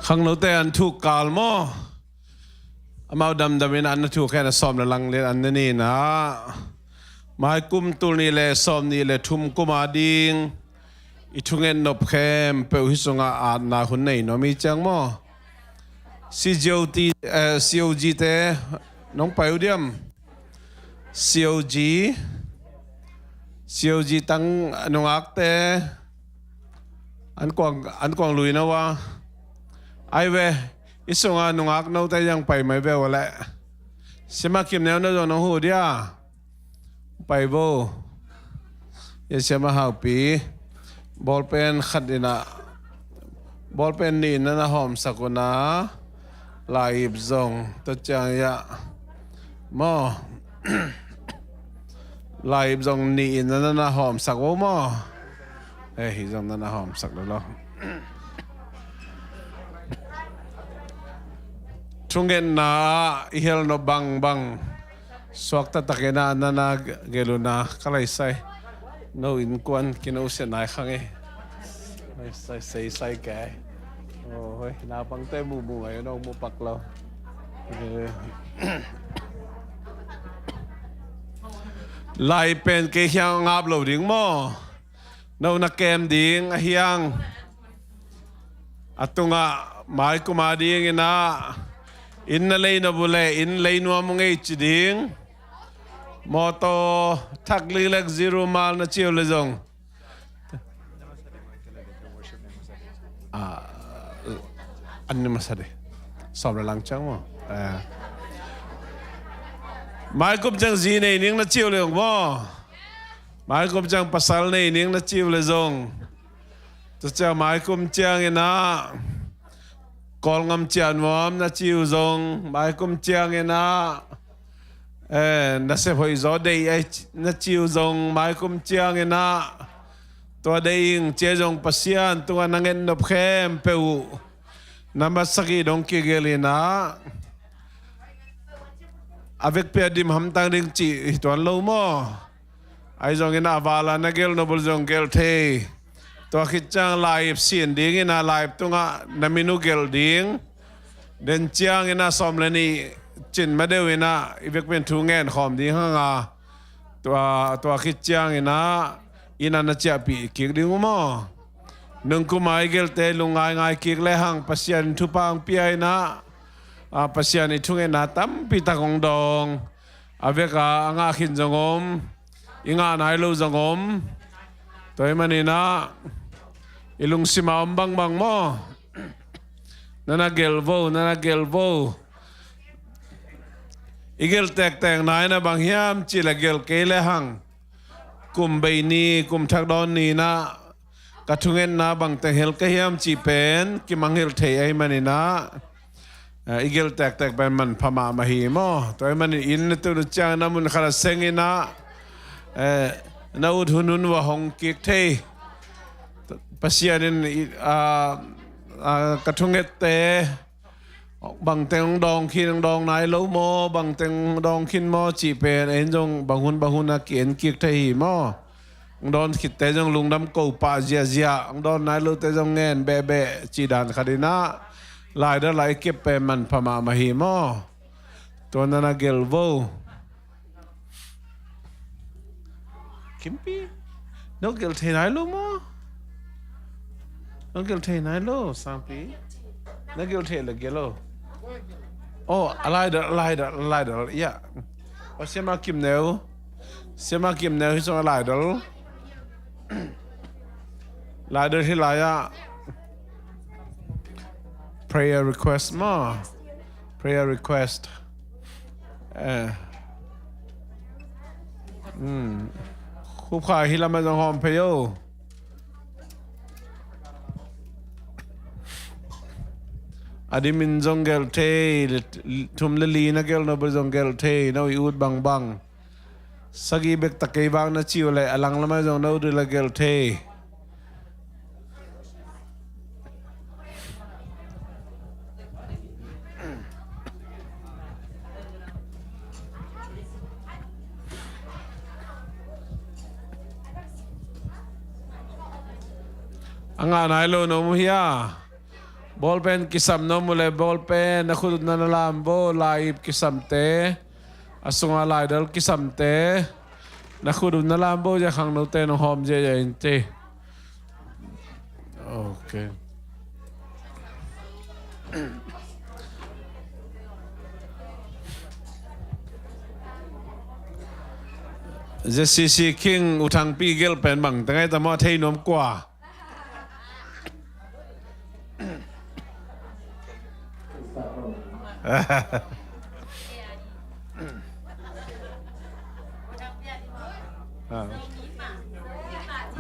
Khangnote an thuk kal maw? Amau damdam in an na thuk hen a sawm le lang lian an na ni na. Mai kum tul nih le sawm nih le thum kum a ding i thungen nop khempeuh hih sungah atna hun nei nuam hi ciang maw? C G O T, eh, C O G te nong pai uh diam? C O G, C O G tang nungakte an kuang, an kuang lui no a. Ai ve, i sunga nungak note yang pai mai ve uh leh. Sima Kim Neu na zong nong hu dia. Pai bo. Ya Siama Haupi. Bawlpen khat in a, bawlpen nih in na na hawmsak uh na. Lai-ip zong tua ciang ya maw? Lai-ip zong nih in na na hawmsak uh maw? Eh, hih zong na na hawmsak lo lo. Thungetna i hel nop bangbang suak taktak in a na na gelh uh na ka lai sai. No innkuan kino sia nai khang e. Lai sai, sei sai ke. Oh, hoi, naupangte muhmuh ngai, no mu pak lo. Eh. Lai pen kei hiang ngap lo ding maw? No na kem ding a hiang. A tungah mai kum a ding in a, inn na lei nop uh leh inn lei nuam uh ngei ci ding. Mawtaw thak liklek zero mile na ci uh leh zong. Ah, an ni masa de. Sawm le lang ciang maw? Eh. Mai kum ciang zi nei ning na ci uh leh zong maw? Mai kum ciang pasal nei ning na ci uh leh zong. Tua ciang mai kum ciang in a Kawlngam ciah nuam na ci uh zong, mai kum ciang in a, eh, nasep hoih zaw deih ai ci, na ci uh zong, mai kum ciang in a tua deih ing ci uh zong, Pasian tungah na nget nop khempeuh uh na masak hi dong kigelh in a, a vekpi a dim hamtang ding cih hi tuan lo maw? Ahi zongin a vala na gelh nop uh zong gelh thei. Tua khit ciang lai-ip sin dingin a lai-ip tungah na min uh gelh ding. Den ciangin a sawm le nih cin ma deuh in a i vekpi in thu ngen khawm ding hang a. Tua, tua khit ciangin a inn a na ciahpih kik ding uh maw? Nungkum a i gelhte lungngaingai kik lehang Pasian in thupha hong pia in a, a, Pasian i thungetna tampi tak hong dawng. A vek a, a ngah khin zong om, i ngah nai lo zong om. Tua ahih manin a, i lungsim a om bangbang maw? Na na gelh vo, na na gelh vo. I gelh tektek nai na bang hiam cih leh gelh kei lehang kum bei ni, kum thak dawn ni in a, ka thungetna bangteng hel ka hiam cih pen kimangngilh thei ahih manin a, eh, i gelh tektek pen manpha mahmah hi maw? Tua ahih manin inn na tun uh ciangin a mun khat a seng in a, eh, na ut hunhun uh a hong kik thei. Pasian in i, a, a, ka thungette bangteng hong dawng khin, hong dawng nai lo maw, bangteng hong dawng khin maw cih pen ei in zong bang hun bang hun a ki-en kik thei hi maw? Hong dawn khitte zong lungdam ko pah ziahziah, hong dawn nai lote zong ngen behbeh cih dan khat in ah, laidal a i kep pen manpha mahmah hi maw? Tua na na gelh vo. Kimpi, no gelh thei nai lo maw? No gelh thei nai lo, Sangpi? Na gelh thei le gelh lo. Oh, a laidal, a laidal, a laidal, ya. Oh, Siama Kimneu. Siama Kimneu hi sung a laidal. Laidal hi lai ah. Prayer request maw. Prayer request. Eh. Hmm. Khupkha hi lam ah zong hawm phei o. A dimin zong gelh thei, thum le li na gelh nop uh zong gelh thei, na ut bangbang. Sagih bek tak kei vang na ci uh leh a langlam ah zong na ut uh leh gelh thei. A ngah nai lo na om uh hia? Bawlpen kisam na om uh leh bawlpen na khut uh na na lam vo, lai-ip kisamte, a sungah laidal kisamte, na khut uh na lam vo, zia khangnote nong hawm ziahziah in ti. Ok. Zia C C King U Thangpi gelh pen bang teng ai ta maw, thei nuam kua?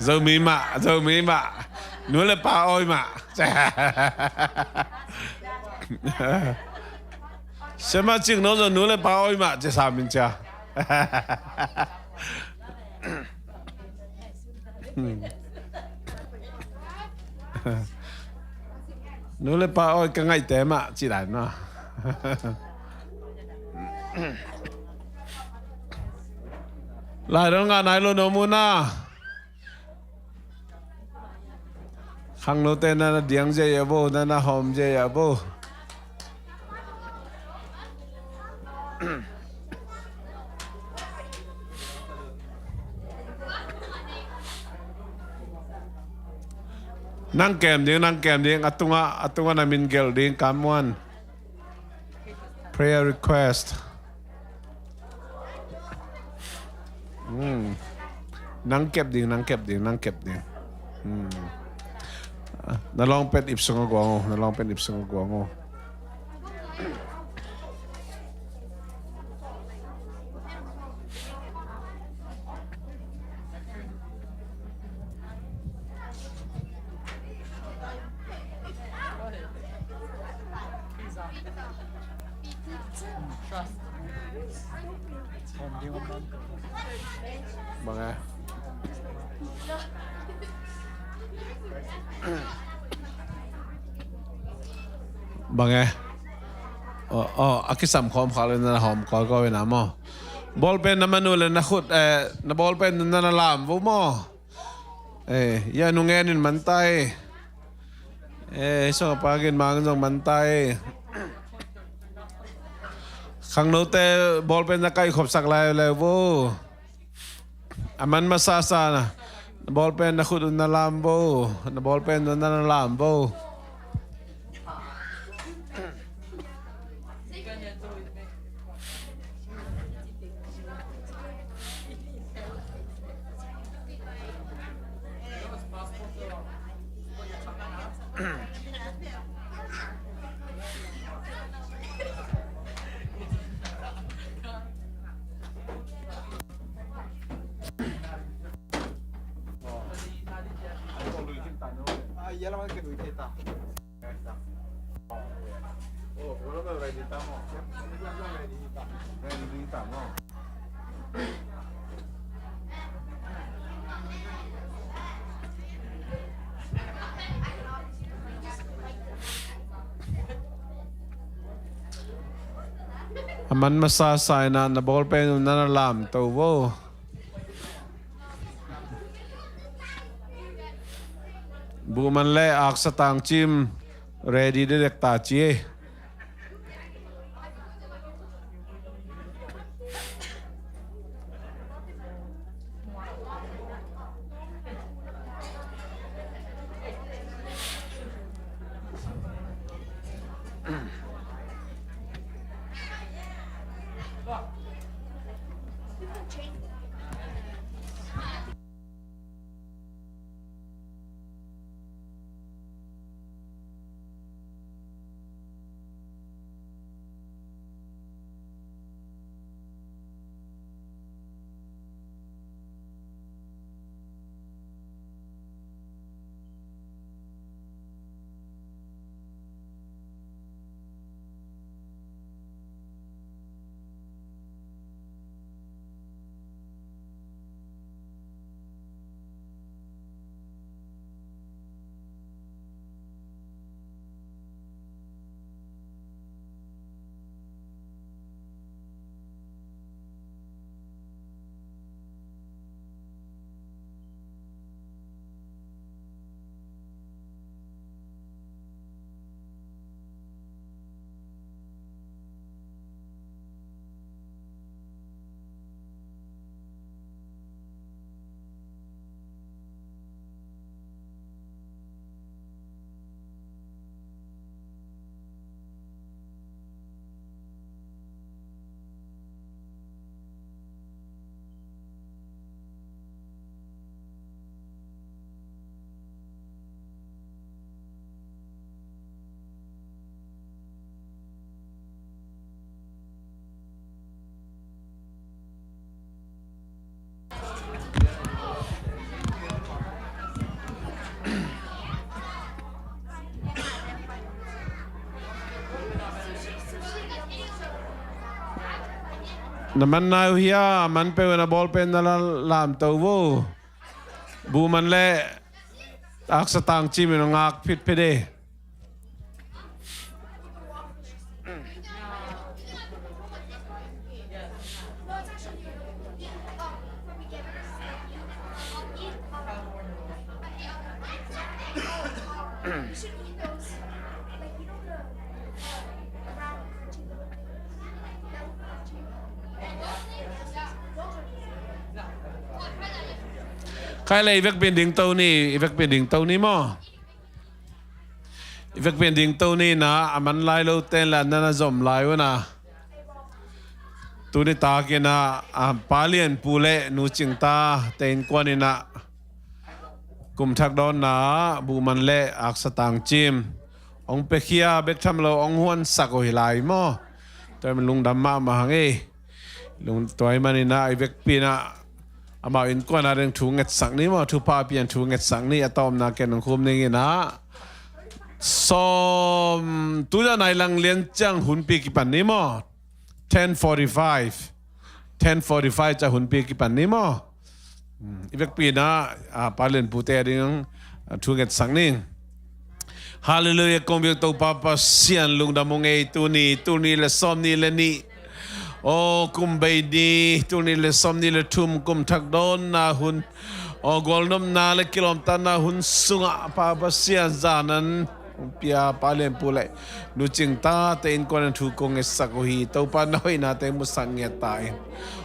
Zomi mah, Zomi mah. Nu le pa awi mah. Siama Cing no zong nu le pa awi mah, cia sa min cia. Hmm. Nu le pa awi ka ngaihte mah, ci lai na. Laidal ngah nai lo na om uh na. Khangnote na na diang ziahziah vo, na na hawm ziahziah vo. Nang kem ding, nang kem ding, a tungah, a tungah na min gelh ding, kam muan. Prayer request. Hmm. Nang kep ding, nang kep ding, nang kep ding. Hmm. Na lawng pen ip sungah guang o, na lawng pen ip sungah guang o. Bang e. Bang e. Oh, oh, a kisam khawm khak le na hawm kawikawi na maw? Bawlpen na man uh le na khut, eh, na bawlpen na na lam vo maw? Eh, ya nu ngen in man ta e. Eh, sung a pa gin mang zong man ta e. Khangnote bawlpen na kaih khopsak lai le vo. A man masasa na. Na bawlpen na khut un na lam vo. Na bawlpen un na na lam vo. A man masa sa in ah na bawlpen un na na lamto vo. Buhman le Aksa Tangcim ready dedek ta ci ei. Na man nai uh hia, man peuh na bawl pen na la lamto vo. Buhman le Aksa Tangcim in ngak phitphit e. Khai le i vekpi in dingto ni, i vekpi in dingto ni maw? I vekpi in dingto ni na, a man lai lo ten la na na zom lai uh na. Tuni takin a, a, Pa Lian Pu le Nu Cing Ta te innkuan in a, kum thak dawnna ah Buhman le Aksa Tangcim hong piakhia bek tham lo hong huansak uh hi lai maw? Tua hi man lungdam mahmah hang e. Lung, tua hi man in a i vekpi in a amau innkuan a ding thu ngetsak ni maw? Thupha pian thu ngetsak ni, a tawpna ken hong khum ning in a. Sawm, tu zah nai lang lian ciang hunpi kipan ni maw? Ten forty-five. Ten forty-five ca hunpi kipan ni maw? Hmm, i vekpi in a, a, Pa Lian Pu te a ding, a, thu ngetsak ning. Halleluiah, kong biak Topa Pasian lungdam ung ei, tuni, tuni le sawm ni le nih. Aw, kum bei ni, tuni le sawm ni le thum, kum thak dawnna hun. Aw, gualnopna le kilawmtatna hun sungah Pa Pasian zan an hong pia Pa Lian Pu le Nu Cing Ta te innkuan in thu kong ngetsak uh hi. Topa na hoihna te musak ngiat ta in.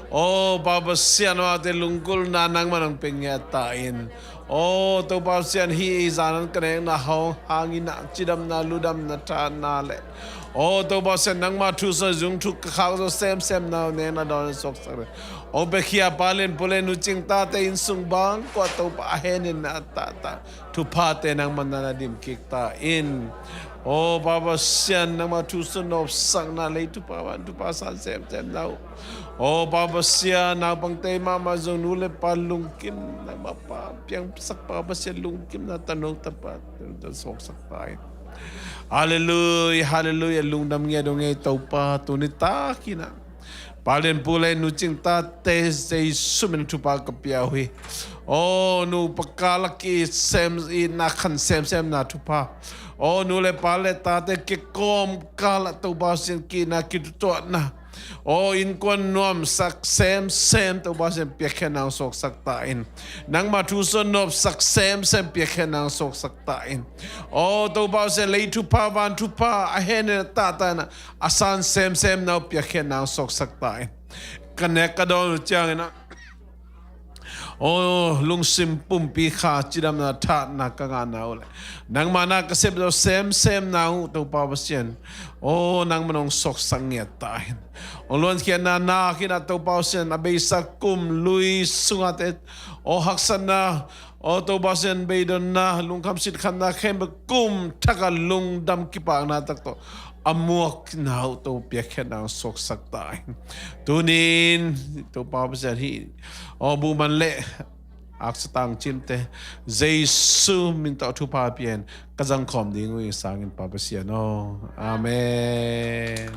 Aw, Pa Pasian, amaute lungkulna nangman hong pia ngiat ta in. Aw, Topa Pasian, hih i zan an ka nekna hong hangin a cidamna, ludamna, thahatna le, aw, Topa Pasian, nangma thu sawizung thu ka khak zo semsemna, nekna dawn suaksak le. Hong piakhia Pa Lian Pu le Nu Cing Ta te inn sung bang kua Topa a henin a tata thuphate nangman na na dim kik ta in. Aw, Pa Pasian, nangma thu sawizung nopsakna le thupha van thupha san semsemna uh. Aw, Pa Pasian, naupangte mahmah zong nu le pa lungkim, nangma pa piangsak Pa Pasian lungkimna, tanu tapa, tanu ta suaksak ta in. Halleluiah, halleluiah, lungdam ngiat ung ei Topa, tuni takin a Pa Lian Pu le Nu Cing Ta te Jesu min thupha ka pia uh hi. Aw, nupa kal a ki sem, itna khan semsemna thupha. Aw, nu le pa le tate kikawm kal a Topa Pasian ki-itna, kitutuahna, Aw innkuan nuamsak semsem Topa Pasian piakkhiatna hong suaksak ta in. Nangma thu sung nopsak semsem piakkhiatna hong suaksak ta in. Aw Topa Pasian lei thupha van thupha a hen in a tah ta in a san semsem na uh piakkhiatna hong suaksak ta in. Ka nek ka dawn uh ciangin ah aw lungsim pumpi kha cidamna thatna ka ngahna uh le nangma na ka sep zo semsem na uh Topa Pasian. Aw nangma nong suaksak ngiat ta in. Aw luankhiatna nak in ah Topa Pasian a beisa kum lui sunga te aw haksatna aw Topa Pasian beidonna lungkham sitkhamna khempeuh kum thak a lungdam kipakna tak tawh a muakna uh Topa piakkhiatna hong suaksak ta in. Tunin Topa Pasian hih aw buhman le aksa tangcimte Jesu min tawh thupha pian ka zangkhawm ding uh i sangin Pa Pasian aw. Amen.